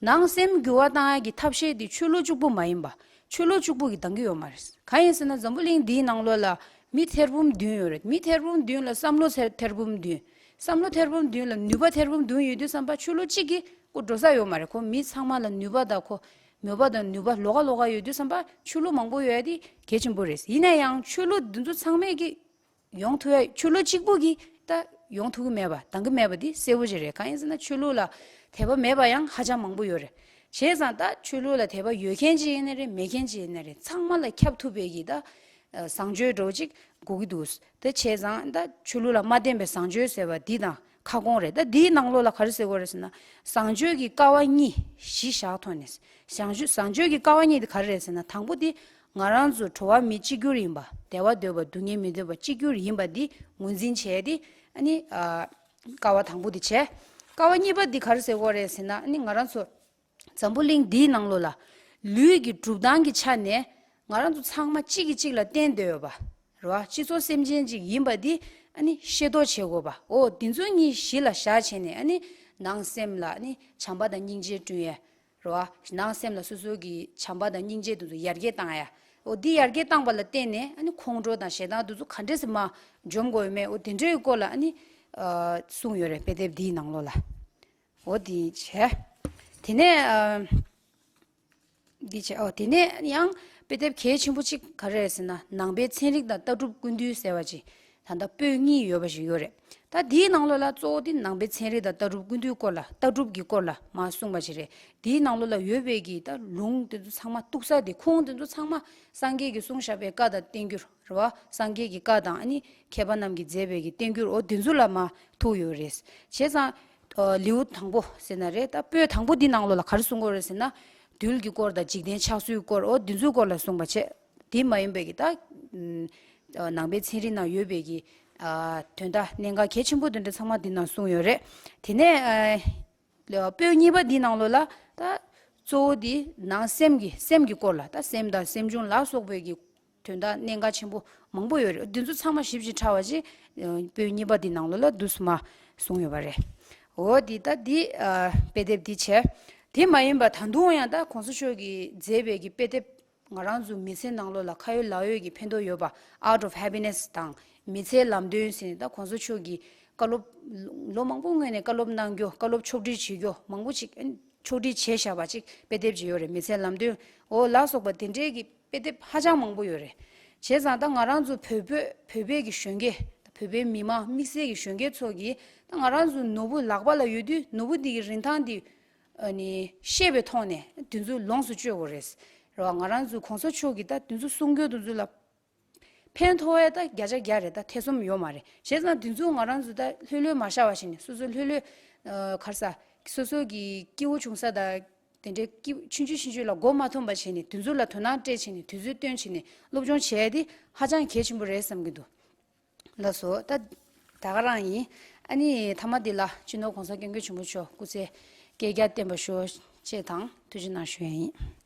ནང་སེམས་འགྱུར་བ་བཏང་ཡ་གི་ཐབས་ཤེས་འདི་ཆོས་ལུགས་གཅིག་པུ་མ་ཡིན་པ། ཆོས་ལུགས་གཅིག་པུ་གིས་འདང་གི་ཡོད་མ་རེད། གང་ཡིན་ཟེར་ན་འཛམ་བུ་གླིང་འདིའི་ནང་ལོགས་ལ་མི་ཐེར་འབུམ་བདུན་ཡོད་རེད། མི་ཐེར་འབུམ་བདུན་ལ་བསམ་བློ་ཐེར་ཐེར་འབུམ་བདུན། བསམ་བློ་ཐེར་འབུམ་བདུན་ལ་ནུས་པ་ཐེར་འབུམ་བདུན་ཡོད་དུས་ཙམ་པ་ཆོས་ལུགས་གཅིག་གིས་ཁོ་འགྲོ་ས་ཡོད་མ་རེད། ཁོ་མི་ཚང་མ་ལ་ནུས་པ་དང་ཁོ་མོས་པ་དང་ནུས་པ་ལོགས་ཀ་ལོགས་ཀ་ཡོད་དུས་ཙམ་པ་ཆོས་ལུགས་མང་པོ་ཡོད་ཡ་དེ་གལ་ཆེན་པོ་རེད། ཡིན་ན་ཡང་ཆོས་ལུགས་འདི་ཚོ་ཚང་མས་ཀྱི་ཡོང་ཐུབ་ཡ། ཆོས་ལུགས་གཅིག་པུ་གིས་ད་ ཡོང་ཐུབ་ཀྱི་མེད་པ། འདང་གི་མེད་པ་འདི་གསལ་པོ་ཅིག་རེད། གང་ཡིན་ཟེར་ན་ཆོས་ལུགས་ལ་དད་པ་མེད་པ་ཡང་ཧ་ཅང་མང་པོ་ཡོད་རེད། བྱས་ཙང་ད་ཆོས་ལུགས་ལ་དད་པ་ཡོད་མཁན་ཅིག་ཡིན་ན་རེད། མེད་མཁན་ཅིག་ཡིན་ན་རེད། ཚང་མ་ལ་ཁྱབ་ཐུབ་པའི་གི་ད་བཟང་སྤྱོད་འདྲ་བོ་ཅིག་དགོས་ཀྱི་འདུག་དེ་བྱས་ཙང་ད་ཆོས་ལུགས་ལ་མ་བརྟེན་པའི་བཟང་སྤྱོད་ཟེར་བ་འདི་དང་ཁ་སྐོང་རེད། ད་འདིའི་ནང་ལོགས་ལ་ག་རེ་ཟེར་དགོས་རེད་ཟེར་ན། བཟང་སྤྱོད་ཀྱི་ཀ་བ་གཉིས་གཞི་བཞག་ཐོག་ནས། བཟང་སྤྱོད་བཟང་སྤྱོད་ཀྱི་ཀ་བ་གཉིས་དེ་ག་རེ་རེད་ཟེར་ན། དང་པོ་དེ་ང་རང་ཚོ་འགྲོ་བ་མི་གཅིག་གྱུར་ཡིན་པ། བདེ་བ་འདོད་པ་སྡུག་བསྔལ་མི་འདོད་པ་གཅིག་གྱུར་ཡིན་པ་འདི་ངོས་འཛིན་བྱས་ཏེ། ཨ་ནི་ཨ་ཀ་བ་དང་པོ་དེ་བྱས། ཀ་བ་གཉིས་པ་འདི་ག་རེ་ཟེར་དགོས་རེད་ཟེར་ན། ཨ་ནི་ང་རང་ཚོ་འཛམ་བུ་གླིང་འདིའི་ནང་ལོགས་ལ་ལུས་ཀྱི་གྲུབ་སྟངས་ཀྱི་ཆ་ནས་ང་རང་ཚོ་ཚང་མ་གཅིག་གིས་གཅིག་ལ་བརྟེན་སྡོད་ཡོད་པ་རེད་བ། སྤྱི་ཚོགས་སེམས་ཅན་ཅིག་ཡིན་པ་འདི་ཨ་ནི་ཤེས་རྟོགས་བྱེད་དགོས་པ། འོ་འདི་ཚོ་གཉིས་གཞི་ལ་བཞག་བྱས་ནས། ཨ་ནི་ནང་སེམས་ལ་ཨ་ནི་བྱམས་པ་དང་སྙིང་རྗེ་བསྐྲུན་ཡས་རེད་བ། ནང་སེམས་ལ་སོ་སོ་གི་བྱམས་པ་དང་སྙིང་རྗེ་དེ་ཚོ་ཡར་རྒྱས་བཏང་ཡ། འོ་འདི་ཡར་རྒྱས་བཏང་པ་ལ་བརྟེན་ནས་ཨ་ནི་ཁོང་ཁྲོ་དང་ཞེ་སྡང་དེ་ཚོ་ག་འདྲས་སེ་མར་འཇོམས་དགོས་ཡོད་མེད། འོ་དེ་འདྲའི་སྐོར་ལ་ཨ་ནི་ཨ་གསུངས་ཡོད་རེད། དཔེ་དེབ་འདིའི་ནང་ལོགས་ལ། འོ་འདི་བྱས། དེ་ནས་ཨ་འདི་བྱས། ཨོ་དེ་ནས་ཡང་དཔེ་དེབ་གལ་ཆེན་པོ་གཅིག་ག་རེ་རེད་ཟེར་ན། ནང་པའི་ཚན་རིག་དང་ལྟ་གྲུབ་ཀུན་བཏུས་ཟེར་བ་ཅིག་ད་ལྟ་པོད་གཉིས་ཡོད་པ་ཞིག་ཡོད་རེད། ད་འདིའི་ནང་ལོགས་ལ་གཙོ་བོ་དེ་ནང་པའི་ཚན་རིག་དང་ལྟ་གྲུབ་ཀུན་བཏུས་སྐོར་ལ། ལྟ་གྲུབ་ཀྱི་སྐོར་ལ་མར་གསུངས་པ་ཞིག་རེད། འདིའི་ནང་ལོགས་ལ་ཡོད་པའི་གི་ད་ལུང་དེ་ཚོ་ཚང་མ་གཏུགས་ས་དེ། ཁུངས་དེ་ཚོ་ཚང་མ་སངས་རྒྱས་ཀྱིས་གསུངས་བཞག་པའི་བཀའ་དང་བསྟན་འགྱུར་རེད་བ། སངས་རྒྱས་ཀྱི་བཀའ་དང་ཨ་ནི་མཁས་པ་རྣམས་ཀྱིས་མཛད་པའི་གི་བསྟན་འགྱུར། འོ་དེ་ཚོ་ལ་མར་ཐུག་ཡོད་རེད། བྱས་ཙང་ཨ་ལེའུ་དང་པོ་ཟེར་ན་རེད། ད་པོད་དང་པོ་འདི་ནང་ལོགས་ལ་ག་རེ་གསུང་གི་ཡོད་རེད་ཟེར་ན། རྡུལ་གྱི་སྐོར་དང་འཇིག་རྟེན་ཆགས་ཚུལ་སྐོར། འོ་འདི་ཚོའི་སྐོར་ལ་གསུངས་པ་བྱས། དེ་མ་ཡིན་པའི་གི་ད་ཨ་ནང་པའི་ཚན་རིག་ནང་ཡོད་པའི་གི་ཨ་དོན་དག་གནད་འགག་གལ་ཆེན་པོ་དེ་འདྲ་ཚང་མ་འདི་ནང་གསུངས་ཡོད་རེད། དེ་ནས་ཨ་ལེའུ་པོད་གཉིས་པ་འདི་ནང་ལོགས་ལ་ད་གཙོ་བོ་འདི་ནང་སེམས་ཀྱི་སེམས་ཀྱི་སྐོར་ལ། ད་སེམས་དང་སེམས་བྱུང་ལ་སོགས་པའི་གི་དོན་དག་གནད་འགག་ཆེན་པོ་མང་པོ་ཡོད་རེད། འདི་ཚོ་ཚང་མ་ཞིབ་ཅིང་ཕྲ་བ་ཅིག་ཨ་པོད་གཉིས་པ་འདི་ནང་ལོགས་ལ་འདུག་སེ་མར་གསུངས་ཡོད་པ་རེད། འོ་འདི་ད་འདི་ཨ་དཔེ་དེབ་འདི་བྱས། དེ་མ་ཡིན་པ་ད་དུང་ཡང་ད་གོང་ས་མཆོག་གིས་མཛད་པའི་གི་དཔེ་དེབ། ང་རང་ཚོ་མི་ཚེ་ནང་ལོགས་ལ་ཁ་ཡོད་ལག་ཡོད་ཀྱི་ཕན་ཐོགས་ཡོད་པ། Art of Happiness དང་མི་ཚེའི་ལམ་སྟོན་ཟེར་ནས། ད་གོང་ས་མཆོག་གིས་བཀའ་སློབ་ལོ་མང་པོ་སྔོན་ནས་བཀའ་སློབ་གནང་རྒྱུ། བཀའ་སློབ་ཕྱོགས་སྒྲིག་བྱེད་རྒྱུ་མང་པོ་ཅིག་ཕྱོགས་སྒྲིག་བྱས་བཞག་པ་ཅིག་དཔེ་དེབ་ཅིག་ཡོད་རེད། མི་ཚེའི་ལམ་སྟོན་འོ་ལ་སོགས་པ་དེ་འདྲའི་གི་དཔེ་དེབ་ཧ་ཅང་མང་པོ་ཡོད་རེད། བྱས་ཙང་ད་ང་རང་ཚོ་བོད་བོད་བོད་པའི་གི་གཞོན་སྐྱེས། བོད་པའི་མི་མང་དམིགས་བསལ་གྱི་གཞོན་སྐྱེས་ཚོ་གིས་ད་ང་རང་ཚོ་ནོར་བུ་ལག་པ་ལ་ཡོད་དུས། ནོར་བུ་འདི་གི་རིན་ཐང་འདི་ཨ་ནི་ཤེས་པའི་ཐོག་ནས་དེ་ཚོ་ལོངས་སུ་སྤྱོད་དགོས་རེད། རེད་བ། ང་རང་ཚོའི་གོང་ས་མཆོག་གིས་ད་དེ་ཚོ་གསུང་རྒྱུ་དེ་ཚོ་ལ་ཕན་ཐོགས་ཡ་ད་བརྒྱ་ཆ་བརྒྱ་རེད། ད་ཐེ་ཚོམ་ཡོད་མ་རེད། བྱས་ཙང་དེ་ཚོ་ང་རང་ཚོ་ད་ལྷོད་ལྷོད་མ་བཞག་པ་བྱས་ནས། སོ་སོ་ལྷོད་ལྷོད་ཨ་ག་རེ་ཟ། སོ་སོ་གི་སྐྱིད་པོ་བྱུང་ས་དང་དེ་འདྲའི་སྐྱིད་ཆུང་ཆུང་ཆུང་ཆུང་ལ་མགོ་མ་འཐོམས་པ་བྱས་ནས། དེ་ཚོ་ལ་དོ་སྣང་སྤྲད་བྱས་ནས། དུས་ཚོད་བཏོན་བྱས་ནས་སློབ་སྦྱོང་བྱས་ཡ་དེ་ཧ་ཅང་གལ་ཆེན་པོ་རེད་བསམ་གྱི་འདུག་ལགས་སོ། ད་ད་ག་རང་ཡིན། ཨ་ནི་མཐའ་མ་འདི་ལ་སྤྱི་ནོར་༸གོང་ས་༸སྐྱབས་མགོན་ཆེན་པོ་མཆོག་སྐུ་ཚེ་བསྐལ་བརྒྱར་བརྟན་པར་ཤོག་ཅེས་དང་ཐུགས་རྗེ་གནང་ཞུ་ཡ་ཡིན།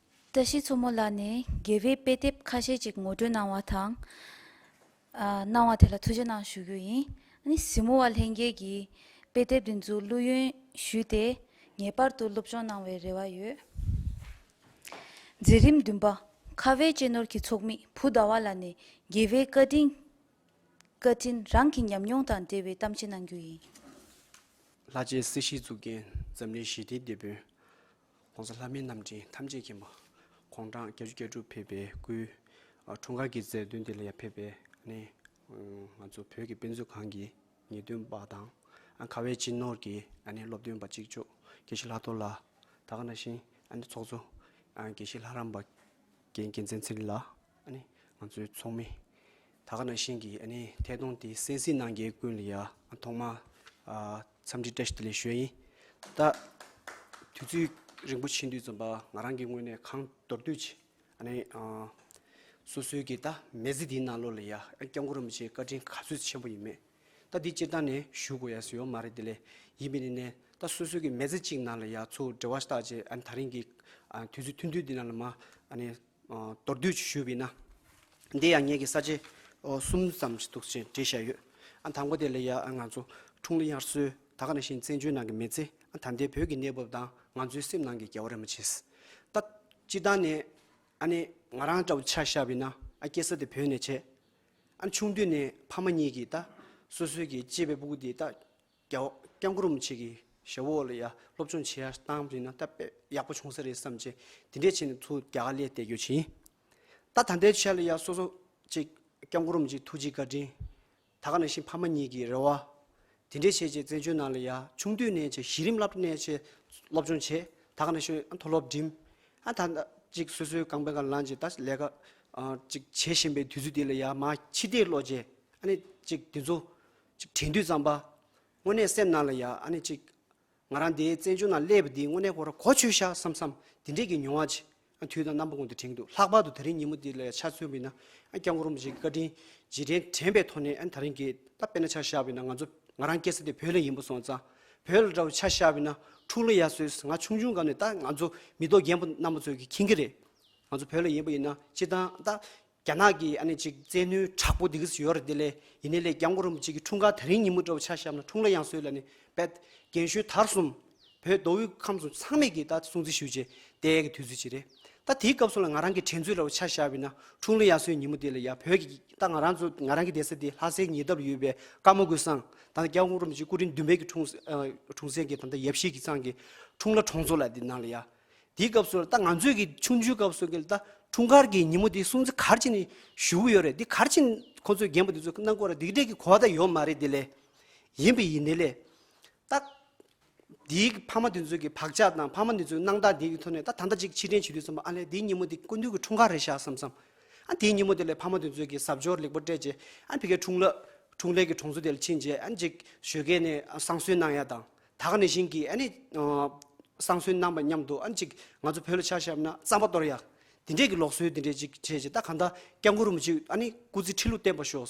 བཀྲ་ཤིས་མཚོ་མོ་ལགས་ནས་དགེ་བའི་དཔེ་དེབ་ཁ་ཤས་ཅིག་ངོ་སྤྲོད་གནང་བ་དང་། ཨ་གནང་བ་དེ་ལ་ཐུགས་རྗེ་གནང་ཞུ་རྒྱུ་ཡིན། ཨ་ནི་གཟིགས་མོ་བ་ལྷན་རྒྱས་ཀྱིས་དཔེ་དེབ་འདི་ཚོ་བླུ་ཡོན་ཞུས་ཏེ་ངེས་པར་དུ་སློབ་སྦྱོང་གནང་བའི་རེ་བ་ཡོད། མཛད་རིམ་བདུན་པ། ཁ་བའི་གཅེས་ནོར་གྱི་ཚོགས་མི་བུ་ཟླ་བ་ལགས་ནས་དགེ་བའི་བཀའ་དྲིན། བཀའ་དྲིན་རང་གི་ཉམས་མྱོང་དང་འབྲེལ་བའི་གཏམ་བཤད་གནང་རྒྱུ་ཡིན། ལྷ་རྗེ་སྲིད་ཞིའི་གཙུག་རྒྱན་འཛམ་གླིང་ཞི་བདེའི་དེད་དཔོན། ༸གོང་ས་ལྷ་མིའི་རྣམ་འདྲེན་ཐམས་ཅད་མཁྱེན་པ། དགུང་གྲངས་བརྒྱད་ཅུ་གྱ་དྲུག་ཕེབས་པའི་སྐུའི་ཨ་འཁྲུངས་སྐར་གྱི་མཛད་དོན་འདི་ལ་ཡར་ཕེབས་པའི་ནི་ང་ཚོ་བོད་ཀྱི་དཔེ་མཛོད་ཁང་གི་ངེས་སྟོན་པ་དང་། ཨ་ཁ་བའི་གཅེས་ནོར་གྱི་ཨ་ནི་སློབ་སྟོན་པ་གཅིག་ལྕོགས་དགེ་བཤེས་ལྷག་རྡོར་ལགས། ད་ག་ནང་བཞིན་ཨ་ནི་ཚོགས་གཙོ་ཨ་དགེ་བཤེས་ལྷ་རམས་པ་རྒན་རྒྱལ་མཚན་ཚེ་རིང་ལགས། ཨ་ནི་ང་ཚོའི་ཚོགས་མི། ད་ག་ནང་བཞིན་གྱི་ཨ་ནི་ཐད་གཏོང་དེ་གསན་གཟིགས་གནང་མཁན་ཀུན་ལ་ཡ་ཨ་ཐོག་མར་ཨ་འཚམས་འདྲི་བཀྲ་ཤིས་བདེ་ལེགས་ཞུ་ཡ་ཡིན། ད་དུས་ཚོད་རིང་པོ་ཕྱིན་དུས་ཙམ་པ་ང་རང་གི་ངོས་ནས་གང་མདོར་བསྡུས་ཅིག་ཨ་ནི་ཨ་སོ་སོའི་གི་ད་མི་ཚེ་འདིའི་ནང་ལོགས་ལ་ཡ་ཨ་སྐྱབས་མགོན་རིན་པོ་ཆེའི་བཀའ་དྲིན་ག་ཚོད་ཆེན་པོ་ཡིན་མེད། ད་འདི་སྤྱིར་བཏང་ནས་ཞུ་དགོས་ཡ་ཟེར་ཡོད་མ་རེད། དེ་ལས་ཡིན་པའི་ནི་ནས་ད་སོ་སོའི་གི་མི་ཚེ་གཅིག་ནང་ལ་ཡ་ཚུར་འབྲེལ་བ་བཏགས་བྱས། ཨ་ནི་ད་རིང་གི་ཨ་དུས་ཚོད་ཐུང་ཐུང་འདི་ནང་ལ་མ་ཨ་ནི་ཨ་མདོར་བསྡུས་ཅིག་ཞུས་པ་ཡིན་ན། འདི་ཡང་ངེད་ཀྱིས་ས་བཅད་ཨོ་གསུམ་ཙམ་ཞིག་འདུག་ཅེས་བྲིས་བཞག་ཡོད། ཨ་དང་པོ་དེ་ལ་ཡ་ཨ་ང་ཚོ་འཁྲུངས་ལྷ་དབྱར་གསོལ། ད་ག་ནང་བཞིན་བཙན་བྱོལ་ནང་གི་མི་ཚེ། ཨ་ད་ལྟའི་བོད་ཀྱི་གནས་བབ་དང་ང་ཚོའི་སེམས་ནང་གི་རྒྱལ་བ་རིན་པོ་ཆེ། ད་སྤྱིར་བཏང་ནས་ཨ་ནི་ང་རང་འདྲ་བོ་ཆ་བཞག་པ་ཡིན་ན། ཨ་སྐྱེས་ས་དེ་བོད་ནས་བྱས། ཨ་ཆུང་དུས་ནས་ཕ་མ་གཉིས་ཀྱིས་ད་སོ་སོའི་གི་གཅེས་པའི་སྤུ་གུ་དེ་ད་རྒྱལ་བ་སྐྱབས་མགོན་རིན་པོ་ཆེ་གི་ཞབས་འོག་ལ་ཡ་སློབ་སྦྱོང་བྱེད་ཡ་བཏང་བ་ཡིན་ན་ད་དཔེ་ཡག་པོ་བྱུང་ས་རེད་བསམ་བྱས། དེ་འདྲས་བྱས་ནས་ཚུར་རྒྱ་གར་སླེབས་བསྡད་རྒྱུ་ཅིག་ཡིན། ད་ད་ལྟའི་ཆ་ལ་ཡ་སོ་སོ་ཅིག་སྐྱབས་མགོན་རིན་པོ་ཆེའི་ཐུགས་རྗེ་བཀའ་དྲིན། ད་ག་ནང་བཞིན་ཕ་མ་གཉིས་ཀྱི་རེ་བ། དེ་འདྲས་བྱས་རྗེས་བཙན་བྱོལ་ནང་ལ་ཡ་ཆུང་དུས་ནས་བྱས་གཞི་རིམ་སློབ་གྲྭ་ནས་བྱས་སློབ་སྦྱོང་བྱས། ད་ག་ནང་བཞིན་མཐོ་སློབ་འགྲིམས། ཨ་ད་ད་ཅིག་སོ་སོའི་རྐང་པའི་ཁར་ལངས་བྱས་ད་ལས་ཀ་ཨ་ཅིག་བྱེད་བཞིན་པའི་དུས་ཚོད་དེ་ལ་ཡ་མར་ཕྱི་བལྟས་ལོག་བྱས། ཨ་ནི་ཅིག་དེ་ཚོ་ཅིག་དྲན་དུས་ཙམ་པ་དངོས་གནས་སེམས་ནང་ལ་ཡ་ཨ་ནི་ཅིག་ང་རང་དེའི་བཙན་བྱོལ་ནང་སླེབས་པ་འདི་དངོས་གནས་ཁོ་རང་གོ་ཆོད་ཤག་བསམ་བསམ་དེ་འདྲས་ཀྱི་མྱོང་བ་ཅིག་ཨ་དུས་དང་རྣམ་པ་ཀུན་ཏུ་དྲན་གྱི་འདུག་ལྷག་པར་དུ་དེ་རིང་ཉིན་མོ་འདི་ལ་ཆ་མཚོན་པ་ཡིན་ན། ཨ་སྐྱབས་མགོན་རིན་པོ་ཆེའི་བཀའ་དྲིན་རྗེས་དྲན་དྲན་པའི་ཐོག་ནས། ཨ་ད་རིང་གི་ད་དཔེར་ན་ཆ་བཞག་པ་ཡིན་ན་ང་ཚོ་ང་རང་སྐྱེས་ས་དེ་བོད་ལ་ཡིན་པ་སོང་ཙང་། བོད་ལ་འདྲ་བོ་ཆ་བཞག་པ་ཡིན་ན་འཁྲུངས་ལྷ་དབྱར་གསོལ། ང་ཆུང་ཆུང་སྒང་ནས་ད་ང་ཚོ་མི་ཐོག་རྒན་པོ་རྣམ་པ་ཚོས་ཀྱིས་མཁྱེན་གྱི་རེད། ང་ཚོ་བོད་ལ་ཡིན་པ་ཡིན་ན་སྤྱིར་བཏང་ད་རྒྱ་ནག་གི་ཨ་ནི་ཅིག་བཙན་གནོན་དྲག་པོ་འདི་ག་ཡོད་རེད། དེ་ལས་ཡིན་ནའི་ལས་སྐྱབས་མགོན་རིན་པོ་ཆེ་གི་འཁྲུངས་སྐར་དེ་རིང་ཉིན་མོ་འདྲ་བོ་ཆ་བཞག་ན་འཁྲུངས་ལྷ་དབྱར་གསོལ་ལ་ནི་དཔེ་རྒན་གཞོན་དར་གསུམ་བོད་མདོ་དབུས་ཁམས་གསུམ་ཚང་མས་ཀྱིས་ད་སྲུང་བརྩི་ཞུས་བྱས་བསྡད་ཡག་གི་དུས་ཚོད་ཅིག་རེད། ད་དེའི་སྐབས་སུ་ལ་ང་རང་གི་དྲན་ཚོད་ལ་ཆ་བཞག་པ་ཡིན་ན་འཁྲུངས་ལྷ་དབྱར་གསོལ་ཉིན་མོ་དེ་ལ་ཡ་བོད་ཀྱི་ད་ང་རང་ཚོ་ང་རང་གི་བསྡད་ས་དེ་ལྷ་སའི་ཉེ་འདབས་ཡོད་པའི་ཀརྨ་ཀུན་བཟང་། ད་ལྟ་སྐྱབས་མགོན་རིན་པོ་ཆེ་སྐུ་ཕྲེང་བདུན་པའི་གི་འཁྲུངས་ཨ་འཁྲུངས་སའི་གི་ད་ལྟ་ཡབ་གཞིས་ཀྱི་ཚང་གི་འཁྲུངས་ལྷ་གྲོང་ཚོ་ལ་དེ་ནང་ལ་ཡ། དེའི་སྐབས་སུ་ད་ང་ཚོས་ཀྱི་ཆུང་ཆུང་སྐབས་སུ་གི་ད་འཁྲུངས་སྐར་གྱི་ཉིན་མོ་དེ་སྲུང་བརྩི་ག་རེ་བྱས་ནས་ཞུ་གི་ཡོད་རེད། འདི་ག་རེ་བྱས་ནས་ཁོང་ཚོས་རྒན་པོ་དེ་ཚོས་གནང་གི་ཡོད་རེད། འདི་འདྲས་ཀྱི་གོ་བ་ད་ཡོད་མ་རེད། དེ་ལས་ཡིན་པ་ཡིན་ནའི་ལས་ད་འདིའི་ཕ་མ་དེ་ཚོས་ཀྱི་བག་ཆགས་དང་ཕ་མ་དེ་ཚོའི་གནང་སྟངས་དེ་གི་ཐོག་ནས་ད་ད་ལྟ་ཅིག་ཕྱིར་དྲན་བྱེད་དུས་ཙམ་པ་ཨ་ལས་འདིའི་ཉིན་མོ་དེ་སྐུ་མདུན་གྱི་འཁྲུངས་སྐར་རེད་ཤག་བསམ་བསམ། ཨ་དེའི་ཉིན་མོ་དེ་ལས་ཕ་མ་དེ་ཚོས་ཀྱི་གཟབ་མཆོར་ལེགས་པོ་སྤྲས་བྱས་ཨ་ཕ་གིའི་འཁྲུངས་ལྷ་འཁྲུངས་ལྷའི་གི་གྲོང་ཚོ་དེ་ལ་ཕྱིན་བྱས་ཨ་ཅིག་ཞོགས་ཀས་ནས་བསང་གསོལ་གནང་ཡ་དང་། ད་ག་ནང་བཞིན་གྱི་ཨ་ནི་ཨ་བསང་གསོལ་གནང་པ་མཉམ་དུ་ཨ་ནི་ཅིག་ང་ཚོ་བོད་ལ་ཆ་བཞག་ན་རྩམ་པ་གཏོར་ཡག་དེ་འདྲས་ཀྱི་ལུགས་སྲོལ་དེ་འདྲས་ཅིག་བྱས་བྱས། ད་གང་ལྟར་སྐྱབས་མགོན་རིན་པོ་ཆེ་ཨ་ནི་སྐུ་ཚེ་ཁྲི་ལོ་བརྟན་པར་ཤོག་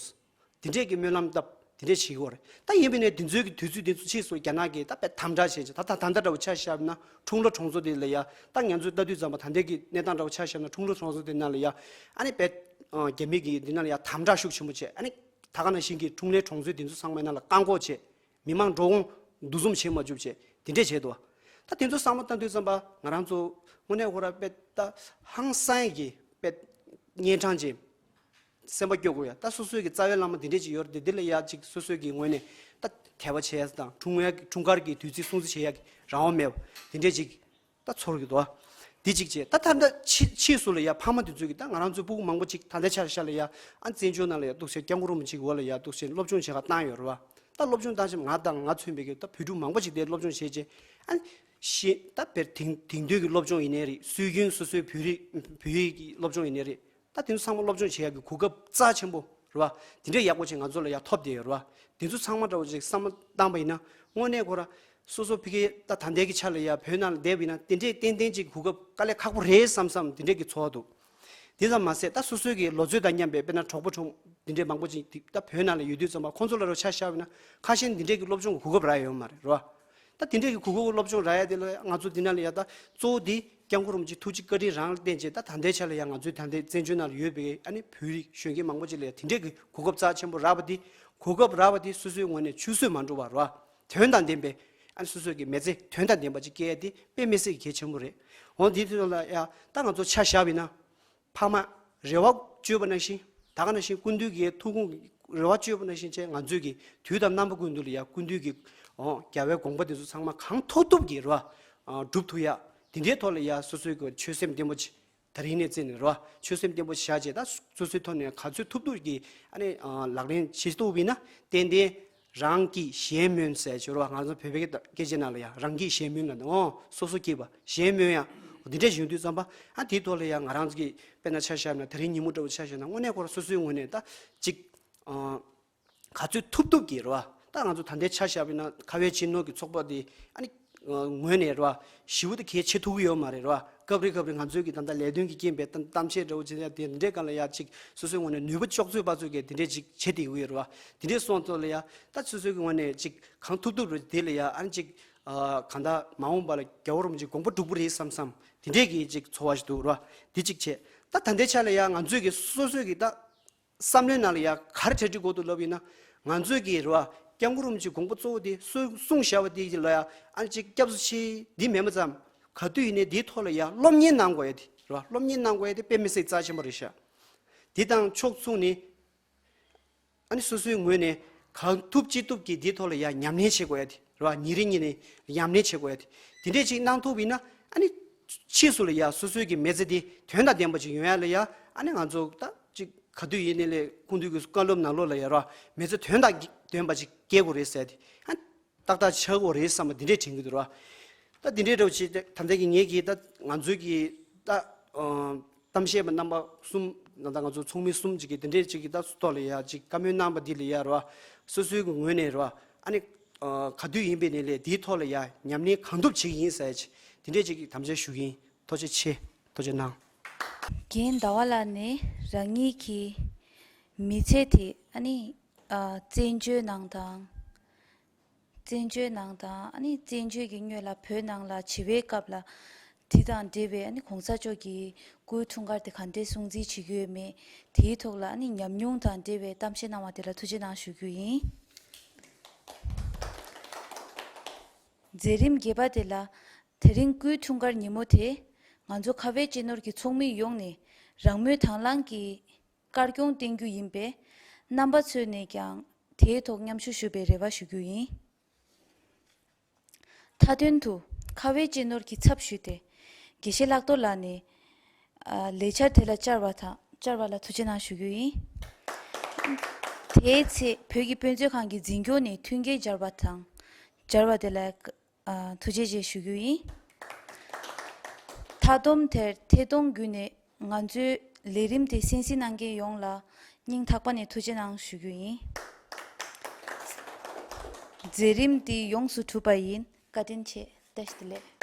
དེ་འདྲས་ཀྱི་སྨོན་ལམ་བཏབ་དེ་འདྲས་བྱེད་ཀྱི་ཡོད་རེད། ད་ཡིན་པ་ཡིན་ནའི་དེ་ཚོའི་གི་དུས་ཚོད་དེ་ཚོ་ཕྱིས་སུ་རྒྱ་ནག་གིས་ད་དཔེ་དམ་དྲག་བྱས་བྱས། ད་ད་ད་ལྟ་འདྲ་བོ་ཆ་བཞག་ན་འཁྲུངས་ལྷ་གྲོང་ཚོ་དེ་ལ་ཡ་ད་ང་ཚོས་ལྟ་དུས་ཙམ་པ་ད་ལྟའི་གི་གནས་སྟངས་འདྲ་བོ་ཆ་བཞག་ན་འཁྲུངས་ལྷ་གྲོང་ཚོ་དེ་ནང་ལ་ཡ་ཨ་ནི་དཔེ་རྒྱ་མི་གིས་འདི་ནང་ལ་ཡ་དམ་དྲག་ཤུགས་ཆེན་པོ་བྱས། ཨ་ནི་ད་ག་ནང་བཞིན་གྱི་འཁྲུངས་ལྷའི་གྲོང་ཚོའི་དེ་ཚོ་ཚང་མའི་ནང་ལ་བཀག་འགོག་བྱས། མི་མང་འགྲོ་འོང་འདུ་འཛོམས་བྱེད་མ་བཅུག་བྱས་དེ་འདྲས་བྱས་འདུག་ད་དེ་ཚོ་བསམ་བློ་བཏང་དུས་ཙམ་པ་ང་རང་ཚོ་དངོས་གནས་ཁོ་ར་དཔེ་ད་ཧང་སང་ཡས་ཀྱི་དཔེ་གཉན་འཕྲང་ཅན། སེམས་པ་སྐྱོ་དགོས་ཡ། ད་སོ་སོའི་གི་རྩ་བའི་བླ་མ་འདི་འདྲས་ཅིག་ཡོད་རེད་དེ། འདི་ལ་ཡ་ཅིག་སོ་སོའི་གི་ངོས་ནས་ད་དད་པ་བྱེད་ཡ་དང་འཁྲུངས་ཡ་འཁྲུངས་སྐར་གྱི་དུས་ཚིགས་སྲུང་བརྩི་བྱེད་ཡ་གི་རང་དབང་མེད་པ་འདི་འདྲས་ཅིག་ད་ཚོར་གི་འདུག་བ། འདི་གཅིག་བྱས། ད་ད་ལྟ་ཕྱི་ཕྱིས་སུ་ལ་ཡ་ཕ་མ་དེ་ཚོས་ཀྱི་ད་ང་རང་ཚོའི་སྤུ་གུ་མང་པོ་ཅིག་ད་ལྟའི་ཆར་ཤར་ལ་ཡ་ཨ་བཙན་བྱོལ་ནང་ལ་ཡ་འདུག་སེ་སྐྱབས་མགོན་རིན་པོ་ཆེ་གི་འོག་ལ་ཡ་འདུག་སེ་སློབ་སྦྱོང་བྱེད་ག་བཏང་ཡོད་རེད་བ། ད་སློབ་སྦྱོང་བཏང་ཞིང་ང་དང་ང་མཚོན་པའི་གི་ད་བོད་ཕྲུག་མང་པོ་ཅིག་དེ་སློབ་སྦྱོང་བྱས་རྗེས་ཨ་ཤེས་ད་བེར་དེང་དེང་དུས་ཀྱི་སློབ་སྦྱོང་ཡིན་ནའི་རེད། སྲོལ་རྒྱུན་སོ་སོའི་བོད་རིགས་བོད་ཡིག་གི་སློབ་སྦྱོང་ཡིན་ནའི་རེད། ད་དེ་ཚོ་ཚང་མ་སློབ་སྦྱོང་བྱེད་ཡག་གི་གོ་སྐབས་རྩ་ཆེན་པོ་རེད་བ། དེ་འདྲའི་ཡག་པོ་ཅིག་ང་ཚོ་ལ་ཡ་ཐོབ་བསྡད་ཡོད་རེད་བ། དེ་ཚོ་ཚང་མ་འདྲ་བོ་ཅིག་བསམ་བློ་བཏང་པ་ཡིན་ན་དངོས་གནས་ཁོ་ར་སོ་སོ་ཕ་གི་ད་ད་ལྟའི་གི་ཆ་ལ་ཡ་བོད་ནང་ལ་བསྡད་པ་ཡིན་ན་དེ་འདྲའི་ཏན་ཏན་ཅིག་གོ་སྐབས་དཀའ་ལས་ཁག་པོ་རེད་བསམ་བསམ་དེ་འདྲའི་གི་ཚོར་བ་འདུག་དེ་ཙམ་མ་ཟད་ད་སོ་སོའི་གི་ལོ་ཚོད་དང་མཉམ་པའི་དཔེར་ན་གྲོགས་པོ་གྲོགས་དེ་འདྲའི་མང་པོ་ཅིག་ད་བོད་ནང་ལ་ཡོད་དུས་ཙམ་པ་ཁོང་ཚོ་ལ་རོ་ཆ་བཞག་པ་ཡིན་ན་ཁ་ཤས་དེ་འདྲའི་གི་སློབ་སྦྱོང་གི་གོ་སྐབས་རག་ཡོད་མ་རེད་རོ། ད་དེ་འདྲའི་གི་གོ་སྐབས་སློབ་སྦྱོང་རག་ཡ་དེ་ལ་ང་ཚོ་འདི་ནང་ལ་ཡ་ད་གཙོ་བོ་འདི་སྐྱབས་མགོན་རིན་པོ་ཆེ་ཐུགས་རྗེ་བཀའ་དྲིན་རང་ལ་བརྟེན་བྱས་ད་ད་ལྟའི་ཆ་ལ་ཡ་ང་ཚོའི་ད་ལྟའི་བཙན་བྱོལ་ནང་ལ་ཡོད་པའི་ཨ་ནི་བོད་རིགས་གཞོན་སྐྱེས་མང་པོ་ཅིག་ལ་ཡ་དེ་འདྲའི་གི་གོ་སྐབས་རྩ་ཆེན་པོ་རག་པ་འདི་གོ་སྐབས་རག་པ་འདི་སོ་སོའི་ངོས་ནས་ཆུད་ཟོས་མ་འགྲོ་བ་རོ། དོན་དང་ལྡན་པའི་ཨ་ནི་སོ་སོའི་གི་མི་ཚེ་དོན་དང་ལྡན་པ་ཅིག་སྐྱེལ་ཡ་དེ་དཔེ་མི་སྲིད་གལ་ཆེན་པོ་རེད། འོ་འདི་དུས་ལ་ཡ་ད་ང་ཚོ་ཆ་བཞག་པ་ཡིན་ན། ཕ་མ་རེ་བ་བཅོལ་བ་ནང་བཞིན། ད་ག་ནང་བཞིན་སྐུ་མདུན་གྱི་ཐུགས་དགོངས་རེ་བ་བཅོལ་བ་ནང་བཞིན་བྱས་ང་ཚོས་ཀྱི་དུས་དང་རྣམ་པ་ཀུན་ཏུ་ལ་ཡ་སྐུ་མདུན་གྱི་འོ་རྒྱལ་བའི་དགོངས་པ་དེ་ཚོ་ཚང་མ་གང་ཐུབ་ཐུབ་ཀྱིས་རེད་བ། སྒྲུབ་ཐུབ་ཡ། དེ་འདྲའི་ཐོག་ལ་ཡ་སོ་སོའི་གི་ཆོད་སེམས་བརྟན་པོ་ཅིག་ད་རིང་ནས་བརྩིས་ནས་རེད་བ། ཆོད་སེམས་བརྟན་པོ་ཅིག་བཞག་བྱས་ད་སོ་སོའི་ཐོག་ནས་ག་ཚོད་ཐུབ་ཐུབ་ཀྱིས་ཨ་ནི་ལག་ལེན་བྱེད་ཐུབ་པ་ཡིན་ན་ཏན་ཏན། རང་སྐྱིད་གཞན་སྨོན་ཟེར་ཅིག་ཡོད་རེད་བ། ང་ཚོ་བོད་པའི་སྐད་ཆའི་ནང་ལ་ཡ་རང་སྐྱིད་གཞན་སྨོན་ལབ་ནས་འོ་སོ་སོ་སྐྱིད་པ་གཞན་སྨོན་ཡ། འོ་འདི་འདྲ་ཞིག་ཡོང་དུས་ཙམ་པ་ཨ་དེའི་ཐོག་ལ་ཡ་ང་རང་ཚོ་གི་དཔེར་ན་ཆ་བཞག་ན་དེ་རིང་ཉིན་མོ་འདྲ་བོ་ཆ་བཞག་ན་དངོས་གནས་ཁོ་རང་སོ་སོའི་ངོས་ནས་ད་ཅིག་ཨ་ག་ཚོད་ཐུབ་ཐུབ་ཀྱིས་རེད་བ། ད་ང་ཚོ་ད་ལྟའི་ཆ་བཞག་པ་ཡིན་ན་ཁ་བའི་སྤྱི་ནོར་གྱི་ཚོགས་པ་འདི་ཨ་ནི་ངོས་ནས་རེད་བ། ཞེ་པོ་དེ་གལ་ཆེ་ཐུབ་ཀྱི་ཡོད་མ་རེད་རེད་བ། སྐབས་རེ་སྐབས་རེ་ང་ཚོའི་གི་ད་ལྟ་ལས་དོན་གྱི་རྐྱེན་པས་གཏམ་གཏམ་བཤད་འདྲ་བོ་བྱེད་ཡ་དེ་འདྲའི་སྒང་ལ་ཡ་ཅིག་སོ་སོའི་ངོས་ནས་ནུས་པ་ལྕོགས་ཚོད་པ་ཚོས་གི་དེ་འདྲའི་ཅིག་བྱེད་བསྡད་ཀྱི་ཡོད་རེད་བ། དེ་འདྲའི་སོང་ཙང་ལ་ཡ་ད་སོ་སོའི་གི་ངོས་ནས་ཅིག་གང་ཐུབ་ཐུབ་རེད་དེ་ལ་ཡ་ཨ་ནི་ཅིག་ཨ་གང་ལྟར་མ་འོངས་པ་ལ་རྒྱལ་བ་རིན་པོ་ཆེའི་དགོངས་པ་འགྲུབ་ཀྱི་རེད་བསམ་བསམ་དེ་འདྲའི་གི་ཅིག་ཚོར་བ་ཞིག་འདུག་རེད་བ། དེ་གཅིག་བྱས། ད་ད་ལྟའི་ཆ་ལ་ཡ་ང་ཚོའི་གི་སོ་སོའི་གི་ད་བསམ་བློའི་ནང་ལ་ཡ་ག་རེ་གྲ་སྒྲིག་དགོས་འདུག་ལབ་ཡིན་ན། ང་ཚོས་ཀྱི་རེད་བ། སྐྱབས་མགོན་རིན་པོ་ཆེའི་དགོངས་པ་གཙོ་བོ་དེ་གསུང་གསུང་བཞག་པ་དེ་ལ་ཡ་ཨ་ནི་ཅིག་སྐྱབས་སུ་མཆི་འདི་མེད་པ་ཙམ། ག་དུས་ཡིན་ནའི་འདིའི་ཐོག་ལ་ཡ་སློབ་གཉེར་གནང་དགོས་ཡ་དེ་རེད་བ། སློབ་གཉེར་གནང་དགོས་ཡ་དེ་དཔེ་མི་སྲིད་རྩ་ཆེན་པོ་རེད་ཤག་དེ་དང་ཕྱོགས་མཚུངས་ནས་ཨ་ནི་སོ་སོའི་ངོས་ནས་གང་ཐུབ་ཅི་ཐུབ་ཀྱིས་འདིའི་ཐོག་ལ་ཡ་ཉམས་ལེན་བྱེད་དགོས་ཡ་དེ་རེད་བ། ཉིན་རེ་ཉིན་རེ་ཉམས་ལེན་བྱེད་དགོས་ཡ་དེ་དེ་འདྲས་ཅིག་གནང་ཐུབ་ཡིན་ན་ཨ་ནི་ཕྱིས་སུ་ལ་ཡ་སོ་སོའི་གི་མི་ཚེ་དེ་དོན་དང་ལྡན་པ་ཅིག་ཡོང་ཡ་ལ་ཡ་ཨ་ནི་ང་ཚོ་ད་ཅིག་ག་དུས་ཡིན་ནའི་ལས་ཁོང་ཚོའི་གི་བཀའ་སློབ་ནང་ལོགས་ལ་ཡ་ར་མི་ཚེ་དོན་དང་ལྡན་པ་ཅིག་ སྐྱེལ་དགོས་རེད་ཟེར་ཏེ། ཨ། ཏག་ཏག་ཆགས་དགོས་རེད་བསམ་པ་འདི་འདྲས་དྲན་གྱི་འདུག་ར། ད་འདི་འདྲས་འདྲ་བོ་ཅིག་ད་ལྟ་གི་ངེད་ཀྱིས་ད་ང་ཚོའི་གི་ད་ཨ་གཏམ་བཤད་པ་རྣམ་པ་གསུམ་ད་ལྟ་ང་ཚོ་ཚོགས་མི་གསུམ་ཅིག་གིས་འདི་འདྲས་ཅིག་གི་ད་ཐོག་ལ་ཡ་ཅིག་བཀའ་མོལ་གནང་པ་འདི་ལ་ཡ་ར། སོ་སོའི་གི་ངོས་ནས་ར། ཨ་ནི་ཨ་ག་དུས་ཡིན་པའི་ནས་ལས་འདིའི་ཐོག་ལ་ཡ་ཉམས་ལེན་གང་ཐུབ་བྱེད་ཀྱི་ཡིན་ཟེར་ཅིག་འདི་འདྲས་ཅིག་གི་དམ་བཅའ་ཞུ་གི་ཡིན། ཐུགས་རྗེ་ཆེ། ཐུགས་རྗེ་གནང་། རྒན་ཟླ་བ་ལགས་ནས་རང་ཉིད་ཀྱི་མི་ཚེ་དེ་ཨ་ནི་ཨ་བཙན་བྱོལ་ནང་དང་། བཙན་བྱོལ་ནང་དང་ཨ་ནི་བཙན་བྱོལ་གྱི་སྔོན་ལ་བོད་ནང་ལ་བྱིས་པའི་སྐབས་ལ་དེ་དང་འབྲེལ་བའི་ཨ་ནི་གོང་ས་མཆོག་གི་སྐུའི་འཁྲུངས་སྐར་དེ་ག་འདྲས་སྲུང་བརྩི་བྱེད་ཀྱི་ཡོད་མེད། དེའི་ཐོག་ལ་ཨ་ནི་ཉམས་མྱོང་དང་འབྲེལ་བའི་གཏམ་བཤད་གནང་བ་དེ་ལ་ཐུགས་རྗེ་གནང་ཞུ་རྒྱུ་ཡིན། མཛད་རིམ་བརྒྱད་པ་དེ་ལ། དེ་རིང་སྐུའི་འཁྲུངས་སྐར་ཉིན་མོ་དེ། ང་ཚོ་ཁ་བའི་གཅེས་ནོར་གྱི་ཚོགས་མི་ཡོངས་ནས་རང་མོས་དང་བླངས་ཀྱིས་དཀར་སྐྱོང་བསྟན་རྒྱུ་ཡིན་པས། རྣམ་པ་ཚོས་ནས་ཀྱང་དེའི་ཐོག་མཉམ་ཞུགས་ཞུ་བའི་རེ་བ་ཞུ་རྒྱུ་ཡིན། མཐའ་དོན་དུ་ཁ་བའི་གཅེས་ནོར་གྱི་ཚབ་ཞུས་ཏེ། དགེ་བཤེས་ལྷག་རྡོར་ལགས་ནས་ཨ་ལས་འཆར་དེ་ལ་བཅར་བ་དང་བཅར་བ་ལ་ཐུགས་རྗེ་གནང་ཞུ་རྒྱུ་ཡིན། དེའི་ཚེ་བོད་ཀྱི་དཔེ་མཛོད་ཁང་གི་འཛིན་སྐྱོང་ནས་མཐུན་རྐྱེན་སྦྱར་བ་དང་སྦྱར་བ་དེ་ལ་ཨ་ཐུགས་རྗེ་ཆེ་ཞུ་རྒྱུ་ཡིན། མཐའ་སྡོམ་དེར་ཐད་གཏོང་བརྒྱུད་ནས་ང་ཚོའི་ལས་རིམ་དེ་གསན་གཟིགས་གནང་མཁན་ཡོངས་ལ་སྙིང་ཐག་པ་ནས་ཐུགས་རྗེ་གནང་ཞུ་རྒྱུ་ཡིན། མཛད་རིམ་འདི་ཡོངས་སུ་གྲུབ་པ་ཡིན། བཀའ་དྲིན་ཆེ། བཀྲ་ཤིས་བདེ་ལེགས།